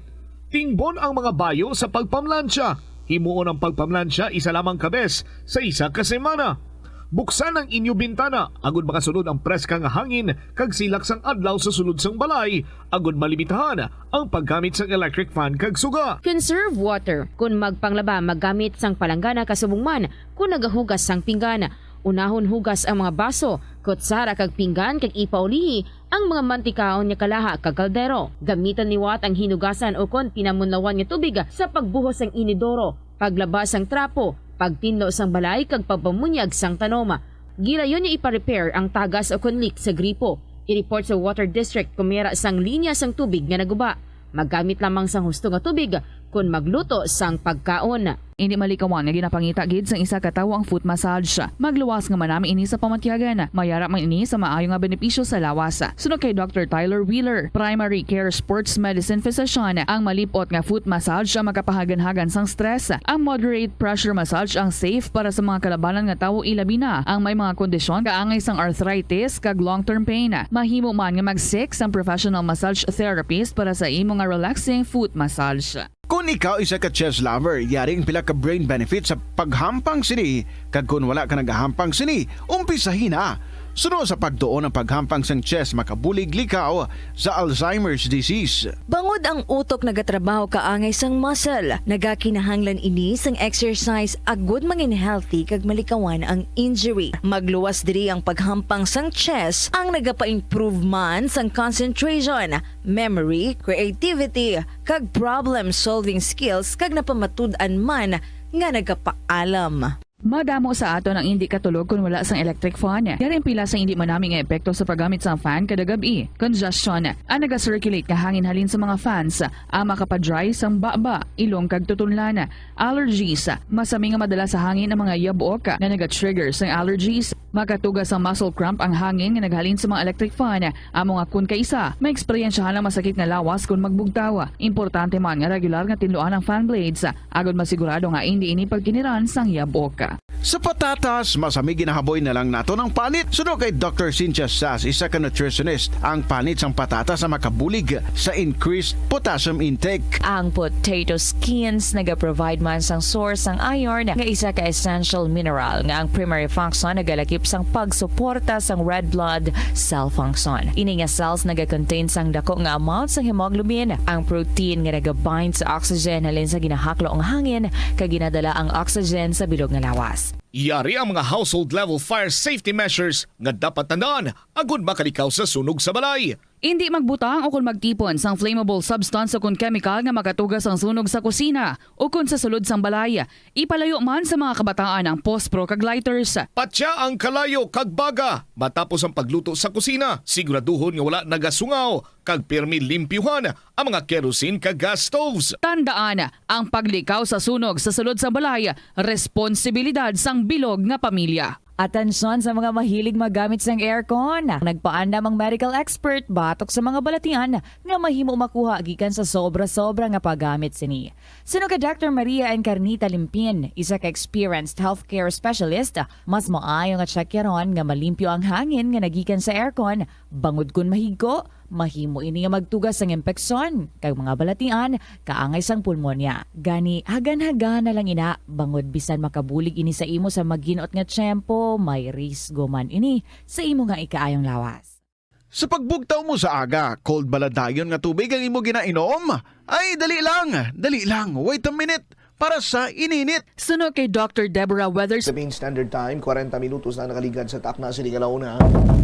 Tingbon ang mga bayo sa pagpamlansya. Himuon ang pagpamlansya isa lamang ka bes sa isa ka semana. Buksan ang inyo bintana agud makasulod ang preska nga hangin kag silak sang adlaw sa sulod sang balay, agud malimitahan ang paggamit sang electric fan kag suga. Conserve water. Kon magpanglaba, maggamit sang palanggana kasubong man kon nagahugas sang pinggan. Unahon hugas ang mga baso, kutsara kag pinggan kag ipaulihi ang mga mantikaon nga kalaha kag kaldero. Gamitan liwat ang hinugasan ukon pinamunlawan nga tubig sa pagbuhos sang inidoro, paglaba sang trapo, pagtinlo sang balay kag pagpamunyag sang tanom. Gilayon nga ipa-repair ang tagas ukon leak sa gripo. I-report sa water district kon may ara sang linya sang tubig nga naguba. Maggamit lamang sang husto nga tubig kon magluto sang pagkaon. Indi malikawan nga ginapangita gid sang isa ka tawo ang foot massage. Magluwas nga manami ini sa pamatyagan. May ara man ini sa maayo nga benepisyo sa lawas. Suno kay Doctor Tyler Wheeler, primary care sports medicine physician, ang malip-ot nga foot massage ang makapahaganhagan sang stress. Ang moderate pressure massage ang safe para sa mga kalabanan nga tawo, ilabi na ang may mga kondisyon kaangay sang arthritis kag long-term pain. Mahimo man nga mag-seek sang professional massage therapist para sa imo nga relaxing foot massage. Kon ikaw isa ka chess lover, yari ang pila ka brain benefits sa paghampang sini, kag kon wala ka nagahampang sini, umpisahi na. Suno sa pagtuon, ang paghampang sang chess makabulig likaw sa Alzheimer's disease. Bangod ang utok nagatrabaho kaangay sang muscle, nagakinahanglan ini sang exercise agud mangin healthy kag malikawan ang injury. Magluwas diri ang paghampang sang chess, ang nagapa-improve man sang concentration, memory, creativity, kag problem-solving skills, kag napamatud-an man nga nagapaalam. Madamo sa aton ang indi katulog kon wala sang electric fan. Yari ang pila sa indi manami nga epekto sa paggamit sang fan kada gab-i. Congestion. Ang naga-circulate nga hangin halin sa mga fans ang makapa-dry sang baba, ilong kag tutunlan. Allergies. Masami nga madala sa hangin ang mga yabuok nga naga-trigger sang allergies. Makatuga sang muscle cramp ang hangin nga naghalin sa mga electric fan. Amo nga kon kaisa, maeksperiensyahan ang masakit nga lawas kon magbugtaw. Importante man nga regular nga tinluan ang fan blades, agod masigurado nga indi ini pagkiniran sang yabuok. Sa patatas, masami ginahaboy na lang naton ang panit. Suno kay Doctor Cynthia Sass, isa ka nutritionist, ang panit sang patatas ang makabulig sa increased potassium intake. Ang potato skins nagaprovide man sang source sang iron, nga isa ka essential mineral nga ang primary function nagalakip sang pagsuporta sang red blood cell function. Ini nga cells nagakontain sang dako nga amount sang hemoglobin, ang protein nga nagabind sa oxygen halin sa ginahaklo nga hangin kag ginadala ang oxygen sa bilog nga lawas. Yari ang mga household level fire safety measures nga dapat tandaan agud makalikaw sa sunog sa balay. Indi magbutang o kon magtipon sang flammable substance o kon chemical nga makatugas ang sunog sa kusina o kon sa sulod sang balay. Ipalayo man sa mga kabataan ang pospro kag lighters. Patya ang kalayo kag baga matapos ang pagluto sa kusina. Siguraduhon nga wala nagasungaw kag pirmi limpyuhan ang mga kerosene kag gas stoves. Tandaan, ang paglikaw sa sunog sa sulod sang balay, responsibilidad sang bilog nga pamilya. Atensyon sa mga mahilig maggamit sang aircon. Nagpaandam ang medical expert batok sa mga balatian nga mahimo makuha gikan sa sobra-sobra nga paggamit sini. Suno kay Doctor Maria Encarnita Limpin, isa ka experienced healthcare specialist, mas maayo nga tsakyaron nga malimpyo ang hangin nga nagikan sa aircon, bangod kon mahigko, mahimo ini nga magtugas sang impeksyon kag mga balatian kaangay sang pulmonya. Gani, hagan-hagana lang ina, bangod bisan makabulig ini sa imo sa maginot nga tiyempo, may risgo man ini sa imo nga ikaayong lawas. Sa pagbugtaw mo sa aga, cold bala dayon nga tubig ang imo ginainom? Ay, dali lang, dali lang, wait a minute, para sa ininit. Suno kay Doctor Deborah Weathers. The main standard time, kwarenta minutos na nakaligad sa takna sini nga launa.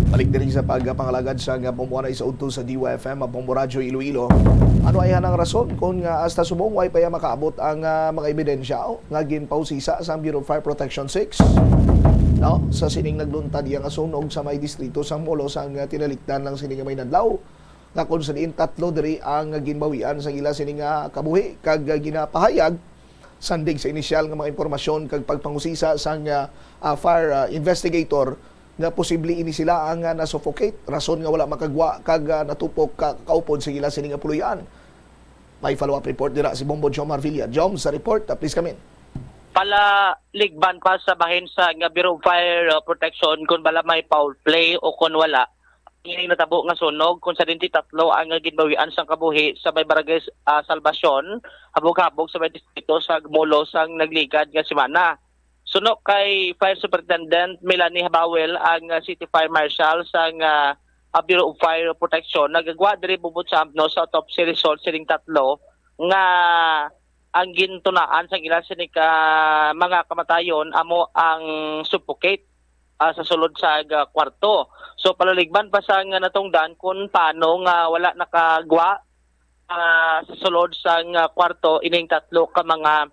Balik diri sa pagpangalagad sa nga pumuanay sa udto sa D Y F M, Bombo Radyo Iloilo. Ano ay hanang rason kung nga hasta subong way pa ya makaabot ang, ah, mga ebidensya, oh, nga ginpausisa sang Bureau of Fire Protection six, no? Sa sining nagluntad iya nga sunog sa may distrito sang Molo sang, ah, tinalikdan lang sini nga may nadlaw, nga kung sa diin tatlo diri ang ginbawian sang ila sini nga kabuhi kag, ah, ginapahayag sandig sa inisyal nga mga impormasyon kag pagpangusisa sang, ah, ah, fire, ah, investigator nga posible ini sila ang, ah, nasuffocate, rason nga wala makagwa kag, ah, natupok ka kaupod sa ila sini nga puloy-an. May follow-up report dira si Bombo Jomar Villa. Jom, sa report, ah, please come in. Palaligban pa sa bahin sa nga Bureau of Fire, uh, Protection kung bala may foul play o kung wala. Ining natabo nga sunog kung sa dinti tatlo ang ginbawian sang kabuhi sa may barangay, ah, Salvacion, habog-habog sa may distrito sa Molo sang nagligad nga semana. Suno kay Fire Superintendent Melanie Habawel, ang, ah, City Fire Marshal sang, ah, ah, Bureau of Fire Protection, nagagwa diri Bubutsamp, no, sa autopsy result sining tatlo nga ang gintunaan sang ila sini ka mga kamatayon amo ang suffocate, ah, sa sulod sa, ah, kwarto. So, palaligban pa sa nga natungdan kung paano nga wala nakagwa, ah, sa sulod sa nga kwarto ining tatlo ka mga,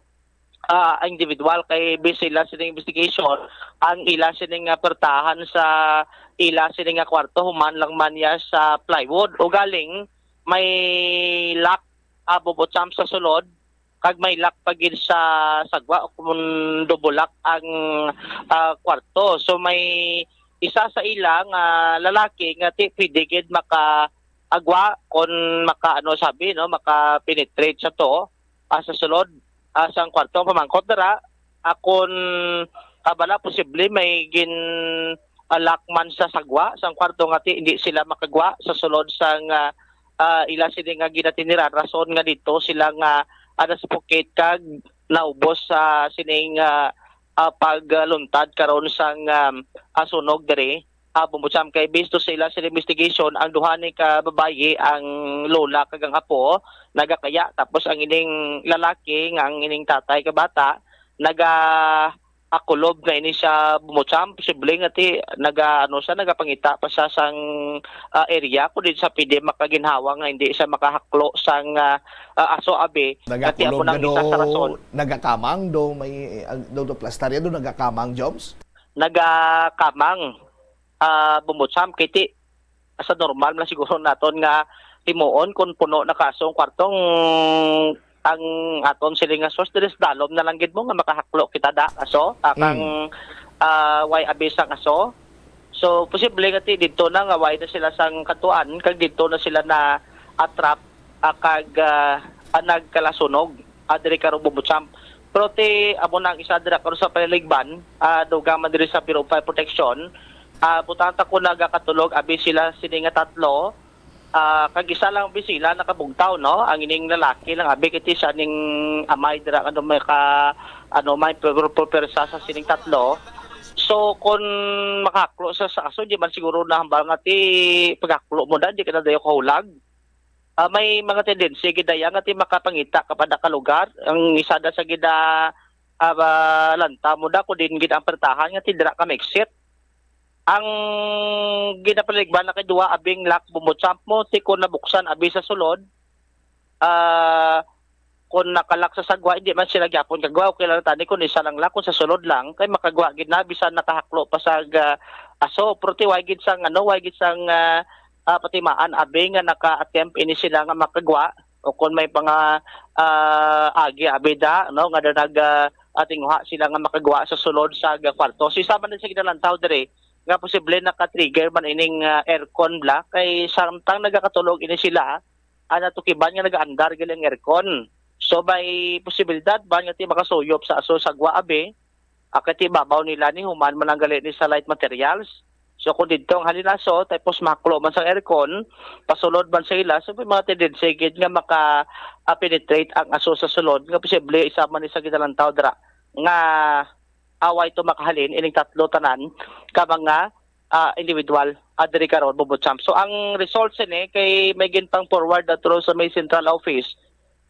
ah, individual, kay base sila sining investigation, ang ila sining nga pertahan sa ila sining nga kwarto human lang man niya sa plywood. Ugaling may lock, ah, bubutsamp sa sulod, kag may lock pa gid sa sagwa, o kung double lock ang, ah, kwarto. So, may isa sa ila nga lalaki nga ti pwede gid makaagwa kon maka, ano, sabi, no, maka-penetrate sa to, ah, sa sulod, ah, sang kwarto. Ang pamangkot dira, ah, kon, ah, bala posible may gin, ah, lock man sa sagwa sang kwarto nga ti hindi sila makagwa sa sulod sang, ah, ah, ila sini nga ginatiniran, rason nga dito sila nga, ah, nasuffocate kag naubos sa sining, ah, ah, pagluntad karon sang, um, ah, sunog diri. Ah, bumutsamp kay based to sa ila sa investigation, ang duha ni ka babayi, ang lola kag ang apo, nagakaya, tapos ang ining lalaki nga ang ining tatay ka bata naga akulob na ini siya bumutsamp, posible nga ti naga, ano siya, nagapangita pa siya sang, ah, area kung di sa pwede makaginhawa nga hindi siya makahaklo sang, ah, ah, aso abi. Nga ti amo Nagakulog nang na do, isa sa rason. Nagakamang do, may, ah, do, do plastarya do, nagakamang, Jobs? Nagakamang, ah, bumutsamp, kay ti, sa normal na siguro naton nga himuon kung puno na kaso ang kwartong ang aton siling nga source, diri sa dalom na lang gid mo nga makahaklo kita da aso, ah, kang, Mm. ah, way abis ang aso. So, posible nga ti didto na nga way na sila sang katuan, kag didto na sila na-attract, ah, kag, ah, ah, nagkalasunog, ah, diri karong bumutsamp. Pero ti, amo na ang isa dira karon sa paliligban, ah, dugang man diri sa Bureau of Fire Protection. Ah, butang ta ko nagakatulog, abi sila sini nga tatlo. Ah, kag isa lang abi sila nakabugtaw, no? Ang ining lalaki lang abi kay ti siya ning amay dira, ano, may ka, ano, may per-, per-, persa sa sining tatlo. So, kung makaklo sa, sa aso, di man siguro nahambal nga ti pagkaklo mo na, di ka na dayo kahulag. Ah, may mga tendency gid daya nga ti makapangita ka pa da ka lugar. Ang isa da sa gina, ah, ba, lantaw mo da, kung din gid ang pertahan nga ti dira ka ma-exit. Ang ginapaligban na kay duwa abing lock bumbo champ mo, ti kon nabuksan abi sa sulod, ah, kon nakalak sa sagwa, hindi man sila gyapon kagwa, okay lang tani kung isa lang lock, kung sa sulod lang, kay makagwa gid na, bisan nakahaklo pa sa ga-, aso, pero ti way gid sang, ano, way gid sang, ah, ah, patimaan, abi nga naka-attempt ini sila nga makagwa, o kon may mga, ah, agi, abi da, no, nga da nag, ah, ah, tinguha sila nga makagwa sa sulod sa ga-, kwarto. So, isa man din sa ginalantaw diri, nga posible naka-trigger man ining, ah, aircon bla, kay samtang nagakatulog ini sila, ah, natukiban nga nagaandar gali ang aircon. So, may posibilidad ba nga ti makasuyop sa aso sagwa, abi? Ah, kay ti babaw nila ni human man ang gali ni sa light materials. So, kung didto ang halin aso, tapos mahaklo man sa aircon, pasulod man sa ila, so may mga tendency gid nga maka, ah, penetrate ang aso sa sulod, nga posible isa man ni sa ginalantaw dira nga away to makahalin ining tatlo tanan ka mga, ah, individual, ah, diri karon, Bobo Champ. So, ang result sini kay may ginpang-forward na to sa may central office,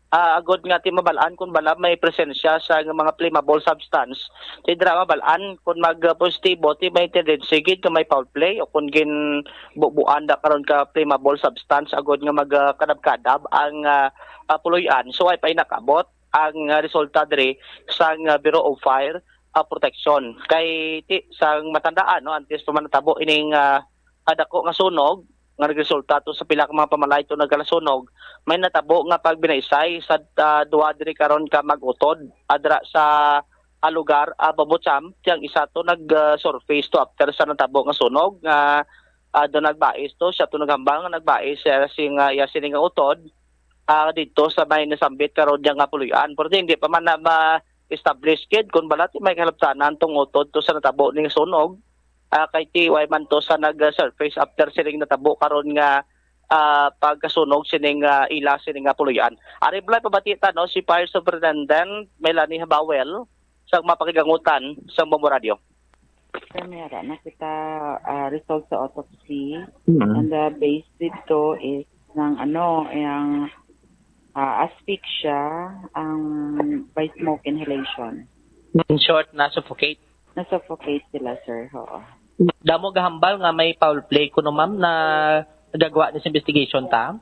ah, agod nga ti mabal-an kung bala may presensya sa mga flammable substance. Ti dira mabal-an kung mag-, ah, positibo, ti may tendency gid nga may foul play o kung ginbubuan da karon ka flammable substance agod nga mag, ah, kadab-kadab ang, ah, ah, puloy-an. So, ay pa inakabot ang, ah, resulta diri sang, ah, Bureau of Fire, ah, Protection. Kay ti, sang matandaan, no, antes pa man natabo ining, ah, ah, dako nga sunog nga nagresulta to sa pila ka mga pamalayay to nagkasunog, may natabo nga pagbinaysay sa, ah, duha diri karon ka mag-utod, ah, dira sa, ah, lugar, ah, Babucham, ti ang isa to nag, ah, surface to after sa natabo nga sunog nga, ah, do nagbais to, siya to naghambal nga nagbais siya sing, ah, iya sini nga utod, ah, dito sa may nasambit karon niya nga puloy-an. Pero hindi pa man na ma-establish gid kung bala ti may kahalaptanan tong utod to sa natabo ning sunog. Ah, kay ti way man to sa nag-surface after sining natabo karon nga, ah, pagkasunog sining, ah, ila sining nga puloy-an. Ari bala pabati ta, no, si Fire Superintendent Melanie Habawel sa mapakigangutan sa Bombo Radio. Sir, may ara na kita, ah, result sa autopsy. Mm. And, ah, based dito is ng ano, ang, ah, asphyxia, ang by smoke inhalation. In short, na-suffocate. Na-suffocate sila, sir. Oo. Damo gahambal nga may foul play kuno, ma'am, na gagawa ni sa investigation ta?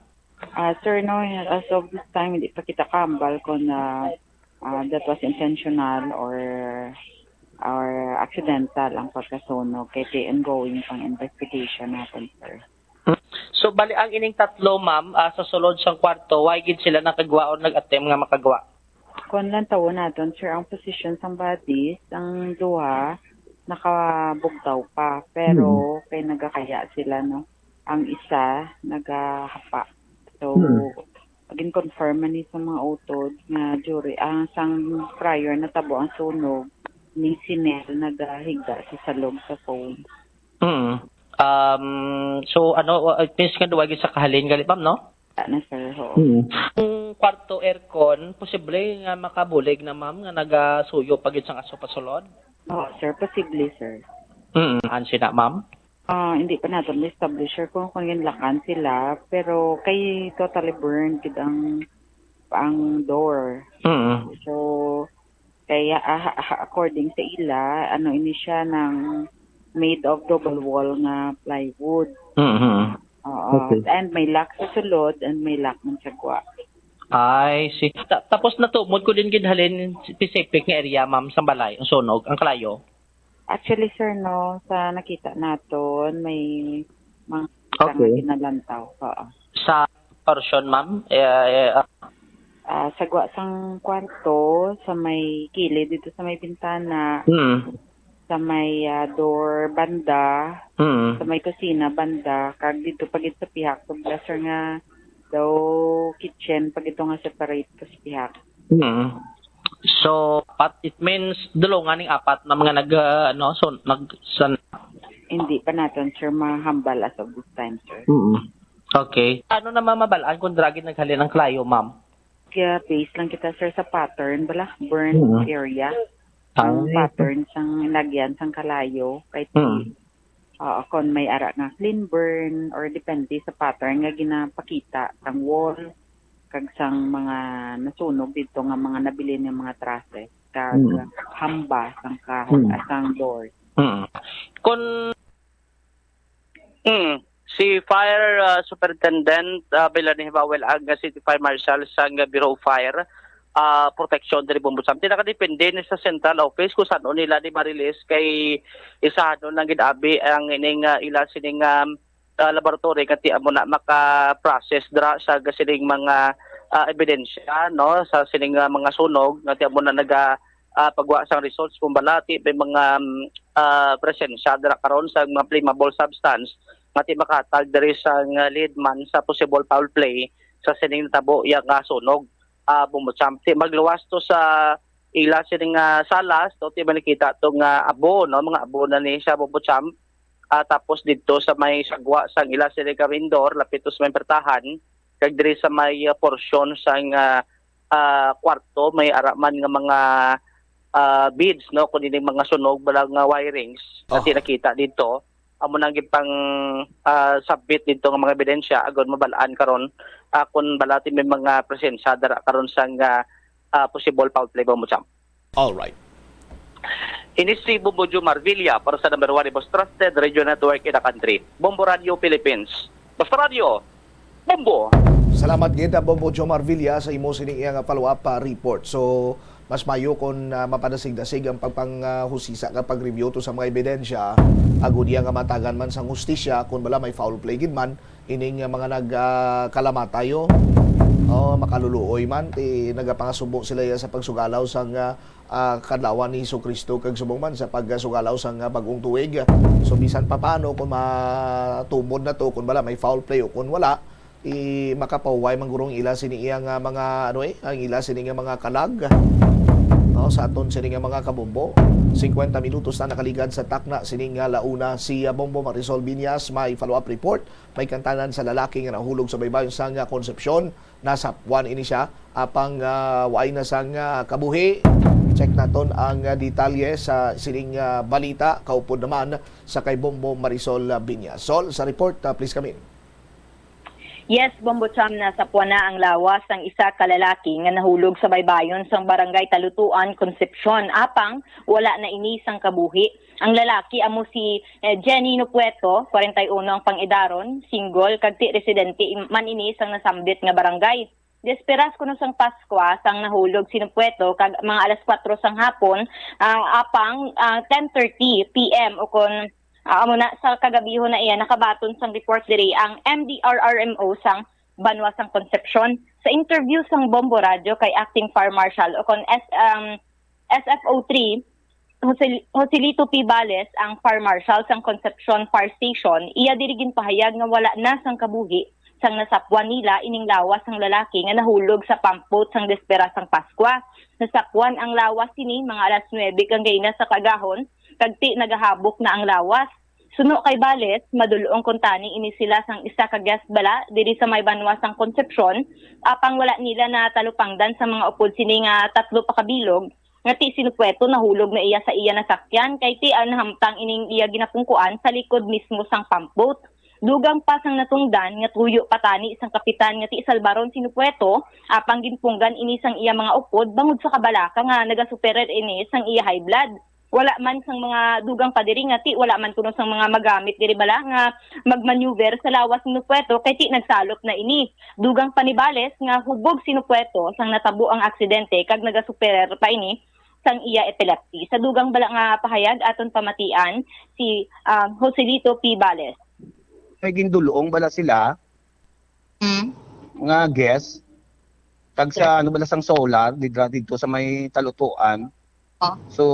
Ah, sir, no, as of this time, hindi pa kita kahambal kung, ah, ah, that was intentional or, or accidental ang pagkasunog. Kay ti ongoing pang investigation natin, sir. So, bali ang ining tatlo, ma'am, ah, sa sulod sang kwarto, way gid sila nakagwa o nag-attempt nga makagwa? Kung lang tawon naton, sir, ang position sang bodies, ang duha, nakabugtaw pa. Pero, Hmm. kay nagakaya sila, no? Ang isa, nagahapa. So, Hmm. gin-confirm man ni sa mga utod nga during, ang sang prior natabo ang sunog, ni si Nel nagahigda sa salog sa phone. Mm. Um, so, ano, uh, it means nga duwa gid sa kahalin gali, ma'am, no? Wala na, sir. Oo. Mm. Ang kwarto aircon, posible nga makabulig na, ma'am, nga nagasuyo pa gid sang aso pasulod? Oo, sir. Posible, sir. Mm. An sina, ma'am? Ah, hindi pa naton ma-establish, sir, kung, kung ginlakan sila. Pero kay totally burned gid ang, ang door. Mm. So, kaya, ah, ha-, ha-, according sa ila, ano ini siya, nang made of double wall nga plywood. Mhm. Oo. Okay. And may lock sa sulod and may lock man sa gwa. I see. Ta-, tapos natumod ko din gid halin specific nga area, ma'am, sa balay, ang sunog, ang kalayo? Actually, sir, no, sa nakita naton, may mga Okay. ginalantaw. Oo. Sa portion, ma'am? Eh, eh, ah. Ah, sa gwa sang kwarto, sa may kilid dito sa may bintana, Mm. sa may, ah, door banda, Mm. sa may kusina banda, kag dito pa gid sa pihak, sobra, sir, nga daw kitchen pa gito nga separate to sa pihak. Mm. So, apat, it means dulungan ning apat na mga nag, ah, ano, so, nag, san- Hindi pa naton, sir, mahambal as of this time, sir. Mm. Okay. Ano na mamabal-an kung dira gid naghalin ang kalayo, ma'am? Kaya base lang kita, sir, sa pattern bala, burn Mm. area. Ah, Ang okay. Pattern sang lagyan sang kalayo, kay Mm. ah, kung may ara nga clean burn or depende sa pattern nga ginapakita sang wall kag sang mga nasunog dito nga mga nabilin nga mga trusses kag Mm. hamba sang kahoy Mm. ah, sang door. Mm. Kung Hmm. Si Fire uh, Superintendent uh, Belani Hibawel ang uh, City Fire Marshal sang uh, Bureau of Fire uh, Protection diri Bombo Sam. Ti nakadepende ni sa central office kung saan nila ni ma-release kay isahanon lang gid abi ang ining uh, ila sining um, uh, laboratory nga ti amo na maka-process dira sa sining mga uh, ebidensya no sa sining uh, mga sunog nga ti amo na naga uh, pagwa sang results kung bala ti may mga um, uh, presensya dira karon sa mga flammable substance nga ti makahatag diri sa nga lead man sa possible foul play sa sining natabo iya nga sunog. Uh, Bombo Champ, ti magluwas to sa ila sining nga salas to ti manikita to nga abo no mga abo na ni sa Bombo Champ. Uh, tapos didto sa may sagwa sang ila sining ka vendor lapit to sa may pertahan kag diri sa may uh, portion sang uh, uh, kwarto may araman nga mga uh, beads no kundi ning mga sunog bala nga wirings na Oh. Nakita dito amo nang gipang uh, submit dito nga mga ebidensya agon mabalaan karon uh, kung balati may mga presensya dara karon sang uh, uh, possible foul play ba mo champ. All right. Ini si Bombo Jomar Villa para sa number one most trusted radio network in the country, Bombo Radio Philippines. Basta Radio, Bombo! Salamat gid, Bombo Jomar Villa, sa imo sining iyang follow-up ah, report. So, mas mayo kung ah, mapadasig-dasig ang pagpanghusisa ka pag-review to sa mga ebidensya, agud iya nga matagan man sang hustisya kung bala may foul play gid man ining ah, mga nagkalamatay o oh, makaluluoy man ti nagapangasubo sila iya sa pagsugalaw sang ah, ah, kadlawan ni Jesu-Cristo kag subong man sa pagsugalaw sang ah, bag-ong tuig. So bisan pa paano kung matumod na to kung bala may foul play o kung wala, i makapahuway man guro ang ila sini iya nga mga ano eh, ang ila sini nga mga kalag. No, sa aton sini nga mga kabombo, singkwenta minutos na nakaligad sa takna sini nga launa si ah, Bombo Marisol Binyas may follow-up report. May kantanan sa lalaki nga nahulog sa baybayon sang ah, Concepcion. Nasapwan ini siya apang ah, waay na sang ah, kabuhi. Check naton ang ah, detalye sa sining ah, balita kaupod naman sa kay Bombo Marisol ah, Binyas. Sol, sa report, ah, please come in. Yes, Bombo Cham, nasapwan na ang lawas sang isa ka lalaki nga nahulog sa baybayon sang barangay Talutuan, Concepcion. Apang wala na ini sang kabuhi. Ang lalaki amo si eh, Jenny Nopueto, kwarenta y uno ang pang-edaron, single, kag ti residente im- man ini sang nasambit nga barangay. Desperas kuno sang Paskwa sang nahulog si Nopueto kag mga alas kuwatro sang hapon, ah, apang ah, ten thirty P M o kon ah, amo na sa kagabihon na iya nakabaton sang report diri ang M D R R M O sang banwa sang Concepcion. Sa interview sang Bombo Radio kay Acting Fire Marshal o kon S, um, S F O three, Jose, Joselito P. Bales ang Fire Marshal sang Concepcion Fire Station, iya diri ginpahayag nga wala na sang kabuhi sang nasapwan nila ining lawas sang lalaki nga nahulog sa pump boat sang despera sang Paskwa. Nasapwan ang lawas sini mga alas nuebe kang gaina sa kagahon, kag ti nagahabok na ang lawas. Suno kay Bales, madul-ong kuntani ini sila sang isa ka guest bala diri sa may banwa sang Concepcion, apang wala nila natalupangdan sa mga upod sini nga tatlo pa ka bilog nga ti si Nopueto nahulog na iya sa iya nasakyan kay ti ang nahamtang ining iya ginapungkuan sa likod mismo sang pump boat. Dugang pa sang natungdan nga tuyo pa tani sang kapitan nga ti salbaron si Nopueto, apang ginpunggan ini sang iya mga upod bangod sa kabalaka nga nagasuperer ini sang iya high blood. Wala man sang mga dugang pa diri nga ti wala man kuno sang mga magamit diri bala nga magmaneuver sa lawas ni Nopueto kay ti nagsalop na ini. Dugang pa ni Bales nga hubog si Nopueto sang natabo ang aksidente kag nagasuperer pa ini sang iya epilepsy. Sa dugang bala nga pahayag aton pamatian si ah, Joselito P. Bales. May gindulong bala sila Mm. Nga guest kag sa ano bala sang solar didra dito sa may talutuan. Oh. So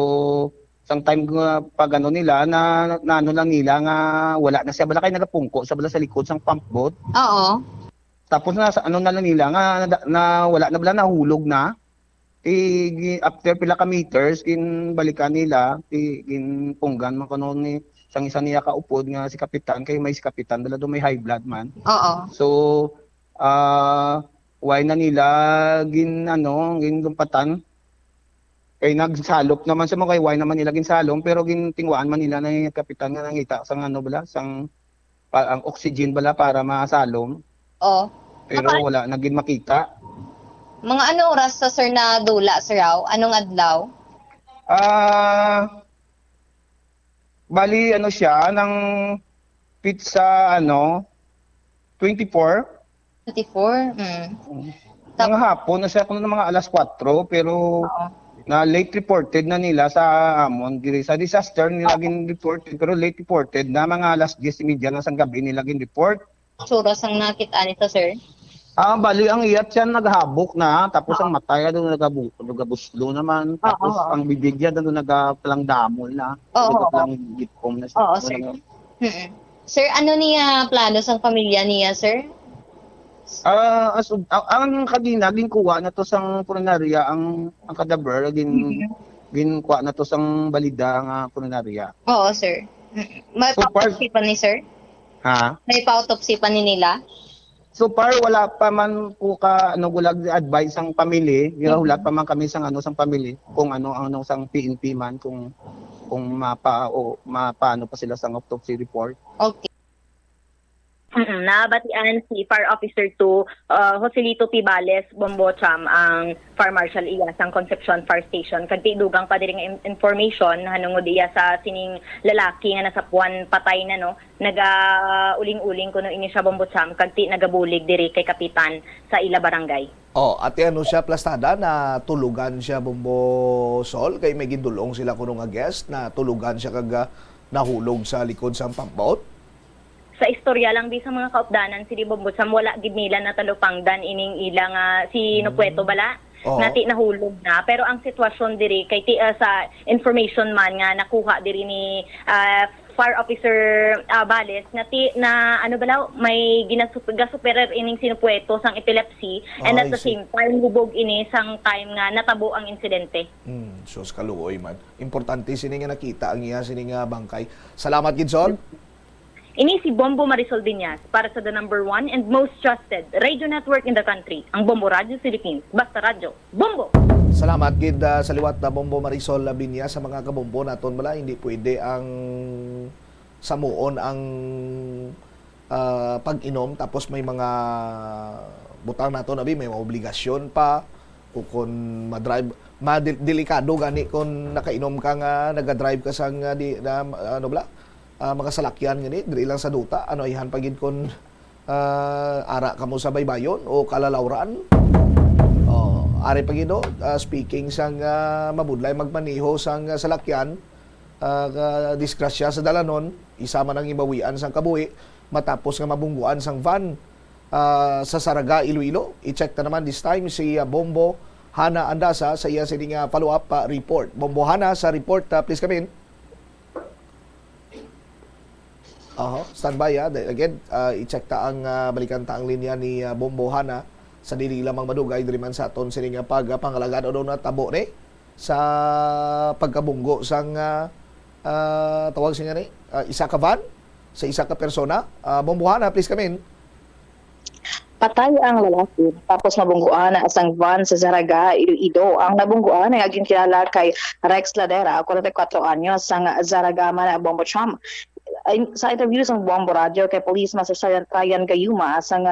sang time nga pag ano nila na naano lang nila nga wala na siya bala kay nagapungko sa bala sa likod sang pump boat. Oo. Tapos na sa ano na lang nila nga na, na wala na bala nahulog na. Ti gi-, after pila ka meters, ginbalikan nila, ti ginpunggan man kuno ni sang isa niya kaupod nga si Kapitan, kay may si Kapitan bala do may high blood man. Oo. So, ah, why na nila gin-, ano, ginlumpatan? Kay nagsalop naman siya mo, kay why naman nila ginsalom, pero gintingwaan man nila na yung Kapitan nga nangita sang ano bala, sang pa-, ang oxygen bala para masalom. Oh. Pero Naka- wala na gid makita. Mga ano oras sa, sir, na dula, sir, aw? Anong adlaw? Ah, bali, ano siya, nang pizza, ano, twenty-four. Twenty-four? Mm. Mga hapon na siya, kuno mga alas kwatro, pero Oo. na late reported na nila sa amon diri sa disaster nila gin reported, pero late reported na mga alas diyes y media na sang gabi nila gin report. Tsura sang nakita nito, sir? Ah, bali ang iya tiyan naghabok na, tapos ang matay na doon nagabu-, nagabuslo naman, tapos Oo. ang bibig niya doon nagapalang damol na, Oo. nagapalang gitpom na siya. Oo, sir. Mm-mm. Sir, ano niya plano sang pamilya niya, sir? Ah, as of, ang, ang kadina, ginkuha na to sang punerarya, ang, ang kadaver, gin-, Mhm. ginkuha na to sang balida nga punerarya. Oo, sir. Mm. May So far pa ni, sir? Ha? May pa-autopsy pa ni nila? So far, wala pa man ko ka, ano, gulag advice ang family. Yung Mhm. hulat pa man kami sang, ano, sang family, kung ano, ano, sang P N P man, kung, kung mapa-, o, mapaano pa sila sang autopsy report. Okay. Mm, nabatian si Fire Officer two, uh, Joselito P. Bales Bombocham, ang Fire Marshal iya sang Concepcion Fire Station. Kag ti dugang pa diri nga in-, information, hanungod iya sa sining lalaki nga nasapuan patay na, no? Nagauling-uling kuno ini siya, Bombocham, kag ti nagabulig diri kay kapitan sa ila barangay. Oh, ate, ano siya, plastada na tulugan siya, Bombo Sol, kay may gindulong sila kuno nga guest na tulugan siya kag, ah, nahulog sa likod sang pump boat? Sa istorya lang di sa mga kaupdanan, si Bombo Sam, wala gid nila natalupangdan ining ila nga si Hmm. Nopueto bala, Oo. nga ti nahulog na. Pero ang sitwasyon diri kay ti, ah, sa information man nga nakuha diri ni, ah, Fire Officer, ah, Bales, nga ti na, ano bala, may ginasup-, gasuperer ining si Nopueto sang epilepsy, and Ah, at I the see. same time, hubog ini sang time nga natabo ang insidente. Hmm, sus, kaluoy man. Importante sini nga nakita ang iya sini nga bangkay. Salamat gid, Sol. Ini si Bombo Marisol Viñas para sa the number one and most trusted radio network in the country, ang Bombo Radio Philippines. Basta radyo, Bombo! Salamat gid, ah, sa liwat na Bombo Marisol Viñas. Sa mga kabombo naton bala, hindi pwede ang samuon ang, ah, pag-inom, tapos may mga butang naton, abi, may mga obligasyon pa, o kon madrive, ma-, del-, delikado gani kon nakainom ka nga nagadrive ka sang, ah, di, na, ano bala, ah, mga salakyan gani, diri lang sa duta, ano, ayhan pa gid kon, ah, ara kamo sa baybayon o kalalawran. Oh, ari pa gid, oh, ah, speaking sang, ah, mabudlay magmaneho sang, ah, salakyan, ah, ka-, disgrasya sa dalanon, isa man ang gibawian sang kabuhi matapos nga mabungguan sang van, ah, sa Saraga, Iloilo. I-check ta naman this time si, ah, Bombo Hana Andasa sa iya sini nga follow-up, ah, report. Bombo Hana sa report, ah, please come in. Aha, standby, ah. Dahil again, ah, i-check ta ang, ah, balikan ta ang linya ni, ah, Bombo Hana sa dili lamang madugay diri man sa aton sini nga pag, ah, pangalagad o daw natabo ni sa pagkabunggo sang, ah, ah, tawag siya ni, ah, isa ka van sa isa ka persona. Ah, Bombo Hana, please come in. Patay ang lalaki, tapos mabungguan sang van sa Zarraga, Iloilo. Ang nabungguan nga ginkilala kay Rex Ladera, kwarenta y kuwatro anyos, sang Zarraga man, Bombo Cham. Ay, sa interview sang Bombo Radio kay Police Master Sergeant Ryan Gayuma sang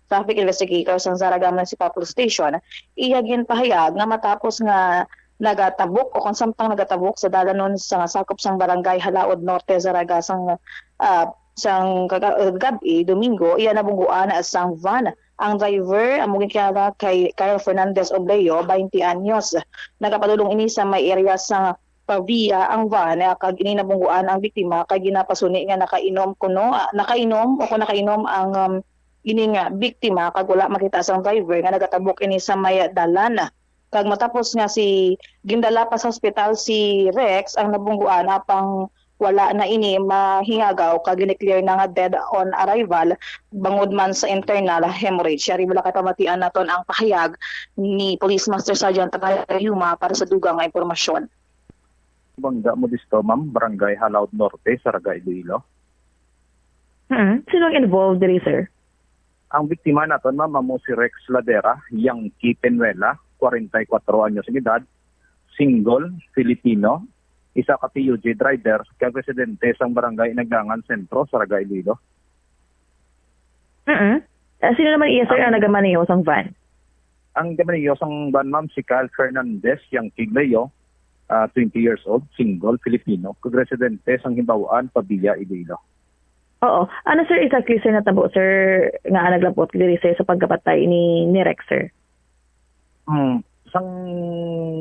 Traffic Investigator sang Zarraga Municipal Police Station, iya ginpahayag nga matapos nga nagatabok o kung samtang nagatabok sa dalanon sa sakop sang Barangay Halaod Norte, Zarraga, sang, ah, sang kaga-, gab-i, Domingo, iya nabungguan sang van. Ang driver amo ginkilala kay Kyle Fernandez Obleo, twenty anyos. Nagapadulong ini sa may area sa Pavia ang van, ah, kag ini nabungguan ang biktima kay ginapasuni nga nakainom kuno, ah, nakainom o kung nakainom ang, um, ini nga biktima kag wala makita sang driver nga nagatabok ini sa may dalan. Kag matapos nga si, gindala pa sa ospital si Rex, ang nabungguan, apang Wala na ini mahingagaw kag gine-clear na nga dead on arrival bangod man sa internal hemorrhage. Yari, wala kay pamatian naton ang pahayag ni Police Master Sergeant Ryan Yuma para sa dugang nga impormasyon. Bangga Modesto, ma'am, Barangay Halaod Norte, Saraga, Iloilo. Hmm, sino ang involved diri, sir? Ang biktima naton, ma'am, amo si Rex Ladera, Yankee Penuela, kwarenta y kuwatro anyos ang edad, single, Filipino, isa ka P U J driver, kag residente sang Barangay Inagdangan Sentro, Saraga, Iloilo. Mm. Ah, sino naman iya, sir, ang Ang nagamaneho sang van? Ang gamaneho sang van, ma'am, si Kyle Fernandez, Yankee Leo, ah, twenty years old, single, Filipino, kag residente sang Himbao-an, Pavia, Iloilo. Oo. Ano, sir, exactly, sir, natabo, sir, nga naglabot diri, sir, sa pagkapatay ni, ni Rex, sir? Hmm, sang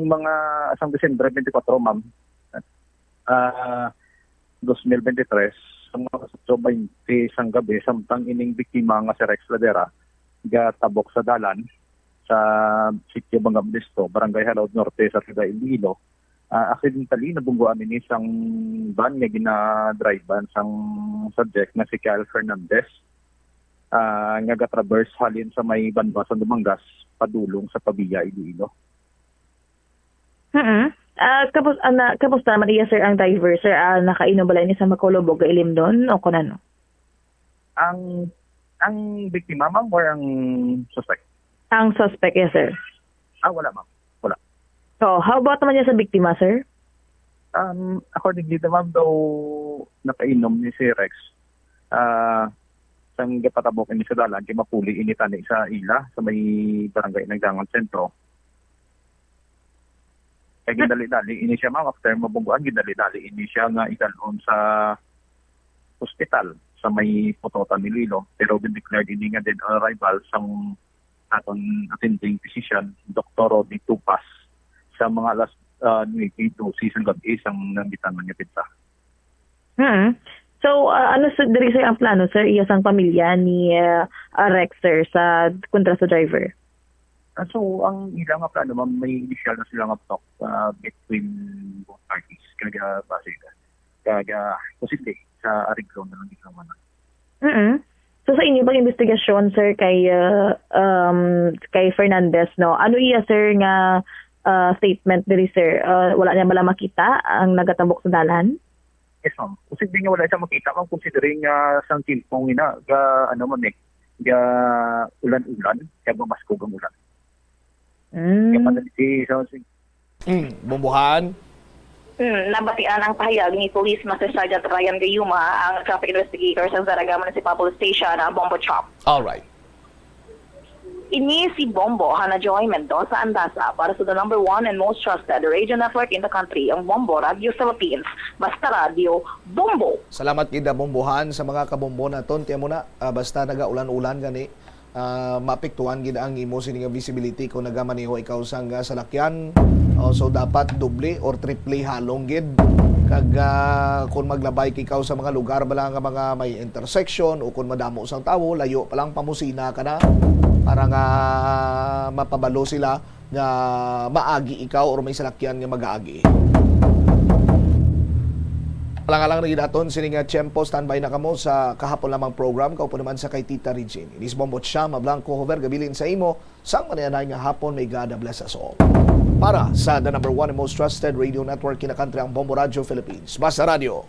mga, sang Disyembre twenty-four, ma'am, ah, twenty twenty-three, sa mga alas otso bente sang gabi, samtang ining biktima nga si Rex Ladera gatabok sa dalan sa Sitio Bangga Modesto, Barangay Halaod Norte, Saraga, Iloilo, ah, accidentally nabungguan ini sang van nga ginadrivean sang subject nga si Kyle Fernandez, ah, nga gatraverse halin sa may banwa sa Dumangas padulong sa Pavia, Iloilo. Mm. Ah, kapos-, ah, na, kamusta naman iya, sir, ang driver, sir? Ah, nakainom bala ini sa makulubog nga ilimnon o kon ano? Ang, ang biktima, ma'am, or ang suspect? Ang suspect, yes, sir. Ah, wala, ma'am. Wala. So, how about naman niya sa biktima, sir? Um, according dito, ma'am, daw nakainom ni si Rex. Ah, sang gapatabok ini sa dalan, kay mapuli ini tani sa ila, sa may barangay Inagdangan Sentro. Kay gindali-dali ini siya, ma'am, after mabungguan, gindali-dali ini siya nga idalon sa hospital sa may Pototan, Iloilo, pero gin-declare ini nga dead on arrival sang aton attending physician, Doktor Rodney Tupas, sa mga alas, ah, nuebe dose sang gab-i sang nanggitan man nga petsa. Hmm. So, ah, ano sa, diri, sir, ang plano, sir, iya sang pamilya ni, ah, ah, Rex, sir, sa kontra sa driver? Ah, so, ang ila nga plano, ma'am, may initial na sila nga talk, ah, between both parties. Kag, ah, base ka, kag, ah, posible sa ariglo na lang gid naman. Mm. So, sa inyo pag-investigasyon, sir, kay, ah, um, kay Fernandez, no, ano iya, sir, nga, ah, statement diri, sir? Ah, wala niya bala makita ang nagatabok sa dalan? Yes, ma'am. Posible nga wala siya makita, ma'am, considering nga sang tiempo nga ina, ga, ano man eh, ga ulan-ulan, kaya mamaskog ang ulan. Mm. Kaya madali si, so, si Mm, Bombohan. Mm, nabatian ang pahayag ni Police Master Sergeant Ryan Gayuma, ang traffic investigator sa Zarraga Municipal Police Station, ang Bombo Chop. All right. Ini si Bombo Hana Joy Mendoza Andaza para sa the number one and most trusted radio network in the country, ang Bombo Radio Philippines. Basta Radio, Bombo! Salamat gid, ah, Bombohan, sa mga kabombo naton. Tiyan mo na, ah, basta nagaulan-ulan gani, ah, maapektuhan gid ang imo sini nga visibility kung nagamaneho ikaw sang, ah, salakyan. Oh, so dapat doble or triple halong gid. Kag, ah, kung maglabay ka ikaw sa mga lugar bala nga mga may intersection o kung madamo sang tawo, layo pa lang pamusina ka na para nga mapabalo sila nga maagi ikaw or may salakyan nga mag-aagi. Alang-alang na gid aton sini nga tiyempo, standby na kamo sa kahapon lamang program, kaupo naman sa kay Tita Regine. Inis Bombo Chama Blanco, Hover Gabilin sa imo, sang manayanay nga hapon, may God bless us all. Para sa the number one and most trusted radio network in the country, ang Bombo Radio Philippines. Basta Radio,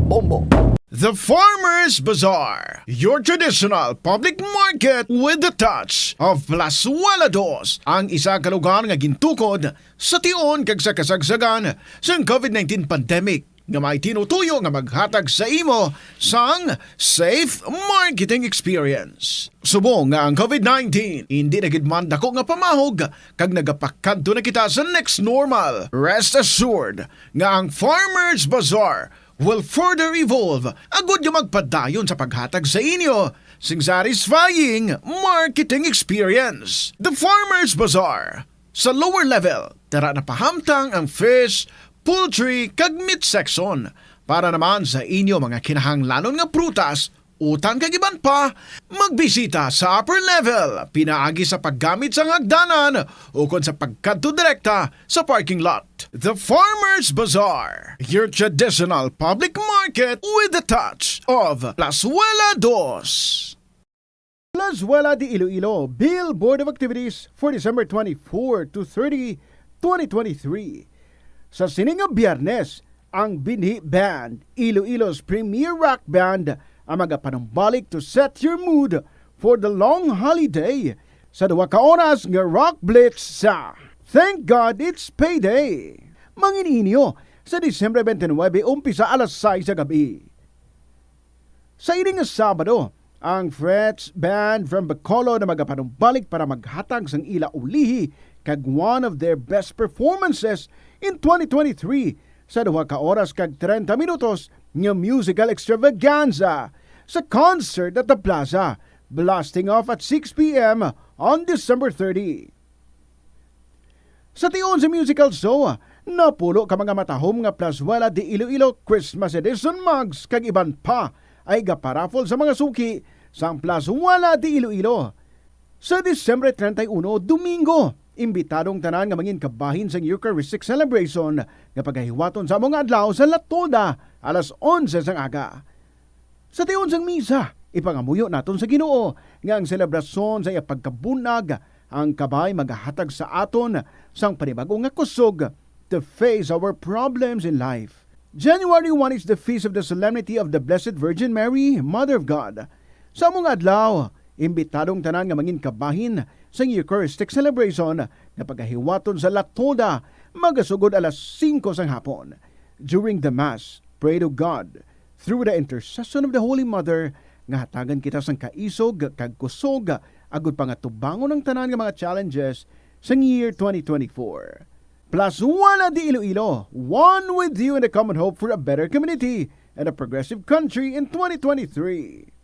Bombo. The Farmers Bazaar, your traditional public market with the touch of Plazuela Dos, ang isa ka lugar nga gintukod sa tion kag sa kasagsagan sang covid nineteen pandemic, nga may tinutuyo nga maghatag sa imo sang safe marketing experience. Subong nga ang covid nineteen indi na gid man dako nga pamahog kag nagapakadto na kita sa next normal, rest assured nga ang Farmers Bazaar will further evolve agud nga magpadayon sa paghatag sa inyo sing satisfying marketing experience. The Farmers Bazaar, sa lower level, tara na pahamtang ang fish, poultry, kag meat section para naman sa inyo mga kinahanglanon nga prutas Utang kag iban pa, magbisita sa upper level pinaagi sa paggamit sang hagdanan ukon sa pagkadto direkta sa parking lot. The Farmers Bazaar, your traditional public market with a touch of Plazuela Dos. Plazuela de Iloilo, Bill Board of Activities for December twenty-four to thirty, twenty twenty-three. Sa sini nga Biyernes, ang Binhi Band, Iloilo's premier rock band, ang magapanumbalik to set your mood for the long holiday sa duha ka oras nga rock blitz sa Thank God It's Payday. Mangin inyo sa Disyembre twenty-nine, umpisa alas sais sa gabi. Sa ini nga Sabado, ang Frets Band from Bacolod na magapanumbalik para maghatag sang ila ulihi kag one of their best performances in twenty twenty-three sa duha ka oras kag treinta minutos nga musical extravaganza sa Concert at the Plaza, blasting off at six p m on December thirty. Sa tion sa musical show, napulo ka mga matahom nga Plazuela de Iloilo Christmas Edition mugs kag iban pa ay gaparaffle sa mga suki sang Plazuela de Iloilo. Sa Disyembre treinta y uno, Domingo, imbitado ang tanan nga mangin kabahin sang Eucharistic celebration nga pagahiwaton sa amo nga adlaw sa Latoda, alas onse sang aga. Sa tion sang misa, ipangamuyo naton sa Ginoo nga ang selebrasyon sa iya pagkabunag, ang kabay magahatag sa aton sang panibag-o nga kusog to face our problems in life. January one is the feast of the Solemnity of the Blessed Virgin Mary, Mother of God. Sa amo nga adlaw, imbitado ang tanan nga mangin kabahin sang Eucharistic celebration nga pagahiwaton sa Latoda, magasugod alas singko sang hapon. During the Mass, pray to God through the intercession of the Holy Mother nga hatagan kita sang kaisog kag kusog agud pangatubangon ang tanan nga mga challenges sang year twenty twenty-four. Plazuela de Iloilo, one with you in the common hope for a better community and a progressive country in twenty twenty-three.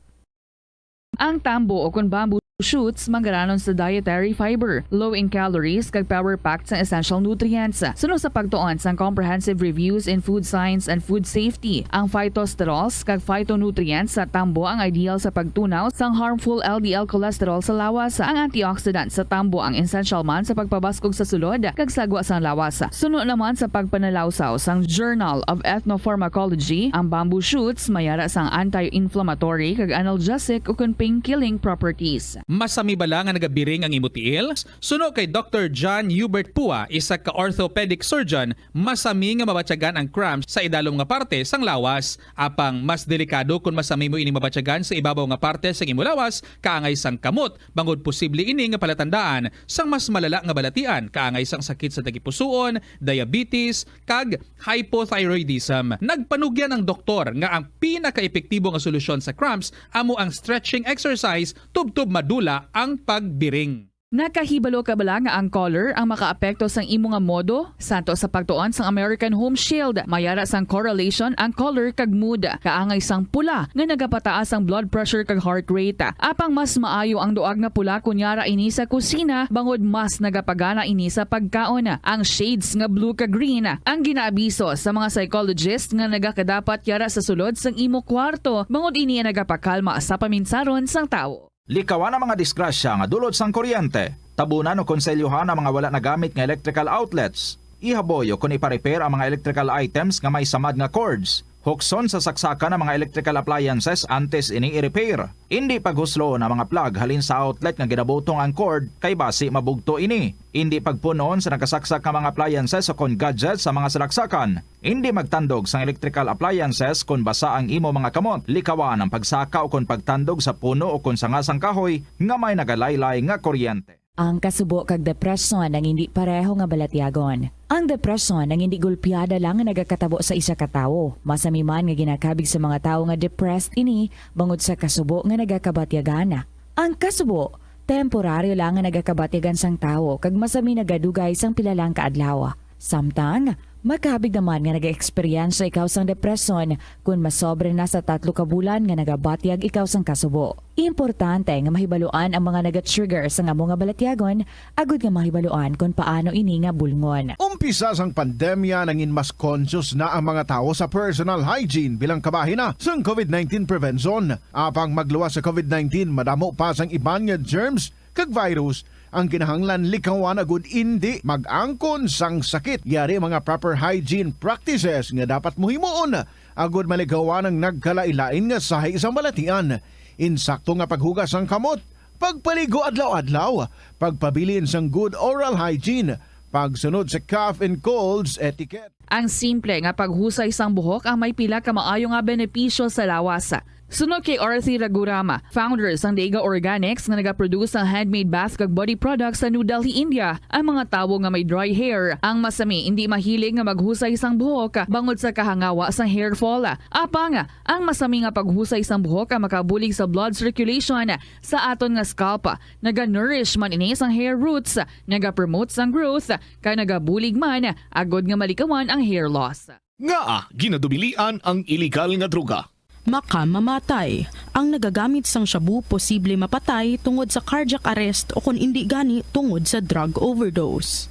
Ang tambo o kon bamboo shoots manggaranon sa dietary fiber, low in calories, kag power-packed sang essential nutrients. Suno sa pagtuon sang Comprehensive Reviews in Food Science and Food Safety, ang phytosterols kag phytonutrients sa tambo ang ideal sa pagtunaw sang harmful L D L cholesterol sa lawas. Ang antioxidant sa tambo ang essential man sa pagpabaskog sa sulod kag sagwa sang lawas. Suno naman sa pagpanalawsaw sang Journal of Ethnopharmacology, ang bamboo shoots mayara sang anti-inflammatory kag analgesic ukon pain-killing properties. Masami bala nga nagabiring ang imo tiil? Suno kay Doktor John Hubert Pua, isa ka orthopedic surgeon, masami nga mabatyagan ang cramps sa idalom nga parte sang lawas. Apang mas delikado kon masami mo ini mabatyagan sa ibabaw nga parte sang imo lawas, kaangay sang kamot, bangod posible ini nga palatandaan sang mas malala nga balatian, kaangay sang sakit sa tagipusoon, diabetes, kag hypothyroidism. Nagpanugyan ang doktor nga ang pinakaepektibo nga solusyon sa cramps amo ang stretching exercise tubtob madula ang pagbiring. Nakahibalo ka bala nga ang color ang makaapekto sang imo nga modo? Santo sa pagtuon sang American Home Shield, mayara sang correlation ang color kag mood. Kaangay sang pula nga nagapataas ang blood pressure kag heart rate. Apang mas maayo ang duag nga pula kon yara ini sa kusina, bangod mas nagapagana ini sa pagkaon. Ang shades nga blue kag green ang ginaabiso sa mga psychologist nga nagakadapat yara sa sulod sang imo kwarto, bangod ini ang nagapakalma sa paminsaron sang tawo. Likawan ang mga disgrasya nga dulot sang kuryente. Tabunan o konselyuhan ang mga wala nagamit nga electrical outlets. Ihaboy o kon ipa-repair ang mga electrical items nga may samad nga cords. Hukson sa saksakan ang mga electrical appliances antes ini i-repair. Indi paghusloon ang mga plug halin sa outlet nga ginabutong ang cord kay basi mabugto ini. Indi pagpun-on sa nakasaksak nga mga appliances o kon gadgets sa mga salaksakan. Indi magtandog sang electrical appliances kon basa ang imo mga kamot. Likawan ang pagsaka ukon pagtandog sa puno ukon sanga sang kahoy nga may nagalaylay nga kuryente. Ang kasubo kag depresyon ang indi pareho nga balatyagon. Ang depresyon ang indi gulpiada lang nga nagakatabo sa isa ka tawo. Masami man nga ginakabig sa mga tawo nga depressed ini bangod sa kasubo nga nagakabatyagan. Ang kasubo, temporaryo lang nga nagakabatyagan sang tawo kag masami nagadugay sang pila lang ka adlaw. Samtang, Makabig naman nga nagaeksperyensya ikaw sang depresyon kon masobra na sa tatlo ka bulan nga nagabatyag ikaw sang kasubo. Importante nga mahibaluan ang mga naga-trigger sang amo nga balatyagon agud nga mahibaluan kon paano ini nga bulngon. Umpisa sang pandemya, nangin mas conscious na ang mga tawo sa personal hygiene bilang kabahin na sang covid nineteen prevention. Apang magluwas sa covid nineteen, madamo pa sang iban nga germs kag virus ang kinahanglan likawan agud indi mag-angkon sang sakit. Yari mga proper hygiene practices nga dapat mo himuon agud malikawan ang nagkalain-lain nga sahi sang balatian. Insakto nga paghugas sang kamot, pagpaligo adlaw-adlaw, pagpabilin sang good oral hygiene, pagsunod sa cough and colds etiquette. Ang simple nga paghusay sang buhok ang may pila ka maayo nga benepisyo sa lawas. Suno kay Arthi Raghuram, founder sang Dega Organics nga nagaproduce sang handmade bath kag body products sa New Delhi, India, ang mga tawo nga may dry hair ang masami indi mahilig nga maghusay sang buhok bangod sa kahangawa sang hair fall. Apang ang masami nga paghusay sang buhok ang makabulig sa blood circulation sa aton nga scalp. Naga-nourish man ini sang hair roots, nagapromote sang growth, kag nagabulig man agud nga malikawan ang hair loss. Ngaa ginadubilian ang iligal nga droga? Makamamatay. Ang nagagamit sang shabu posible mapatay tungod sa cardiac arrest o kon indi gani tungod sa drug overdose.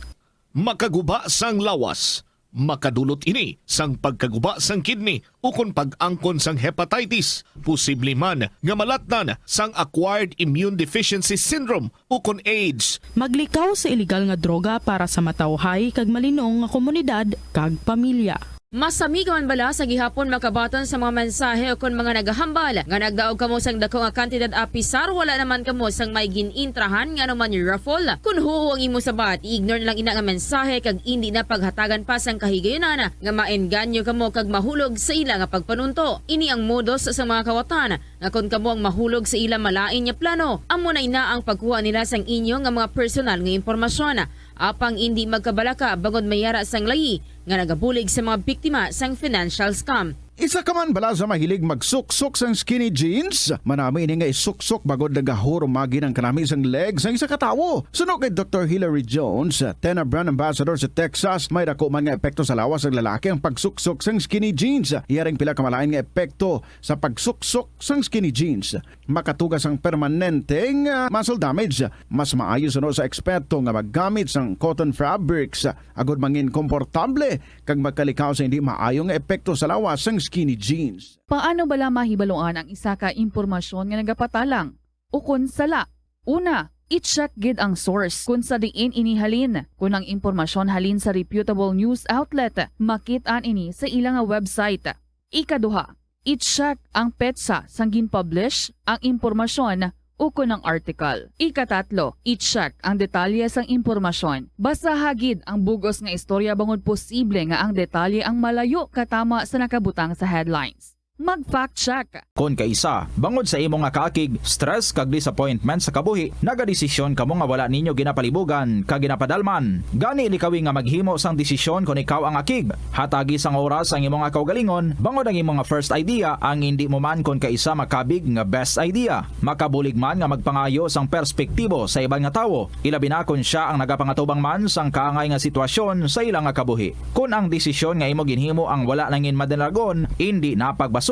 Makaguba sang lawas. Makadulot ini sang pagkaguba sang kidney ukon pag-angkon sang hepatitis. Posible man nga malatnan sang acquired immune deficiency syndrome ukon AIDS. Maglikaw sa iligal nga droga para sa matawhay kag malinong nga komunidad kag pamilya. Masami ka man bala sa gihapon makabaton sa mga mensahe ukon mga nagahambal nga nagdaog kamo sang dako nga kantidad apisar wala naman kamo sang may gin-intrahan nga anuman raffle? Kon huo ang imo sabat, i-ignore na lang ina nga mensahe kag indi na paghatagan pa sang kahigayunan nga maengganyo kamo kag mahulog sa ila nga pagpanunto. Ini ang modus sa mga kawatan nga kon kamo ang mahulog sa ila malain nga plano, amo na ina ang pagkuha nila sang inyo nga mga personal nga impormasyon. Apang indi magkabalaka bangod may ara sang layi nga nagabulig sa mga biktima sang financial scam. Isa ka man bala sa mahilig magsuksok sang skinny jeans? Manami ini nga isuksok bangod nagahurumagi ang kanami sang leg sang isa ka tawo. Suno kay Doktor Hilary Jones, Tena Brand Ambassador sa Texas, may dako man nga epekto sa lawas sang lalaki ang pagsuksok sang skinny jeans. Yari ang pila ka malain nga epekto sa pagsuksok sang skinny jeans. Makatuga sang permanenteng, ah, muscle damage. Mas maayo suno sa eksperto nga maggamit sang cotton fabrics, ah, agud mangin komportable kag magkalikaw sa hindi maayo nga epekto sa lawas sang skinny jeans. Paano bala mahibaluan ang isa ka impormasyon nga nagapatalang ukon sala? Una, i-check gid ang source kon sa diin ini halin. Kon ang impormasyon halin sa reputable news outlet, makit-an ini sa ila nga website. Ikaduha, i-check ang petsa sang gin-publish ang impormasyon ukon ang article. Ikatatlo, i-check ang detalye sang impormasyon. Basaha gid ang bug-os nga istorya bangod posible nga ang detalye ang malayo katama sa nakabutang sa headlines. Mag-fact check. Kon kaisa, bangod sa imo nga kaakig, stress kag disappointment sa kabuhi, nagadesisyon kamo nga wala ninyo ginapalibugan kag ginapadalman. Gani likawi nga maghimo sang desisyon kon ikaw ang akig. Hatagi sang oras ang imo nga kaugalingon, bangod ang imo nga first idea ang indi mo man kon kaisa makabig nga best idea. Makabulig man nga magpangayo sang perspektibo sa iban nga tawo, ilabi na kon sia ang nagapangatubang man sang kaangay nga sitwasyon sa ila nga kabuhi. Kon ang desisyon nga imo ginhimo ang wala nangin madalagon, indi na pagbasulon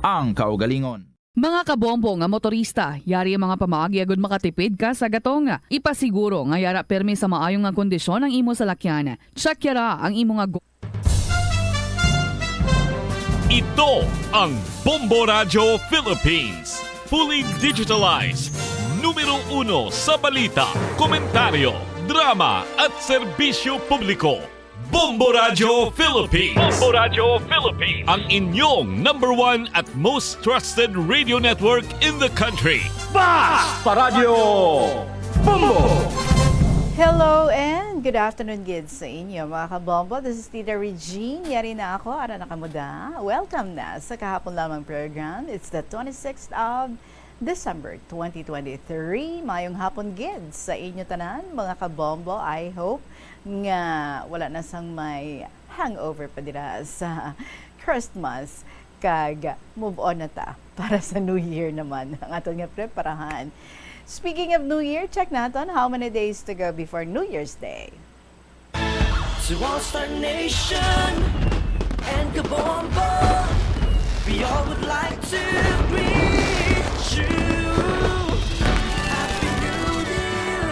ang kaugalingon. Mga kabombo nga motorista, yari ang mga pamaagi agud makatipid ka sa gatong. Ipasiguro nga yara pirmi sa maayo nga kondisyon ang imo salakyan. Check yara ang imo nga gu- Ito ang Bombo Radyo Philippines. Fully digitalized. Numero uno sa balita, komentaryo, drama at serbisyo publiko. Bombo Radyo Philippines. Bombo Radyo Philippines. Ang inyong number one at most trusted radio network in the country. Basta Radyo Bombo! Hello and good afternoon gid sa inyo, mga kabombo. This is Tita Regine. Yari na ako, ara na kamo da. Welcome na sa kahapon lamang program. It's the twenty-sixth of December twenty twenty-three. Mayong hapon gid sa inyo tanan, mga kabombo. I hope nga wala na sang may hangover pa dira sa Christmas, kag move on na ta para sa New Year naman ang aton nga preparahan. Speaking of New Year, check naton how many days to go before New Year's Day. To all Star Nation and Kabombo, we all would like to greet you. Happy New Year!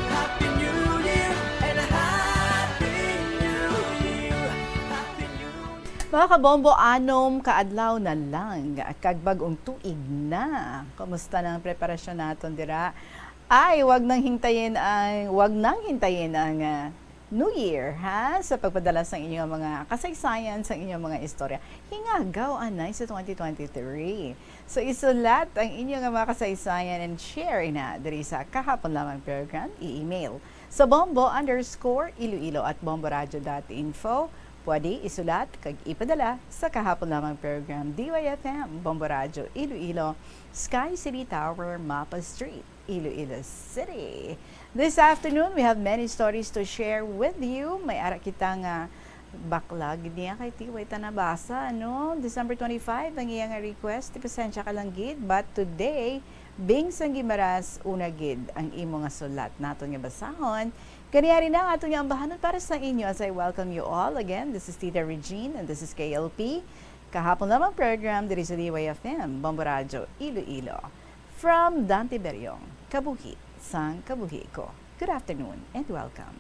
Happy New Year! And a Happy New Year! Happy New Year! Mga Kabombo, anom ka adlaw na lang, kag bag-ong tuig na. Kumusta na ang preparasyon naton dira? Ay, wag nang hintayin ang, wag nang hintayin ang, ah, New Year, ha? Sa pagpadala sang inyong mga kasaysayan, sang inyong mga istorya. Hingagaw anay sa twenty twenty-three. So, isulat ang inyong mga kasaysayan and share na diri sa Kahapon Lamang Program, i-email sa bombo underscore iloilo at bomboradio dot info. Pwede isulat kag ipadala sa Kahapon Lamang Program, D Y F M, Bombo Radio, Iloilo, Sky City Tower, Mapa Street, Iloilo City. This afternoon, we have many stories to share with you. May ara kita nga bakla gid niya kay Tiway Tanabasa, no? December twenty-five ang iya nga request. Ti pasensya ka lang gid, but today, Bing sang Guimaras, una gid ang imo nga sulat naton nga basahon. Kani ari na ang aton nga ambahanon para sa inyo as I welcome you all. Again, this is Tita Regine and this is K L P. Kahapon lamang program diri sa D Y F M, Bombo Radyo, Iloilo. From Dante Beriong, Kabuhi sang Kabuhi Ko. Good afternoon and welcome.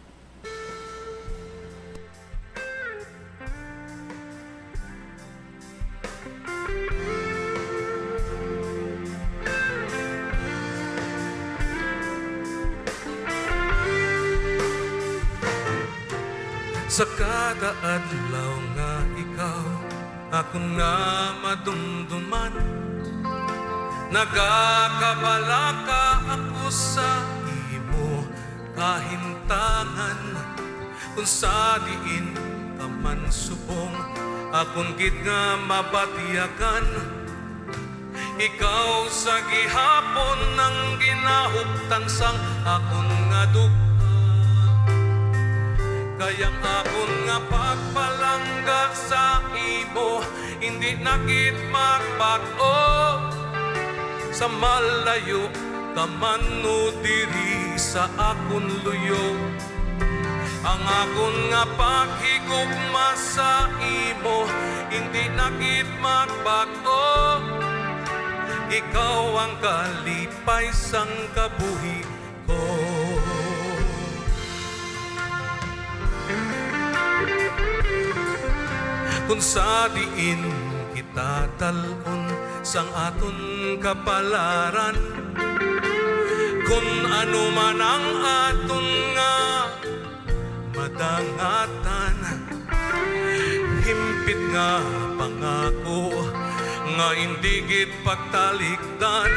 Sa kada adlaw nga ikaw akon nga madumduman, nagakabalaka ako sa imo kahimtangan. Kung sa diin ka man subong, akon gid nga mabatyagan. Ikaw sa gihapon ang ginahuptan sang akon nga duga. Kay ang akon nga pagpalangga sa imo, hindi na gid magbag-o. Sa malayo ka man o diri sa akon luyo, ang akon nga paghigugma sa imo, hindi na gid magbag-o. Ikaw ang kalipay sang kabuhi ko. Kun sa diin kita dal-on sang aton kapalaran, kun ano man ang aton nga madangatan, himpit nga pangako nga indi gid pagtalikdan,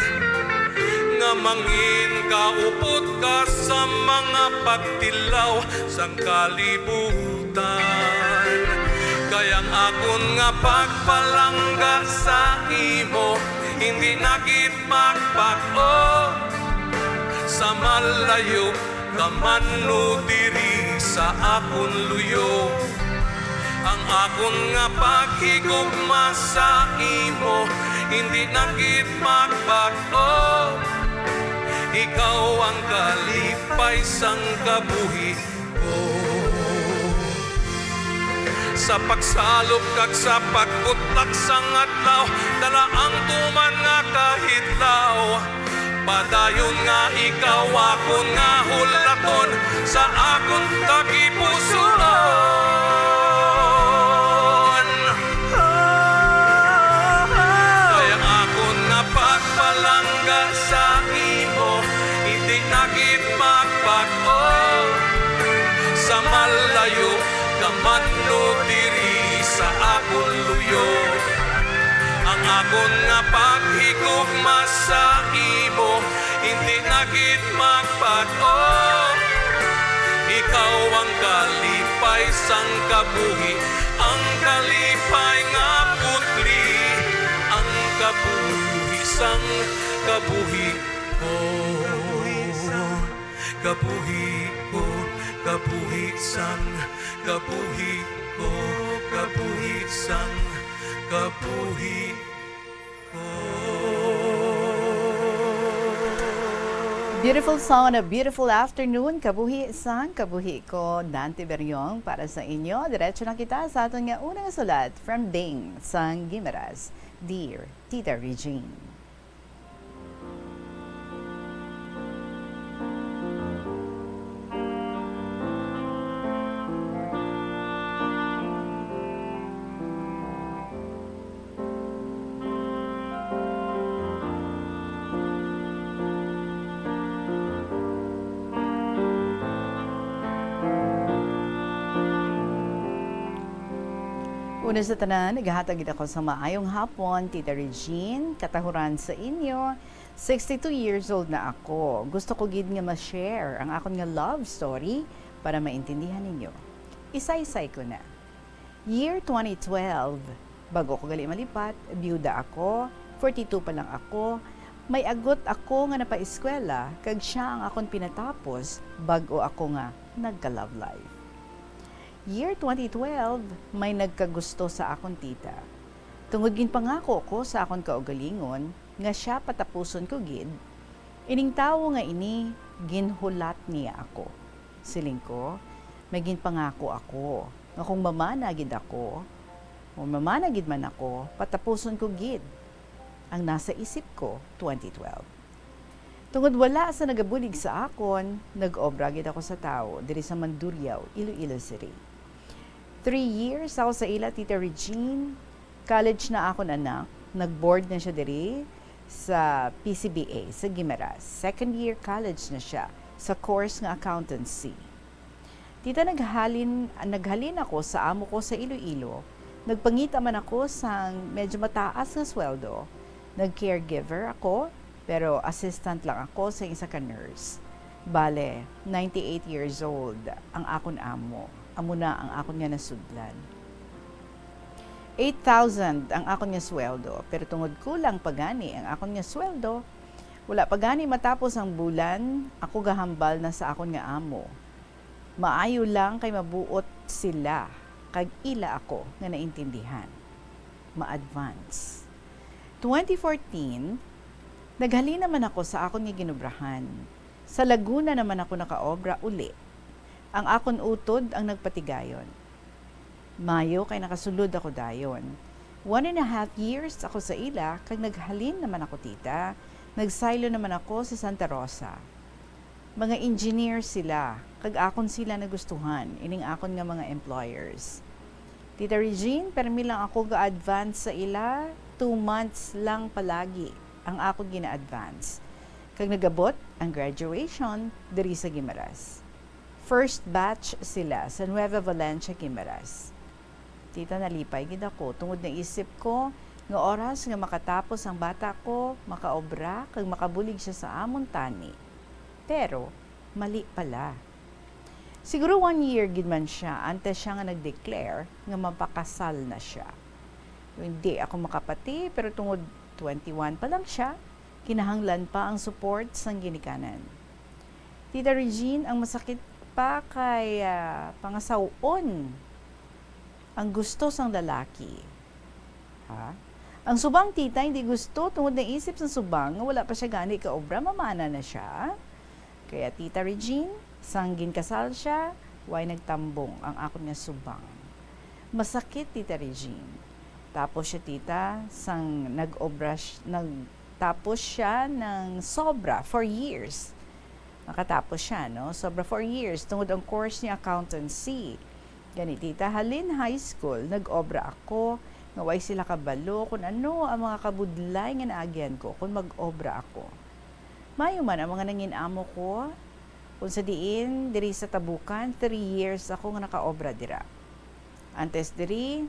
nga mangin kaupod ka sa mga pagtilaw sang kalibutan. Kay ang akon nga pagpalangga sa imo, hindi na gid magbag-o. Sa malayo ka man o diri sa akon luyo, ang akon nga paghigugma sa imo, hindi na gid magbag-o. Ikaw ang kalipay sang kabuhi ko. Sa pagsalop kag sa pagbutlak sang adlaw, dala ang tuman nga kahidlaw. Padayon nga ikaw akon nga hulaton sa akon tagipusoon. Kay ang akon nga pagpalangga sa imo, hindi na gid magbag-o. Sa malayo ka man o diri sa akon luyo, ang akon nga paghigugma sa imo, hindi na gid magbag-o. Ikaw ang kalipay sang kabuhi, ang kalipay nga putli, ang kabuhi sang kabuhi ko. Kabuhi ko, kabuhi sang kabuhi ko, kabuhi sang kabuhi ko. Beautiful song on a beautiful afternoon. Kabuhi sang kabuhi ko, Dante Beriong, para sa inyo. Diretso na kita sa aton nga unang sulat from Ding sang Guimaras. Dear Tita Regine. Una sa tanan, naghatag gid ako sa maayong hapon, Tita Regine, katahuran sa inyo. Sixty-two years old na ako. Gusto ko gid nga ma-share ang akon nga love story para maintindihan ninyo. Isaysay ko na. Year twenty twelve, bago ko gali malipat, byuda ako, forty-two pa lang ako, may agot ako nga napaeskwela, kag sia ang akon pinatapos, bag-o ako nga nagka-love life. Year twenty twelve, may nagkagusto sa akon tita. Tungod ginpangako ko sa akon kaugalingon nga sia patapuson ko gid, ining tawo nga ini ginhulat niya ako. Siling ko, may ginpangako ako nga kung mamana gid ako, o mamana gid man ako, patapuson ko gid. Ang nasa isip ko, twenty twelve. Tungod wala sa nagabulig sa akon, nag-obra gid ako sa tawo diri sa Mandurriao, Iloilo City. Three years ako sa ila, Tita Regine. College na akon anak. Nag-board na siya diri sa P C B A sa Guimaras. Second year college na siya sa course nga accountancy. Tita, naghalin, naghalin ako sa amo ko sa Iloilo. Nagpangita man ako sang medyo mataas nga sweldo. Nag-caregiver ako, pero assistant lang ako sa isa ka nurse. Bale, ninety-eight years old ang akon amo. Amo na ang akon nga nasudlan. Eight thousand ang akon nga sweldo, pero tungod kulang pa gani ang akon nga sweldo, wala pa gani matapos ang bulan, ako gahambal na sa akon nga amo. Maayo lang kay mabuot sila, kag ila ako nga naintindihan. Ma-advance. Twenty fourteen, naghalin naman ako sa akon nga ginubrahan. Sa Laguna naman ako nakaobra uli. Ang akon utod ang nagpatigayon. Mayo kay nakasulod ako dayon. One and a half years ako sa ila, kag naghalin naman ako, tita. Nagsaylo naman ako sa Santa Rosa. Mga engineer sila, kag akon sila nagustuhan, ining akon nga mga employers. Tita Regine, permi lang ako ga-advance sa ila, two months lang palagi ang akon gina-advance. Kag nagabot ang graduation diri sa Guimaras. First batch sila sa Nueva Valencia, Guimaras. Tita, nalipay gid ako tungod naisip ko nga oras nga makatapos ang bata ko, makaobra kag makabulig siya sa amon tani. Pero mali pala. Siguro one year gid man siya antes siya nga nag-declare nga mapakasal na siya. Hindi ako makapati, pero tungod twenty-one pa lang siya, kinahanglan pa ang support sang ginikanan. Tita Regine, ang masakit pa kay, ah, pangasaw-on ang gusto sang lalaki. Ha? Ang subang, tita, hindi gusto tungod naisip sang subang nga wala pa siya gani kaobra, mamana na siya. Kaya, Tita Regine, sang ginkasal siya, way nagtambong ang akon nga subang. Masakit, Tita Regine. Tapos siya, tita, sang nag-obra, sh- nag-, tapos siya ng sobra for years. Makatapos siya, no? Sobra for years. Tungod ang course niya, accountancy. Gani, tita, halin high school, nag-obra ako nga way sila kabalo kung ano ang mga kabudlay nga naagian ko kung mag-obra ako. Mayo man ang mga nangin-amo ko, kung sa diin, diri sa Tabukan, three years ako nga nakaobra dira. Antes diri,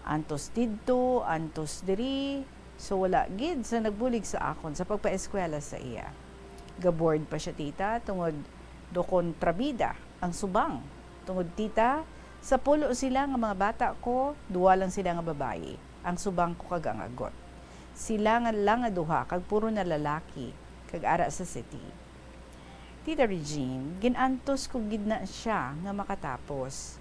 antos didto, antos diri, so wala gid sa nagbulig sa akon sa pagpaeskwela sa iya. Ga-bored pa siya, tita, tungod do kontrabida ang subang. Tungod, tita, sapulo sila nga mga bata ko, duwa lang sila nga babayi, ang subang ko kag ang agot. Sila nga lang nga duha, kag puro na lalaki, kag ara sa city. Tita Regine, gin-antos ko gid na siya nga makatapos.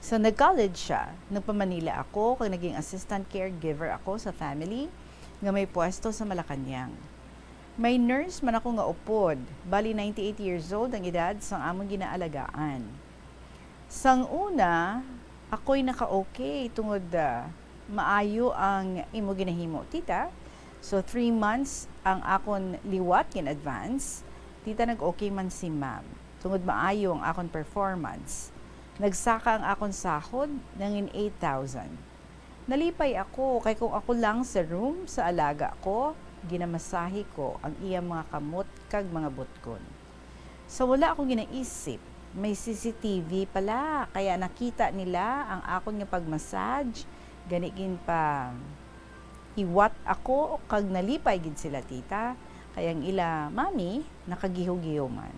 Sa nag-college siya, nagpa-Manila ako kag naging assistant caregiver ako sa family nga may pwesto sa Malacañang. May nurse man ako nga upod, bali ninety-eight years old ang edad sang among ginaalagaan. Sang una, ako'y naka-okay tungod, ah, maayo ang imo ginahimo, tita. So, three months ang akon liwat in advance. Tita, nag-okay man si ma'am. Tungod maayo ang akon performance. Nagsaka ang akon sahod, nangin eight thousand. Nalipay ako, kay kung ako lang sa room sa alaga ko, ginamasahe ko ang iyang mga kamot kag mga butkon. Sa wala ako ginaisip, may C C T V pala, kaya nakita nila ang akon nga pag-massage, gani ginpa-, hiwat ako kag nalipay gid sila, tita, kay ang ila mami nakagiho-giho man.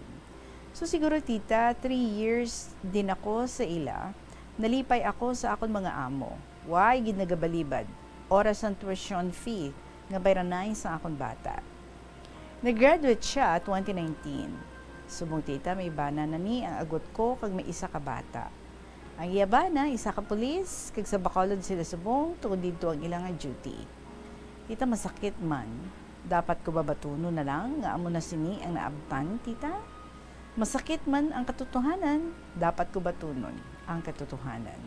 So siguro, tita, three years din ako sa ila, nalipay ako sa akon mga amo. Way gid nagabalibad, oras ang tuition fee nga bayranay sa akon bata. Nag-graduate siya twenty nineteen. Subong, tita, may bana na ni ang agot ko kag may isa ka bata. Ang iya bana, isa ka pulis, kag sa Bacolod sila subong tungod didto ang ila nga duty. Tita, masakit man. Dapat ko ba batunon na lang nga amo na sini ang naabtan, tita? Masakit man ang katotohanan, dapat ko batunon ang katotohanan.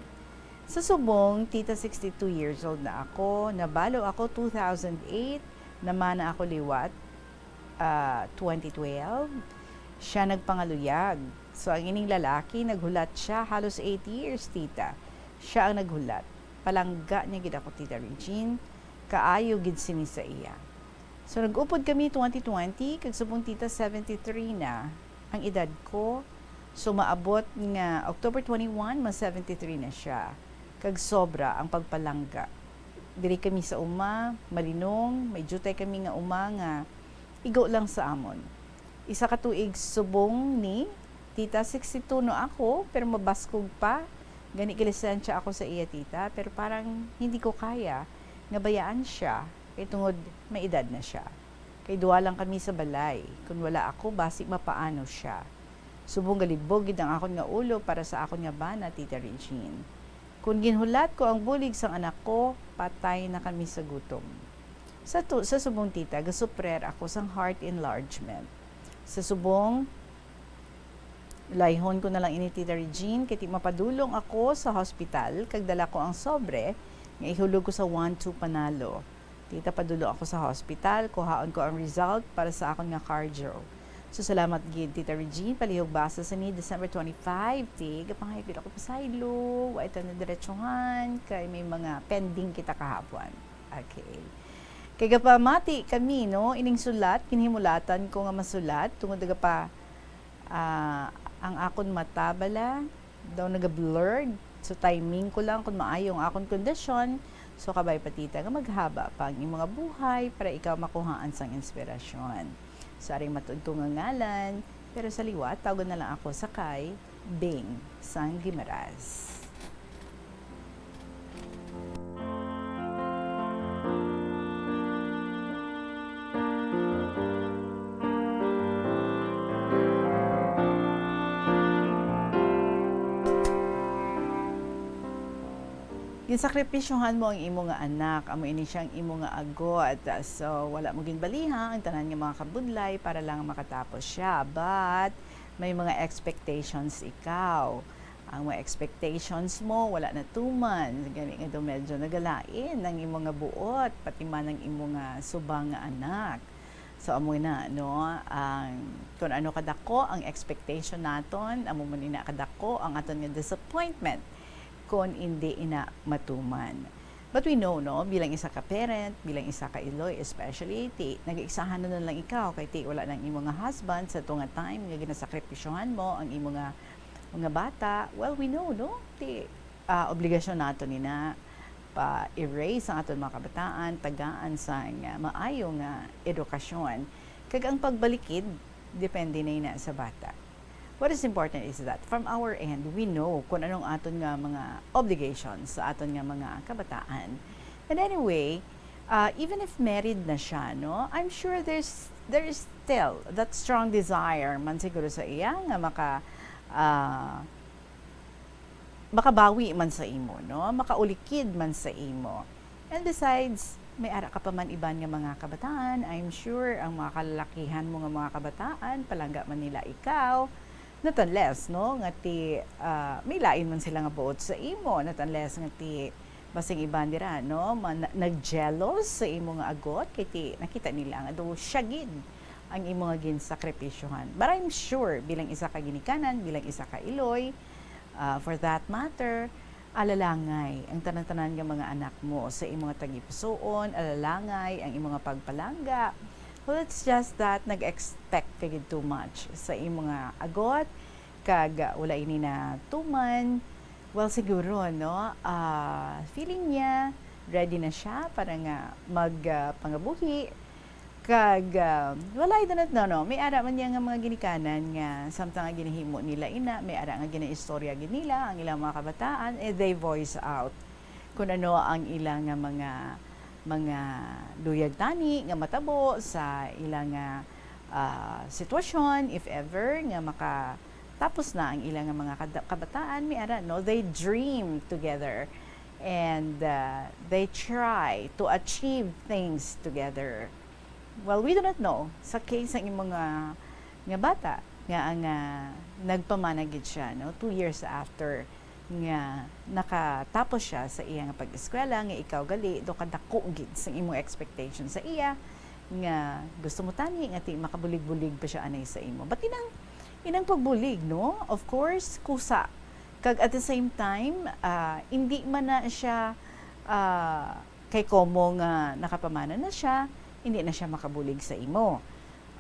Sa subong, tita, sixty-two years old na ako, nabalo ako two thousand eight, namana ako liwat, ah, twenty twelve. Siya nagpangaluyag. So, ang ining lalaki, naghulat siya halos eight years, tita. Siya ang naghulat. Palangga niya gid ako, Tita Regine. Kaayo gid sini sa iya. So, nag-upod kami twenty twenty, kag subong, tita, seventy-three na ang edad ko. So, maabot nga October twenty-one, ma seventy-three na siya. Kag sobra ang pagpalangga. Diri kami sa uma, malinong, may diutay kami nga uma nga igo lang sa amon. Isa ka tuig subong ni, tita, sixty-two no ako, pero mabaskog pa. Gani, gilisensya ako sa iya, tita, pero parang hindi ko kaya nga bayaan siya, kay tungod may edad na siya. Kay duha lang kami sa balay. Kun wala ako, basi mapaano siya. Subong galibog gid ang akon nga ulo para sa akon nga bana, Tita Regine. Kun ginhulat ko ang bulig sang anak ko, patay na kami sa gutom. Sa tu-, sa subong, tita, gasuprer ako sang heart enlargement. Sa subong, layhon ko na lang ini, Tita Regine, kay ti mapadulong ako sa hospital, kag dala ko ang sobre nga ihulog ko sa one two Panalo. Tita, padulong ako sa hospital, kuhaon ko ang result para sa akon nga cardio. So, salamat gid, Tita Regine. Palihog basa sa ni December twenty-five, ti, gapangayo gid ako pasaylo, wa ito na diretsuhan, kay may mga pending kita kahapon. Okay. Kay gapamati kami, no, ining sulat, ginhimulatan ko nga masulat, tungod nagapa-, ah, ang akon mata bala, daw naga-blurred. So, timing ko lang kung maayo ang akon kondisyon. So, kabay pa, tita, nga maghaba pa ang imong buhay para ikaw makuhaan sang inspirasyon. So, aring matud ko nga ngalan, pero sa liwat, tawgon na lang ako sa kay Bing sang Guimaras. Ginsakripisyohan mo ang imo nga anak, amo ini siyang imo nga agot. So, wala mo ginbaliha ang tanan nga mga kabudlay para lang makatapos siya. But, may mga expectations ikaw. Ang mga expectations mo, wala natuman. Gani nga daw medyo nagalain ang imo nga buot, pati man ang imo nga subang nga anak. So, amo na, no? Ang, kung ano kadako ang expectation naton, amo man ina kadako ang aton nga disappointment kung hindi ina matuman. But we know, no, bilang isa ka parent, bilang isa ka iloy, especially, ti, nag-iisahan na lang ikaw, kay ti, wala nang imo nga husband sa to nga time nga ginasakripisyohan mo ang imo nga, nga bata. Well, we know, no, ti, ah, obligasyon nato ni na pa-raise ang aton mga kabataan, tagaan sa nga maayo nga edukasyon. Kag ang pagbalikid, depende na ina sa bata. What is important is that from our end, we know kung anong aton nga mga obligations sa aton nga mga kabataan. And anyway, uh, even if married na siya, no, I'm sure there's, there is still that strong desire man siguro sa iya nga maka, uh, makabawi man sa imo, no? Makaulikid man sa imo. And besides, May ara ka pa man iban nga mga kabataan, I'm sure ang mga kalalakihan mo nga mga kabataan, palangga man nila ikaw. Not unless, no, nga ti, ah, may lain man sila nga buot sa imo. Not unless nga ti, basing iban dira, no, ma-, na-, nag-jealous sa imo nga agot, kay ti nakita nila nga daw siya gid ang imo nga ginsakripisyohan. But I'm sure, bilang isa ka ginikanan, bilang isa ka iloy, ah, for that matter, alalangay ang tanan-tanan nga mga anak mo sa imo nga tagipusoon, alalangay ang imo nga pagpalangga. Well, it's just that nag-expect ka gid too much sa imo nga agot, kag, ah, wala ini natuman. Well, siguro, no, ah, feeling niya, ready na siya para nga mag, ah, pangabuhi. Kag, ah, wala, I do not know, no? May ara man niya nga mga ginikanan nga samtang nga ginahimo nila ina, may ara nga ginaistorya gid nila ang ilang mga kabataan, eh, they voice out kung ano ang ilang nga mga, mga luyag tani nga matabo sa ilang nga, ah, sitwasyon, if ever nga makatapos na ang ilang nga mga kada-, kabataan, may ara, no? They dream together and, ah, they try to achieve things together. Well, we do not know sa case sang imo nga, nga bata nga ang, ah, nagpamana gid siya, no, two years after nga nakatapos siya sa iya nga pag-eskwela, nga ikaw gali do kadako gid sang imong expectation sa iya, nga gusto mo tani nga ti makabulig-bulig pa siya anay sa imo. But inang, inang pagbulig, no, of course, kusa. Kag at the same time, ah, hindi man na siya, ah, kay komo nga nakapamana na siya, hindi na siya makabulig sa imo.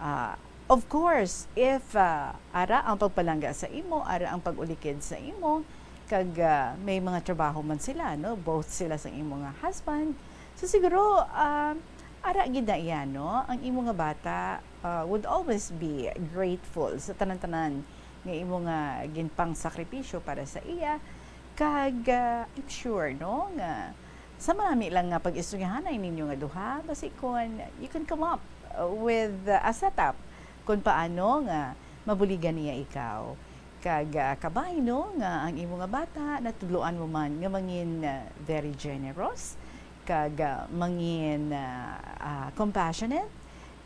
Ah, of course, if, ah, ara ang pagpalangga sa imo, ara ang pag-ulikid sa imo, kag, ah, may mga trabaho man sila, no? Both sila sa imo nga husband. So siguro, ah, ara gid na iya, no? Ang imo nga bata, ah, would always be grateful sa tanan-tanan nga imo nga ginpangsakripisyo para sa iya. Kag, ah, I'm sure, no, nga sa manami lang nga pag-istoryahanay ninyo nga duha, basi kon you can come up, uh, with, uh, a setup kung paano nga mabuligan niya ikaw. Kag, ah, kabay, no, nga ang imo nga bata natudloan mo man nga mangin, ah, very generous, kag, ah, mangin, ah, ah, compassionate,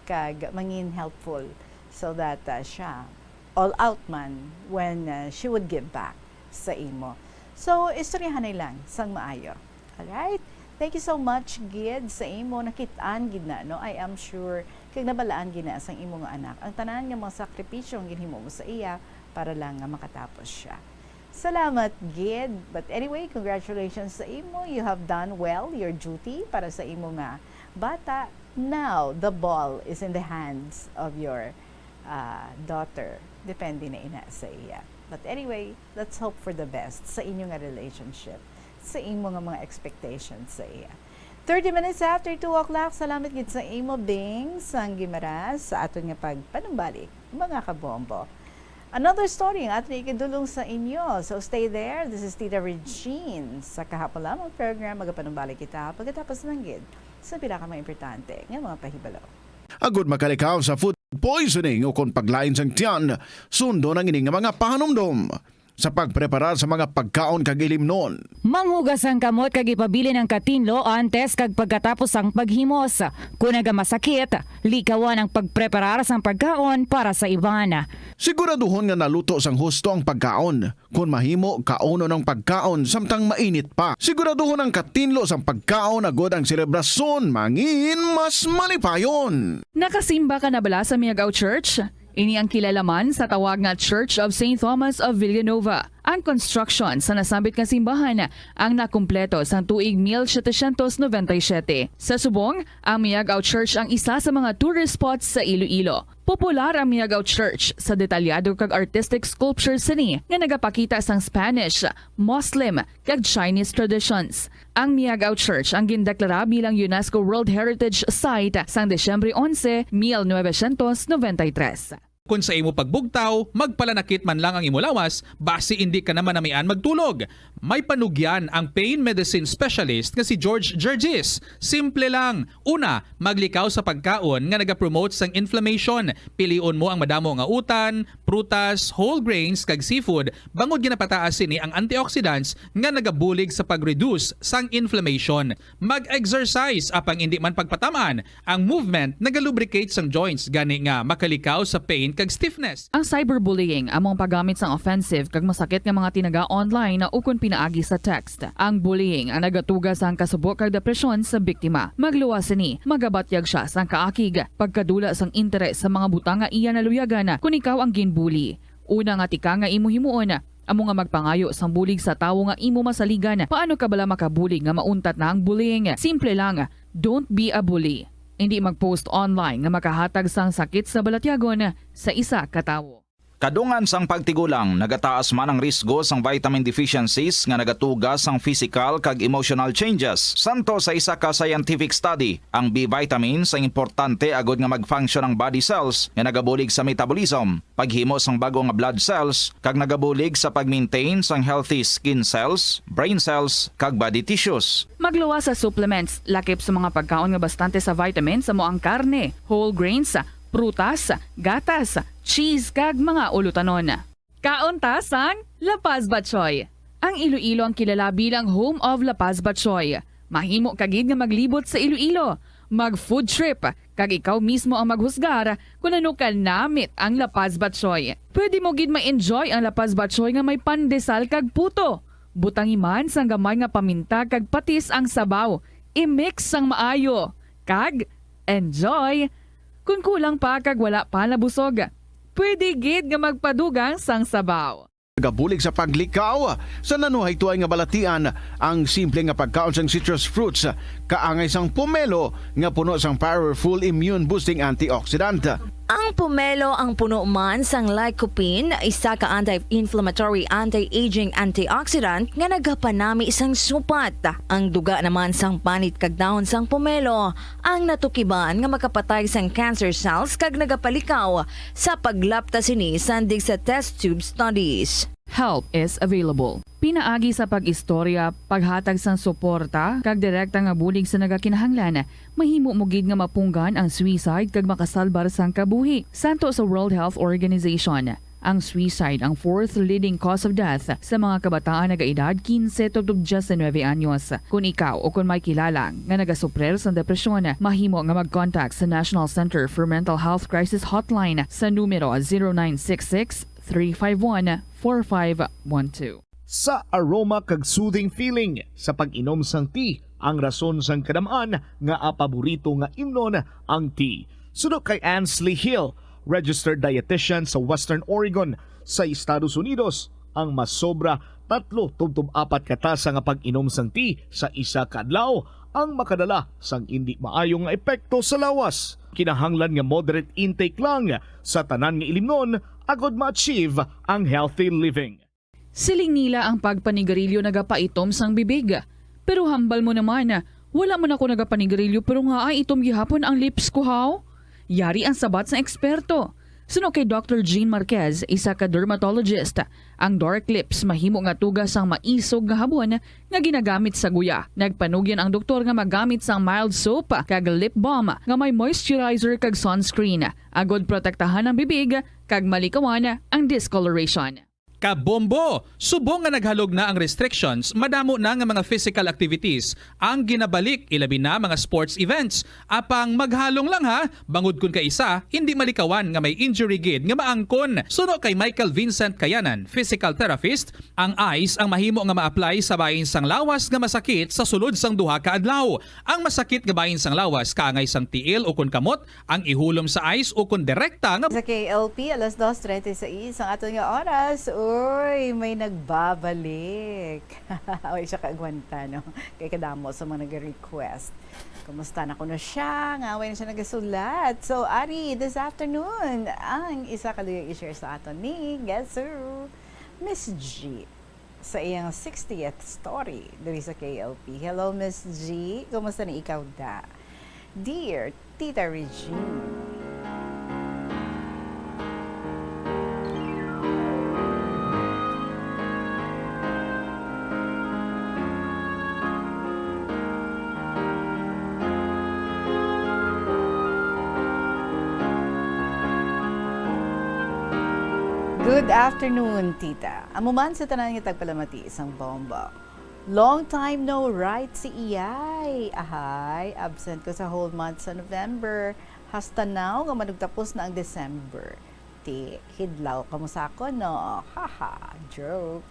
kag mangin helpful, so that, ah, siya all out man when, ah, she would give back sa imo. So, istoryahanay lang sang maayo. Alright? Thank you so much gid sa imo nakit-an gid na, no? I am sure kag nabalaan gid na sang imo nga anak ang tanan nga mga sakripisyo nga ginhimo mo sa iya para lang nga makatapos siya. Salamat gid. But anyway, congratulations sa imo. You have done well your duty para sa imo nga bata. Now, the ball is in the hands of your, ah, daughter. Depende na ina sa iya. But anyway, let's hope for the best sa inyo nga relationship, sa imo nga mga expectations sa iya. Thirty minutes after two o'clock, salamat gid sa imo, Bing, sang Guimaras, sa aton nga pagpanumbalik, mga kabombo. Another story ang aton ikadulong sa inyo. So stay there. This is Tita Regine. Sa kahapon lamang program, magapanumbalik kita pagkatapos lang gid sa pila ka mga importante nga mga pahibalo. Agud makalikaw sa food poisoning o kon paglain sang tiyan, sundon ang ini nga mga pahanumdom sa pagpreparar sa mga pagkaon kag ilimnon. Manghugas ang kamot kag ipabilin ang katinlo antes kag pagkatapos sang paghimos. Kon nagamasakit, likawan ang pagpreparar sang pagkaon para sa iban. Siguraduhon nga naluto sang husto ang pagkaon. Kon mahimo, kaunon ang pagkaon samtang mainit pa. Siguraduhon ang katinlo sang pagkaon agud ang selebrasyon mangin mas malipayon. Nakasimba ka na bala sa Miagao Church? Ini ang kilala man sa tawag nga Church of Saint Thomas of Villanova. Ang construction sa nasambit nga simbahan ang nakumpleto sang tuig mil setecientos noventa y siete. Sa subong, ang Miagao Church ang isa sa mga tourist spots sa Iloilo. Popular ang Miagao Church sa detalyado kag artistic sculpture sini nga nagapakita sang Spanish, Muslim, kag Chinese traditions. Ang Miagao Church ang gindeklara bilang UNESCO World Heritage Site sang Disyembre onse, mil novecientos noventa y tres. Kon sa imo pagbugtaw, magpalanakit man lang ang imo lawas, basi indi ka na manamian magtulog. May panugyan ang pain medicine specialist nga si George Gergis. Simple lang. Una, maglikaw sa pagkaon nga nagapromote sang inflammation. Pilion mo ang madamo nga utan, prutas, whole grains, kag seafood, bangod nga napataas sini ang antioxidants nga nagabulig sa pag-reduce sang inflammation. Mag-exercise, apang indi man pagpatam-an, ang movement nagalubricate sang joints, gani nga makalikaw sa pain kag stiffness. Ang cyberbullying amo ang paggamit sang offensive kag masakit nga mga tinaga online ukon pinaagi sa text. Ang bullying ang nagatuga sang kasubo kag depresyon sa biktima. Magluwas sini, magabatyag sia sang kaakig, pagkadula sang interes sa mga butang nga iya naluyagan kon ikaw ang ginbully. Una nga tika nga imo himuon, amo nga magpangayo sang bulig sa tawo nga imo masaligan. Paano ka bala makabulig nga mauntat na ang bullying? Simple lang, don't be a bully. Indi mag-post online nga makahatag sang sakit sa balatyagon sa isa ka tawo. Kadungan sang pagtigulang, nagataas man ang risgo sang vitamin deficiencies nga nagatuga sang physical kag emotional changes. Santo sa isa ka scientific study, ang B vitamins ang importante agod nga mag-function ang body cells nga nagabulig sa metabolism, paghimo sang bag-o nga blood cells, kag nagabulig sa pag-maintain sang healthy skin cells, brain cells, kag body tissues. Magluwas sa supplements, lakip sa mga pagkaon nga bastante sa vitamins, amo ang karne, whole grains, prutas, gatas, cheese, kag mga ulutanon. Kaon ta sang La Paz Batchoy. Ang Iloilo ang kilala bilang home of La Paz Batchoy. Mahimo ka gid nga maglibot sa Iloilo, mag-food trip, kag ikaw mismo ang maghusgar kon ano ka namit ang La Paz Batchoy. Pwede mo gid ma-enjoy ang La Paz Batchoy nga may pandesal kag puto. Butangi man sang gamay nga paminta kag patis ang sabaw. I-mix sang maayo. Kag enjoy! Kon kulang pa kag wala pa nabusog, pwede gid nga magpadugang sang sabaw. Nagabulig sa paglikaw sa nanuhaytoay nga balatian ang simple nga pagkaon sang citrus fruits, kaangay sang pomelo nga puno sang powerful immune boosting antioxidant. Ang pomelo ang puno man sang lycopene, isa ka anti-inflammatory, anti-aging antioxidant nga nagapanami sang supat. Ang duga naman sang panit kag dahon sang pomelo ang natukiban nga makapatay sang cancer cells kag nagapalikaw sa paglapta sini sandig sa test tube studies. Help is available. Pinaagi sa pag-istorya, paghatag sang suporta, kag direkta nga bulig sa nagakinahanglan, mahimo mo gid nga mapunggan ang suicide kag makasalbar sang kabuhi. Santo sa World Health Organization, ang suicide ang fourth leading cause of death sa mga kabataan nagaedad quince tubtob diecinuebe anyos. Kon ikaw o kon may kilala nga nagasuprer sang depresyon, mahimo nga mag-contact sa National Center for Mental Health Crisis Hotline sa numero zero nine six six, three five one, four five one two. Sa aroma kag soothing feeling sa pag-inom sang tea ang rason sang kadam-an nga paborito nga imnon ang tea. Suno kay Ansley Hill, registered dietitian sa Western Oregon sa Estados Unidos, ang masobra tatlo tubtob apat ka tasa nga pag-inom sang tea sa isa ka adlaw ang makadala sang indi maayo nga epekto sa lawas. Kinahanglan nga moderate intake lang sa tanan nga ilimnon agod ma-achieve ang healthy living. Siling nila ang pagpanigarilyo nagapaitom sang bibig. Pero hambal mo naman, wala man ako nagapanigarilyo pero nga ay itom gihapon ang lips ko, haw? Yari ang sabat sang eksperto. Suno kay Doctor Jean Marquez, isa ka dermatologist, ang dark lips mahimo nga tuga sang maisog nga habon nga ginagamit sa guya. Nagpanugyan ang doktor nga magamit sang mild soap kag lip balm nga may moisturizer kag sunscreen, agod protektahan ang bibig kag malikawan ang discoloration. Kabombo! Subong nga naghalog na ang restrictions, madamo na nga mga physical activities ang ginabalik, ilabi na mga sports events. Apang maghalong lang ha, bangod kun kaisa, hindi malikawan nga may injury gid nga maangkon. Suno kay Michael Vincent Kayanan, physical therapist, ang ice ang mahimo nga ma-apply sa bahin sang lawas nga masakit sa sulod sang duha ka adlaw. Ang masakit nga bahin sang lawas kaangay sang tiil ukon kamot, ang ihulom sa ice ukon direkta nga Sa K L P, alas dos treinta y seis ang aton nga oras. Uy, may nagbabalik. Uy, siya kaagwanta, no? Kay kadamo sa mga nag-request. Kumusta na kuno siya? Nga, way na siya nagasulat. So, Ari, this afternoon, ang isa ka luyag i-share sa aton ni, guess who? Miss G. Sa iyang sixtieth story diri sa K L P. Hello, Miss G. Kumusta na ikaw, da? Dear Tita Regine. Good afternoon, tita. Amo man sa tanan nga tagpalamati sang bomba. Long time no write si Iyay. Ahay, absent ko sa whole month sa November. Hasta now nga manugtapos na ang December. Ti, hidlaw ka mo sa akon, no? Haha, joke.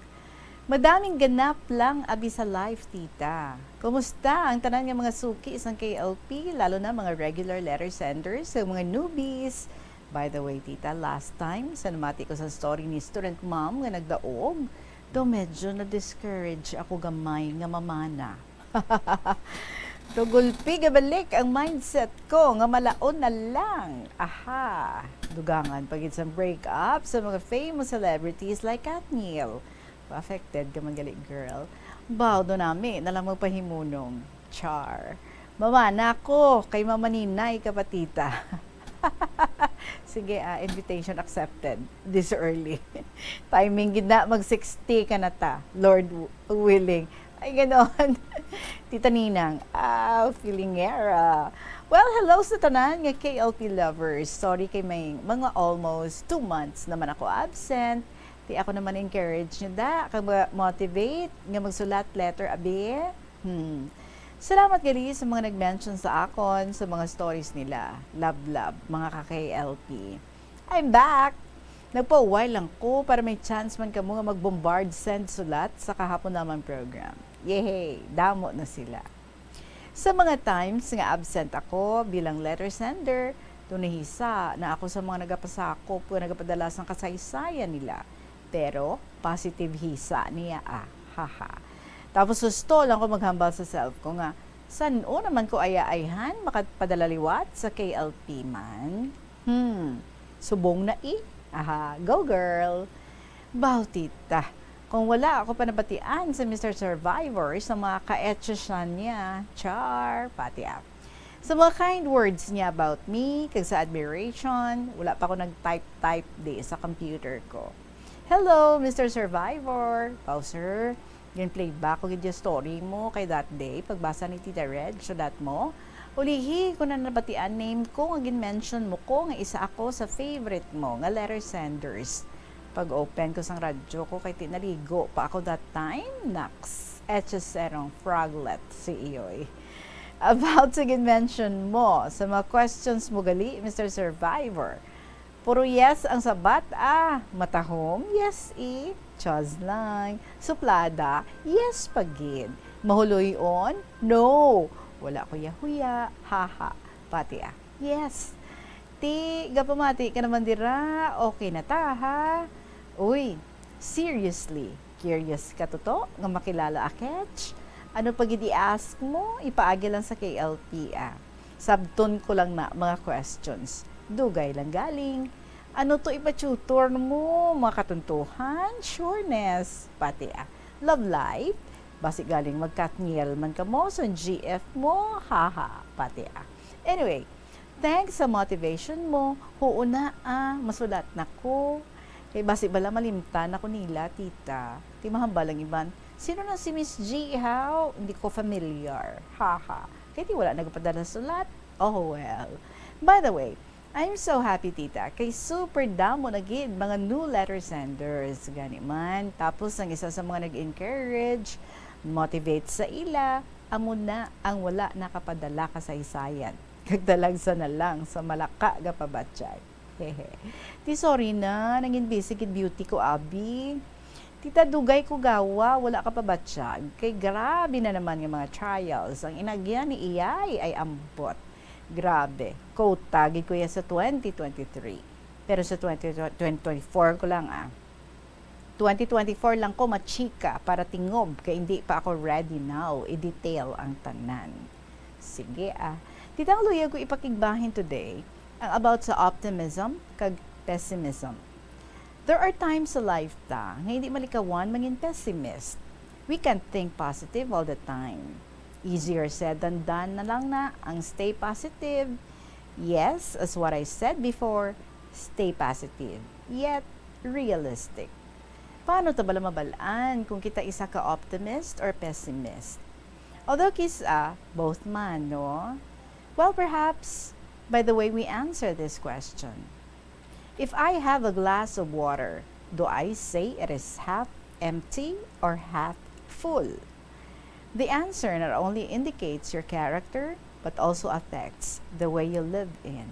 Madaming ganap lang abi sa life, tita. Kumusta ang tanan nga mga suki sang K L P, lalo na mga regular letter senders, sa mga newbies? By the way, tita, last time sa namati ko sa story ni student mom nga nagdaog, daw medyo na-discourage ako gamay nga mamana. Daw gulpi gabalik ang mindset ko nga malaon na lang. Aha! Dugangan pa gid sang break up sa mga famous celebrities like Katniel. Affected ka man gali, girl. Baw do nami na lang magpahimunong. Char. Mamana ko kay mamaninay ka pa, tita. Sige, ah, invitation accepted this early. Timing gid na, mag sixty ka na ta, Lord w-, willing. Ay, ganon. Tita Ninang, ah, feeling era. Well, hello sa tanan nga K L P lovers. Sorry kay may mga almost two months naman ako absent. Ti ako naman encourage nyo da, kag ma-, motivate nga magsulat letter, abi. Hmm. Salamat gali sa mga nag-mention sa akon sa mga stories nila. Love, love, mga ka-K L P. I'm back! Nagpauway lang ko para may chance man kamo nga mag-bombard send sulat sa kahapon namang program. Yehey! Damo na sila. Sa mga times nga absent ako bilang letter sender, tunihisa na ako sa mga nagapasakop o nagapadala sang kasaysayan nila. Pero positive hisa niya, ah. Haha. Tapos husto lang ko maghambal sa self ko nga, san-o naman ko ayaayhan makapadala liwat sa K L P man? Hmm, subong na i. Aha, go girl. Baw, tita, kung wala ako pa nabatian sa Mister Survivor sa mga ka-etches niya, char, pati ako. Sa mga kind words niya about me, kag sa admiration, wala pa ako nag-type-type di sa computer ko. Hello, Mister Survivor! Baw, sir, gin-playback ko gid yung story mo kay that day, pagbasa ni Tita Reg, sulat mo. Ulihi ko na nabatian name ko nga gin-mention mo ko nga isa ako sa favorite mo nga letter senders. Pag-open ko sang radyo ko kay ti naligo pa ako that time, naks, etches serong froglet si iyoy. About sa gin-mention mo sa mga questions mo gali, Mister Survivor, puro yes ang sabat, ah. Matahom, yes, i. Chos lang. Suplada, yes pa gid. Mahuloy-on, no. Wala ko yahuya, haha. Pati, ah, yes. Ti, gapamati ka naman dira. Okay na ta, ha? Uy, seriously, curious ka, toto, nga makilala a ketch? Ano pa gid i-ask mo, ipaagi lang sa K L P, ah. Sabton ko lang na mga questions. Dugay lang galing. Ano to ipa-tutor mo, mga katuntuhan? Sureness. Pati, ah, love life? Basi galing mag-Katniel man kamo sa G F mo? Haha. Pati, ah. Anyway, thanks sa motivation mo. Huo na, ah, masulat na ko. Kay basi bala malimtan ako nila, tita. Ti mahambal ang iban, "Sino na si Miss G, haw? Hindi ko familiar." Haha. Kay ti wala nagpadala sulat. Oh, well. By the way, I'm so happy, tita, kay super damo na gid mga new letter senders. Gani man, tapos ang isa sa mga nag-encourage, motivate sa ila, amo na ang wala nakapadala kasaysayan. Kag talagsa na lang sa malaka gapabatyag. Hehe. Ti sorry na, nangin busy gid beauty ko, abi. Tita, dugay ko gawa, wala ka pabatyag. Kay grabe na naman nga mga trials. Ang inagyan ni Iyay ay ambot. Grabe, quota gid ko ya sa twenty twenty-three. Pero sa twenty, twenty twenty-four ko lang, ah. Twenty twenty-four lang ko machika para tingob kay hindi pa ako ready now i-detail ang tanan. Sige, ah. Tita, ang luyag ko ipakigbahin today ang about sa optimism kag pessimism. There are times sa life ta nga hindi malikawan mangin pessimist. We can't think positive all the time. Easier said than done na lang na ang stay positive. Yes, as what I said before, stay positive, yet realistic. Paano ta bala mabal-an kung kita isa ka optimist or pessimist? Although kis-a, both man, no? Well, perhaps, by the way we answer this question. If I have a glass of water, Do I say it is half empty or half full? The answer not only indicates your character, but also affects the way you live in.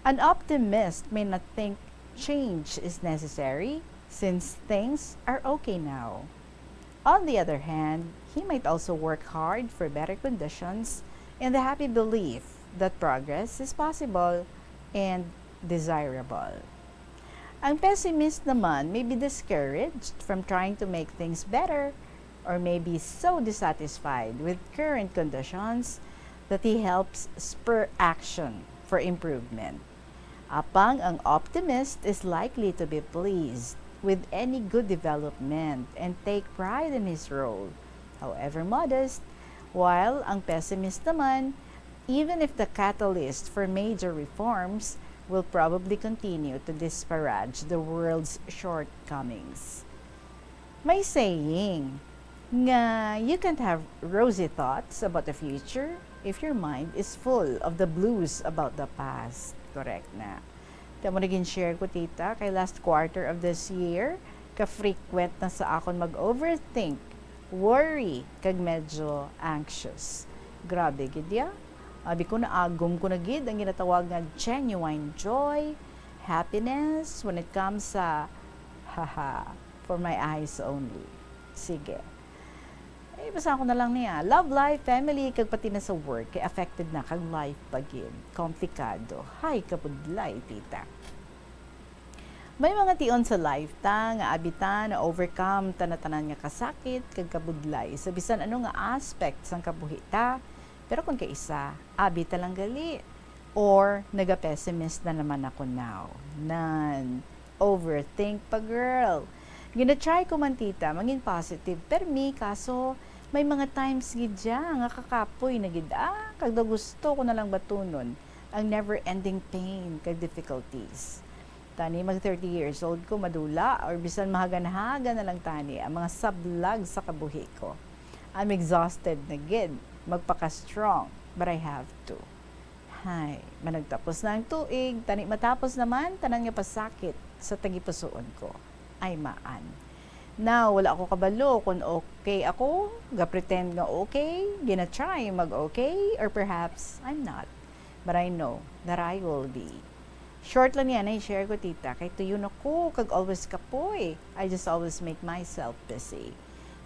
An optimist may not think change is necessary since things are okay now. On the other hand, he might also work hard for better conditions in the happy belief that progress is possible and desirable. Ang pessimist naman may be discouraged from trying to make things better or may be so dissatisfied with current conditions that he helps spur action for improvement. Apang ang optimist is likely to be pleased with any good development and take pride in his role, however modest, while ang pessimist naman, even if the catalyst for major reforms, will probably continue to disparage the world's shortcomings. May saying nga you can't have rosy thoughts about the future if your mind is full of the blues about the past. Correct na. Tamo na gin-share ko, tita, kay last quarter of this year, ka-frequent na sa akon mag-overthink, worry, kag medyo anxious. Grabe gid ya. Abi ko, naagom ko na gid ang ginatawag nga genuine joy, happiness when it comes sa, haha, for my eyes only. Sige. Eh, basa ko na lang niya. Love life, family, kag pati na sa work, kay affected na kag life pa gid. Komplikado. Hay, kabudlay, tita. May mga tion sa life ta nga abi ta na-overcome ta na tanan nga kasakit kag kabudlay sa bisan ano nga aspect sang kabuhi ta. Pero kung kaisa, abi ta lang gali, or naga-pessimist na naman ako now. Nan, overthink pa, girl. Gina-try ko man, tita, mangin positive, permi, kaso may mga times gid ya nga kakapoy na gid, ah, kag daw gusto ko na lang batunon ang never-ending pain kag difficulties. Tani mag thirty years old ko, madula, or bisan mahagan-hagan na lang tani ang mga sablag sa kabuhi ko. I'm exhausted na gid magpaka-strong, but I have to. Hay, managtapos na ang tuig, tani matapos naman tanan nga pasakit sa tagipusoon ko. Ay, maan. Now, wala ako kabalo kung okay ako, ga-pretend nga okay, gina-try mag-okay, or perhaps I'm not. But I know that I will be. Short lang yan, i-share ko, tita, kay tuyo na ko, kag always kapoy. I just always make myself busy.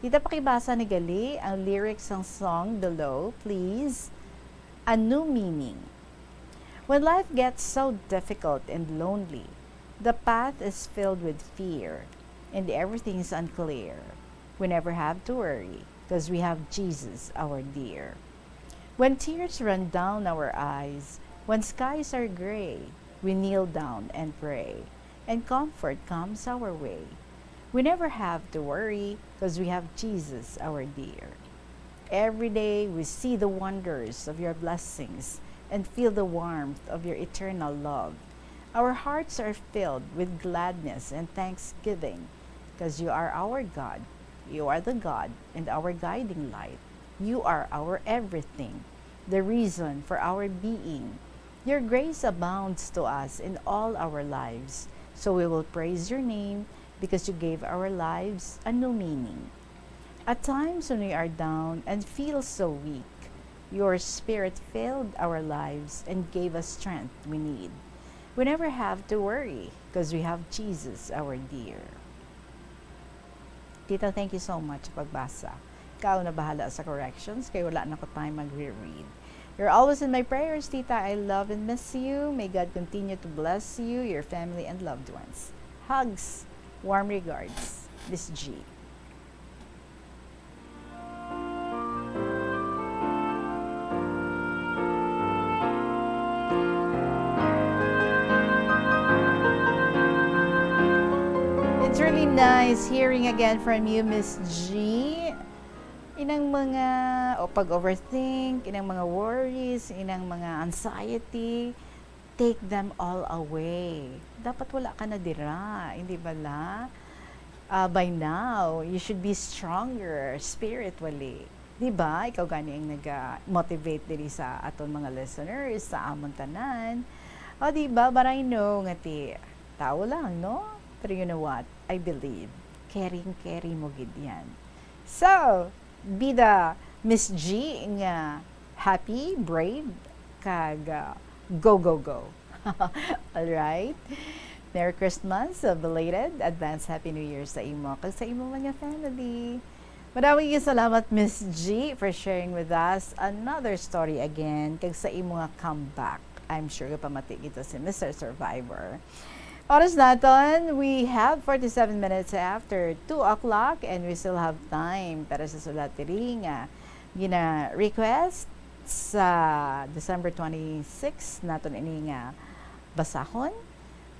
Tita, pakibasa ni gali ang lyrics sang song below, please. A new meaning. When life gets so difficult and lonely, the path is filled with fear, and everything is unclear. We never have to worry, 'cause we have Jesus, our dear. When tears run down our eyes, when skies are gray, we kneel down and pray, and comfort comes our way. We never have to worry, 'cause we have Jesus, our dear. Every day we see the wonders of your blessings and feel the warmth of your eternal love. Our hearts are filled with gladness and thanksgiving, 'cause you are our God. You are the God and our guiding light. You are our everything, the reason for our being. Your grace abounds to us in all our lives, so we will praise your name because you gave our lives a new meaning. At times when we are down and feel so weak, your spirit filled our lives and gave us strength we need. We never have to worry 'cause we have Jesus, our dear. Tita, thank you so much sa pagbasa. Ikaw na bahala sa corrections, kay wala na ko time magre-read. You're always in my prayers, Tita. I love and miss you. May God continue to bless you, your family, and loved ones. Hugs. Warm regards, Miss G. It's really nice hearing again from you, Miss G. Inang mga, o pag-overthink, inang mga worries, inang mga anxiety, take them all away. Dapat wala ka na dira, hindi bala? Ah, by now, you should be stronger spiritually. Di ba? Ikaw gani ang naga-motivate diri sa aton mga listeners, sa amon tanan. O, di ba? But I know nga ti, tawo lang, no? Pero you know what? I believe, caring-caring mo gid yan. So, bida Miss G nga happy, brave, kag, ah, go, go, go. All right? Merry Christmas, uh, belated, advance Happy New Year sa imo, kag sa imo man nga family. Madamo gyud salamat, Miss G, for sharing with us another story again, kag sa imo nga comeback. I'm sure gapamati kita si Mister Survivor. Oras naton, we have forty-seven minutes after two o'clock, and we still have time para sa sulat diri nga gina-request sa December twenty-six naton ini nga basahon.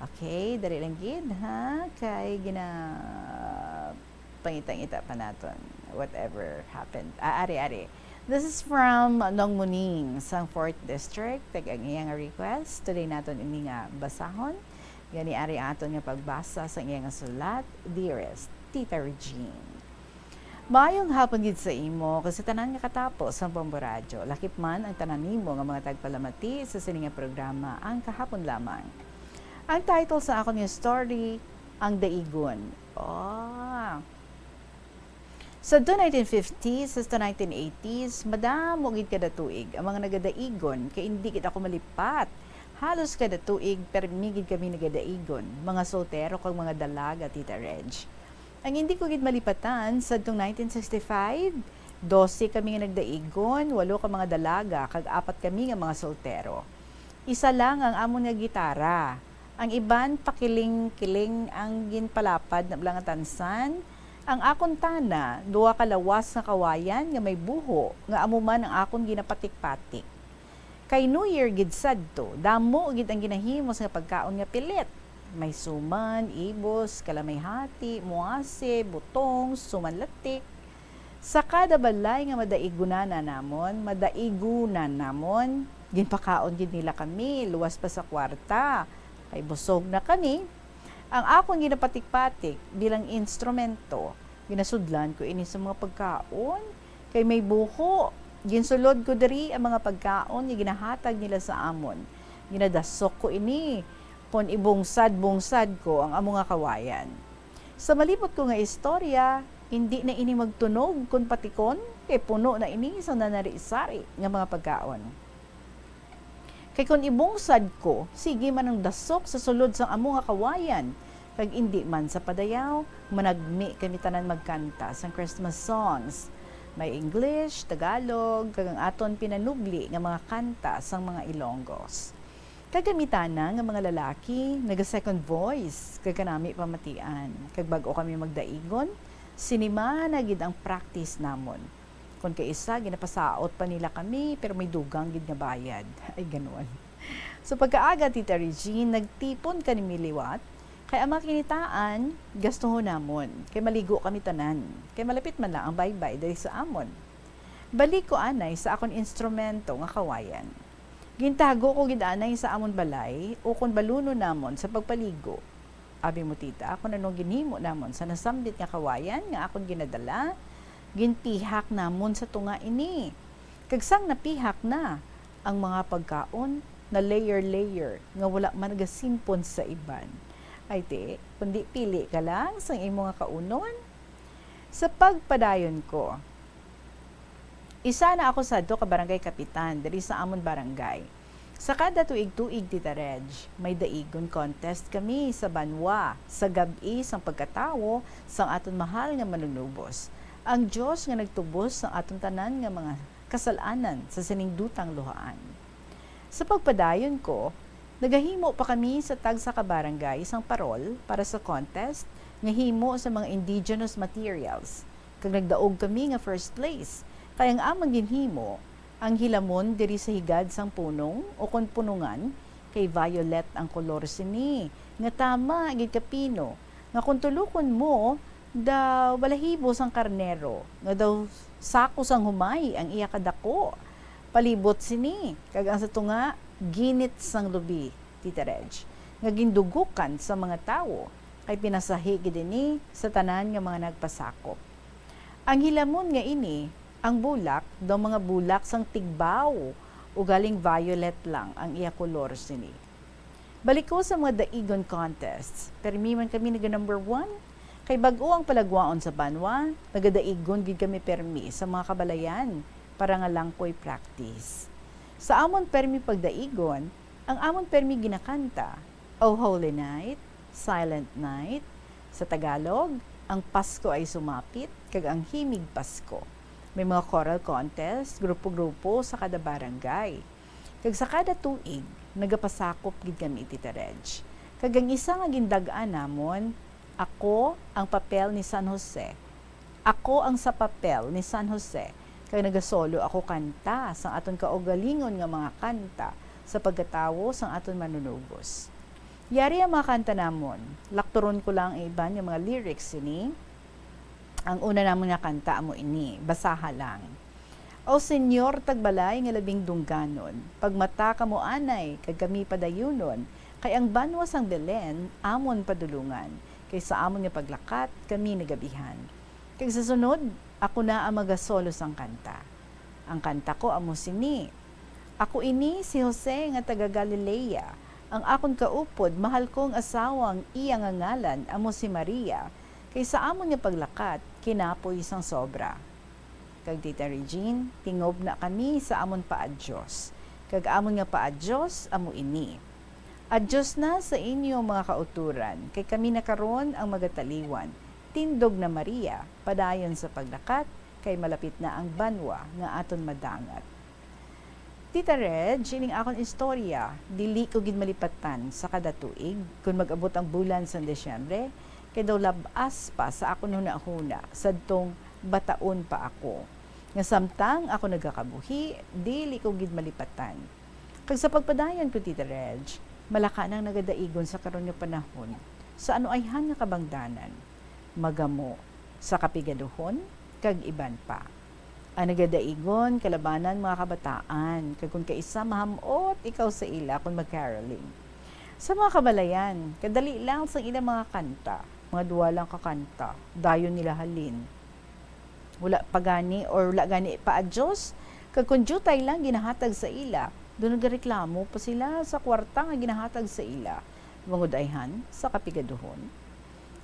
Okay, dali lang gid, ha? Kay gina-, pangita-ngita pa naton whatever happened. Ah, ari, ari. This is from Nong Muning, sang fourth District. Kag ang iya nga request, today naton ini nga basahon. Gani, ari aton nga pagbasa sang iya nga sulat, Dearest Tita Regine. Maayong hapon gid sa imo, kag sa tanan nga katapo sang Bombo Radyo, lakip man ang tanan nimo nga mga tagpalamati sa sini nga programa, Ang Kahapon Lamang. Ang title sa akon nga story, Ang Daigon. Oh. Sa nineteen fifties sa nineteen eighties, madamo gid kada tuig ang mga nagadaigon, kay indi gid ako malipat. Halos kada tuig, permi gid kami nagadaigon, mga soltero kag mga dalaga, Tita Reg. Ang indi ko gid malipatan, sadtong nineteen sixty-five, dose kami nga nagdaigon, walo ka mga dalaga, kag apat kami nga mga soltero. Isa lang ang amon nga gitara. Ang iban, pakiling-kiling ang ginpalapad na lang nga tansan. Ang akon tana, duha ka lawas nga kawayan nga may buho, nga amo man ang akon ginapatik-patik. Kay New Year gid sadto, damo gid ang ginahimos nga pagkaon nga pilit. May suman, ibos, kalamay hati, muase, butong, suman latik. Sa kada balay nga madaigunan namon, madaigunan namon, ginpakaon gid nila kami, luwas pa sa kwarta. Kay busog na kami, ang akon ginapatik-patik bilang instrumento, ginasudlan ko ini sa mga pagkaon. Kay may buho, ginsulod ko diri ang mga pagkaon nga ginahatag nila sa amon. Ginadasok ko ini kon ibungsad-bungsad ko ang amo nga kawayan. Sa malibot ko nga istorya, indi na ini magtunog kon patikon, kay puno na ini sang nanari-sari nga mga pagkaon. Kay kon ibungsad ko, sige man ang dasok sa sulod sang amo nga kawayan, kag indi man sa padayaw, managmi kami tanan magkanta sang Christmas songs. May English, Tagalog, kag ang aton pinanubli nga mga kanta sang mga Ilonggos. Kag kami tana nga mga lalaki, naga-second voice, kag kanami pamatian. Kag bag-o kami magdaigon, sinimana gid ang practice namon. Kon kaisa, ginapasaot pa nila kami, pero may dugang gid nga bayad. Ay, ganon. So, pagkaaga, Tita Regine, nagtipon kami liwat, kay ang mga kinitaan, gastuhon namon, kay maligo kami tanan, kay malapit man lang ang baybay diri sa amon. Balik ko anay sa akon instrumento nga kawayan. Gintago ko gid anay sa amon balay, ukon balunon namon sa pagpaligo. Abi mo, tita, kon anong ginhimo namon sa nasambit nga kawayan nga akon ginadala, ginpihak namon sa tunga ini. Kag sang napihak na, ang mga pagkaon na layer-layer nga wala man nagasimpon sa iban. Ay, ti, kundi pili ka lang sang imo nga kaunon. Sa pagpadayon ko, isa na ako sadto ka barangay kapitan diri sa amon barangay. Sa kada tuig-tuig, Tita Reg, may daigon contest kami sa banwa sa gab-i sang pagkatawo sang aton mahal nga Manunubos, ang Dios nga nagtubos sang aton tanan nga mga kasal-anan sa sining dutang luhaan. Sa pagpadayon ko, nagahimo pa kami sa tagsa ka barangay sang parol para sa contest nga himo sa mga indigenous materials, kag nagdaog kami nga first place, kay ang amon ginhimo, ang hilamon diri sa higad sang punong ukon punungan, kay violet ang kolor sini, nga tama gid ka pino, nga kon tulokon mo, daw balahibo sang karnero, nga daw sako sang humay ang iya kadako. Palibot sini, kag ang sa tunga, ginit sang lubi, Tita Reg, nga gindugukan sa mga tawo, kay pinasahi gid ini sa tanan nga mga nagpasakop. Ang hilamon nga ini, ang bulak, daw mga bulak sang tigbaw, ugaling violet lang ang iya kolor sini. Balik ko sa mga daigon contests. Permi man kami naga number one. Kay bag-o ang palagwaon sa banwa, nagadaigon gid kami permi sa mga kabalayan para nga langkoy practice. Sa amon permi pagdaigon, ang amon permi ginakanta, O Holy Night, Silent Night, sa Tagalog, Ang Pasko Ay Sumapit, kag Ang Himig Pasko. May mga choral contest, grupo-grupo sa kada barangay. Kag sa kada tuig, nagapasakop gid kami, Tita Reg. Kag ang isa nga gindag-an namon, ako ang papel ni San Jose. Ako ang sa papel ni San Jose, kag nagasolo ako kanta sang aton kaugalingon nga mga kanta sa pagkatawo sang aton manunubos. Yari ang mga kanta namon, lakturon ko lang ang iban nga mga lyrics sini. Ang una namon nga kanta amo ini, basaha lang. O Señor, tagbalay nga labing dungganon, pagmata kamo anay kag kami padayunon, kay ang banwa sang Belen amon padulungan, kay sa amon nga paglakat kami nagabihan. Kag sa sunod, ako na ang magasolo sang kanta. Ang kanta ko amo sini, Ako ini si Jose nga taga Galilea, ang akon kaupod, mahal kong asawang iya nga ngalan amo si Maria, kay sa amon nga paglakat kinapoy sang sobra. Kag Tita Regine, tingob na kami sa amon paadyos, kag amon nga paadyos amo ini. Adyos na sa inyo, mga kautoran, kay kami na karon ang magataliwan. Tindog na, Maria, padayon sa paglakat, kay malapit na ang banwa nga aton madangat. Tita Reg, ining akon istorya, dili ko gid malipatan sa kada tuig, kon mag-abot ang bulan sang Disyembre, kay daw lab-as pa sa akon hunahuna sadtong bataon pa ako, nga samtang ako nagakabuhi, dili ko gid malipatan. Kag sa pagpadayon ko, Tita Reg, malaka nang nagadaigon sa karon nga panahon sa ano ayhan nga kabangdanan, magamo sa kapigaduhon, kag iban pa. Ang nagadaigon kalabanan mga kabataan, kag kon kaisa, maham-ot ikaw sa ila kon mag-caroling. Sa mga kabalayan, kadali lang sang ilang mga kanta, mga duwa lang ka kanta, dayon nila halin. Wala pa gani or wala gani paadyos, kag kon diutay lang ginahatag sa ila, daw nagareklamo pa sila sa kwarta nga ginahatag sa ila, tungod ayhan sa kapigaduhon.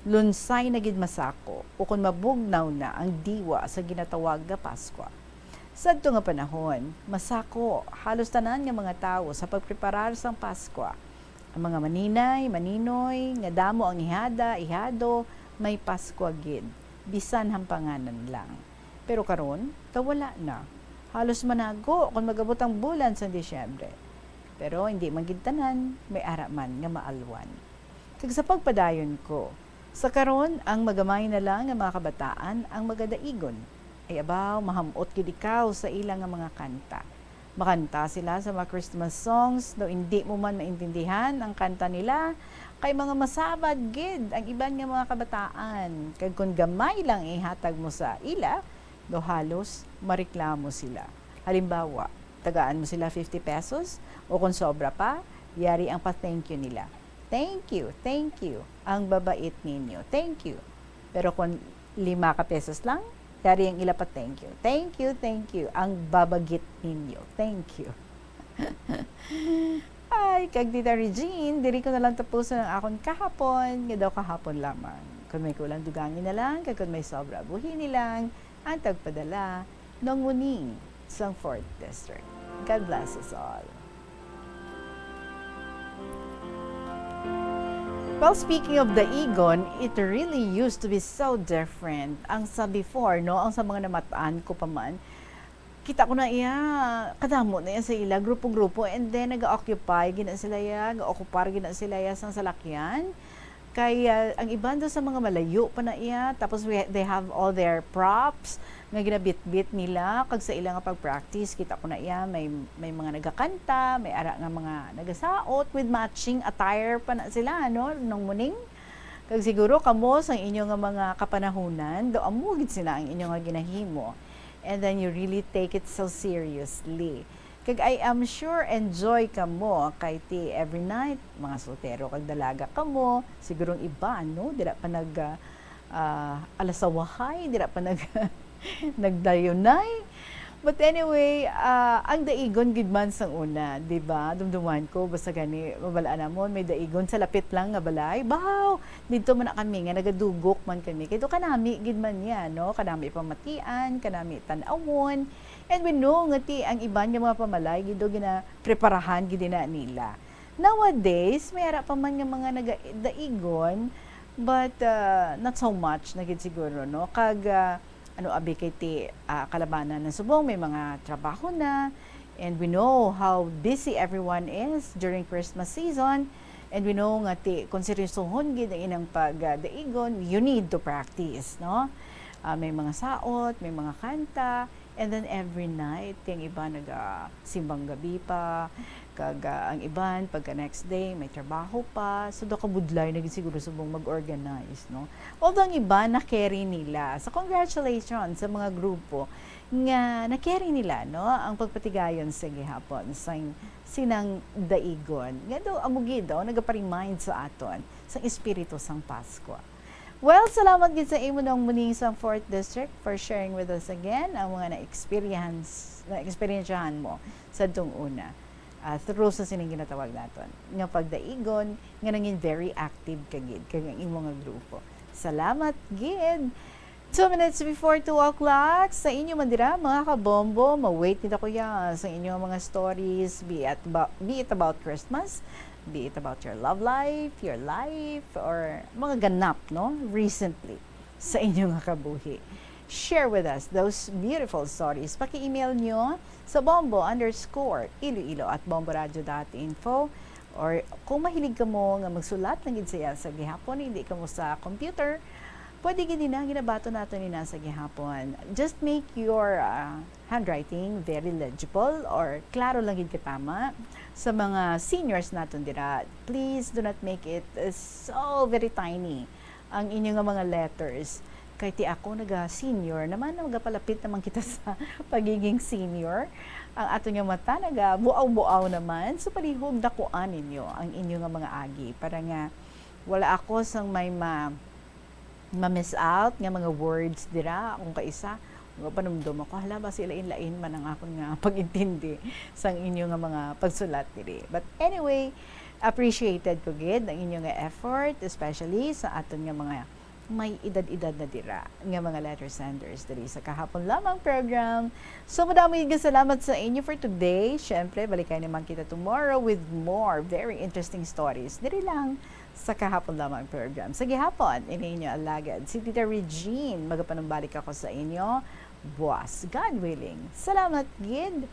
Lunsay na gid masako, ukon mabugnaw na ang diwa sa ginatawag nga Paskwa. Sadto nga panahon, masako halos tanan nga mga tawo sa pagpreparar sang Paskwa. Ang mga maninay, maninoy, nga damo ang ihada, ihado, may Paskwa gid, bisan hampanganan lang. Pero karon, daw wala na. Halos manago kon mag-abot ang bulan sang Disyembre. Pero hindi man gid tanan, may ara man nga maalwan. Kag sa pagpadayon ko, sa karon, ang magamay na lang nga mga kabataan ang magadaigon. Ay abaw, maham-ot gid ikaw sa ila nga mga kanta. Makanta sila sa mga Christmas songs, daw indi mo man maintindihan ang kanta nila, kay mga masabad gid ang iban nga mga kabataan. Kag kon gamay lang ihatag mo sa ila, daw halos mareklamo sila. Halimbawa, tagaan mo sila fifty pesos, o kon sobra pa, yari ang pa-thank you nila. "Thank you, thank you, ang babait ninyo. Thank you." Pero kon lima ka pesos lang, yari ang ila pa-thank you. "Thank you, thank you, ang babagit ninyo. Thank you." Ay, kag Tita Regine, diri ko na lang tapuson ang akon kahapon, nga daw kahapon lamang. Kon may kulang, dugangi na lang, kag kon may sobra, buhini lang ang tagpadala, Nong Muning, sang Fourth District. God bless us all. Well, speaking of daigon, it really used to be so different. Ang sa before, no, ang sa mga namat-an ko pa man, kita ko na iya, kadamo na iya sa ila, grupo-grupo, and then nag-occupy gina sila iya, ga-ocupar gina sila iya sang salakyan. Kay, ah, ang iban daw sa mga malayo pa na iya, tapos we, they have all their props nga ginabitbit nila, kag sa ila nga pag-practice, kita ko na iya, may, may mga nagakanta, may ara nga mga nagasaot with matching attire pa na sila, no, Nong Muning? Kag siguro kamo, sang inyo nga mga kapanahunan, daw amo gid sina ang inyo nga ginahimo. And then you really take it so seriously. Kag I am sure enjoy kamo kay ti every night, mga soltero kag dalaga kamo, siguro ang iba, no, dira pa nag, ah, ah, alasawahay, dira pa nag, nagdayunay. But anyway, ah, ang daigon gid man sang una, di ba? Dumduman ko, basta gani, mabalaan namon, may daigon sa lapit lang nga balay. Bahaw! Didto man na kami nga nagadugok man kami. Kay do kanami gid man niya, no? Kanami pamatian, kanami tan-awon. And we know nga ti ang iban nga mga pamalay, gid do ginapreparahan gid na nila. Nowadays, may ara pa man nga mga naga-, daigon, but, ah, not so much na gid siguro, no? Kag, ah, ano, abi kay ti, ah, kalabanan na subong, may mga trabaho na, and we know how busy everyone is during Christmas season, and we know nga ti, kung seryosohon gid ang inang pag, ah, daigon, you need to practice, no? Ah, may mga saot, may mga kanta, and then every night, ti ang iba naga-, simbang gabi pa, kag, ah, ang iban, pagka next day, may trabaho pa. So, daw kabudlay na gid siguro subong mag-organize, no? Although ang iba, na-carry nila. So, congratulations sa mga grupo nga na-carry nila, no, ang pagpatigayon sa gihapon sang sinang daigon. Nga daw, amo gid, daw, nagapa-remind sa aton sang espiritu sang Pasko. Well, salamat gid sa imo, Nong Muning, sa Fourth District, for sharing with us again ang mga na-experience, na-eksperyensyahan mo sa dong una, ah, through sa sining ginatawag naton nga pagdaigon, nga nangin very active ka gid kag ang imo nga grupo. Salamat gid. Two minutes before two o'clock, sa inyo man dira, mga kabombo, ma-wait nita ko ya sa inyo mga stories, be it about, be it about Christmas, be it about your love life, your life, or mga ganap, no, recently sa inyo nga kabuhi. Share with us those beautiful stories. Paki-email nyo sa bombo underscore iloilo at bomboradio dot info. Or kung mahilig kamo nga magsulat lang gid siya sa gihapon, hindi kamo sa computer, pwede gid na ginabaton nato ni na sa gihapon. Just make your, ah, handwriting very legible or klaro lang gid katama. Sa mga seniors naton dira, please do not make it, uh, so very tiny ang inyo nga mga letters. Kay ti ako naga-senior naman, nagapalapit naman kita sa pagiging senior. Ang ato nga mata naga buaw-buaw naman. So, palihog dakuan ninyo ang inyo nga mga agi para nga wala ako sang may ma-, ma-miss out nga mga words dira. Kung kaisa, panumdom ako, "Hala, basi lain-lain man ang akon nga pag-intindi sang inyo nga mga pagsulat diri." But anyway, appreciated ko gid ang inyo nga effort, especially sa aton nga mga may edad-edad na dira nga mga letter senders diri sa Kahapon Lamang program. So, madamo gid nga salamat sa inyo for today. Syempre, balikay naman kita tomorrow with more very interesting stories. Diri lang sa Kahapon Lamang program. Sa gihapon, ini inyo alagad, si Tita Regine. Magapanumbalik ako sa inyo buwas, God willing. Salamat gid.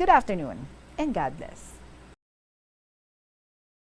Good afternoon and God bless.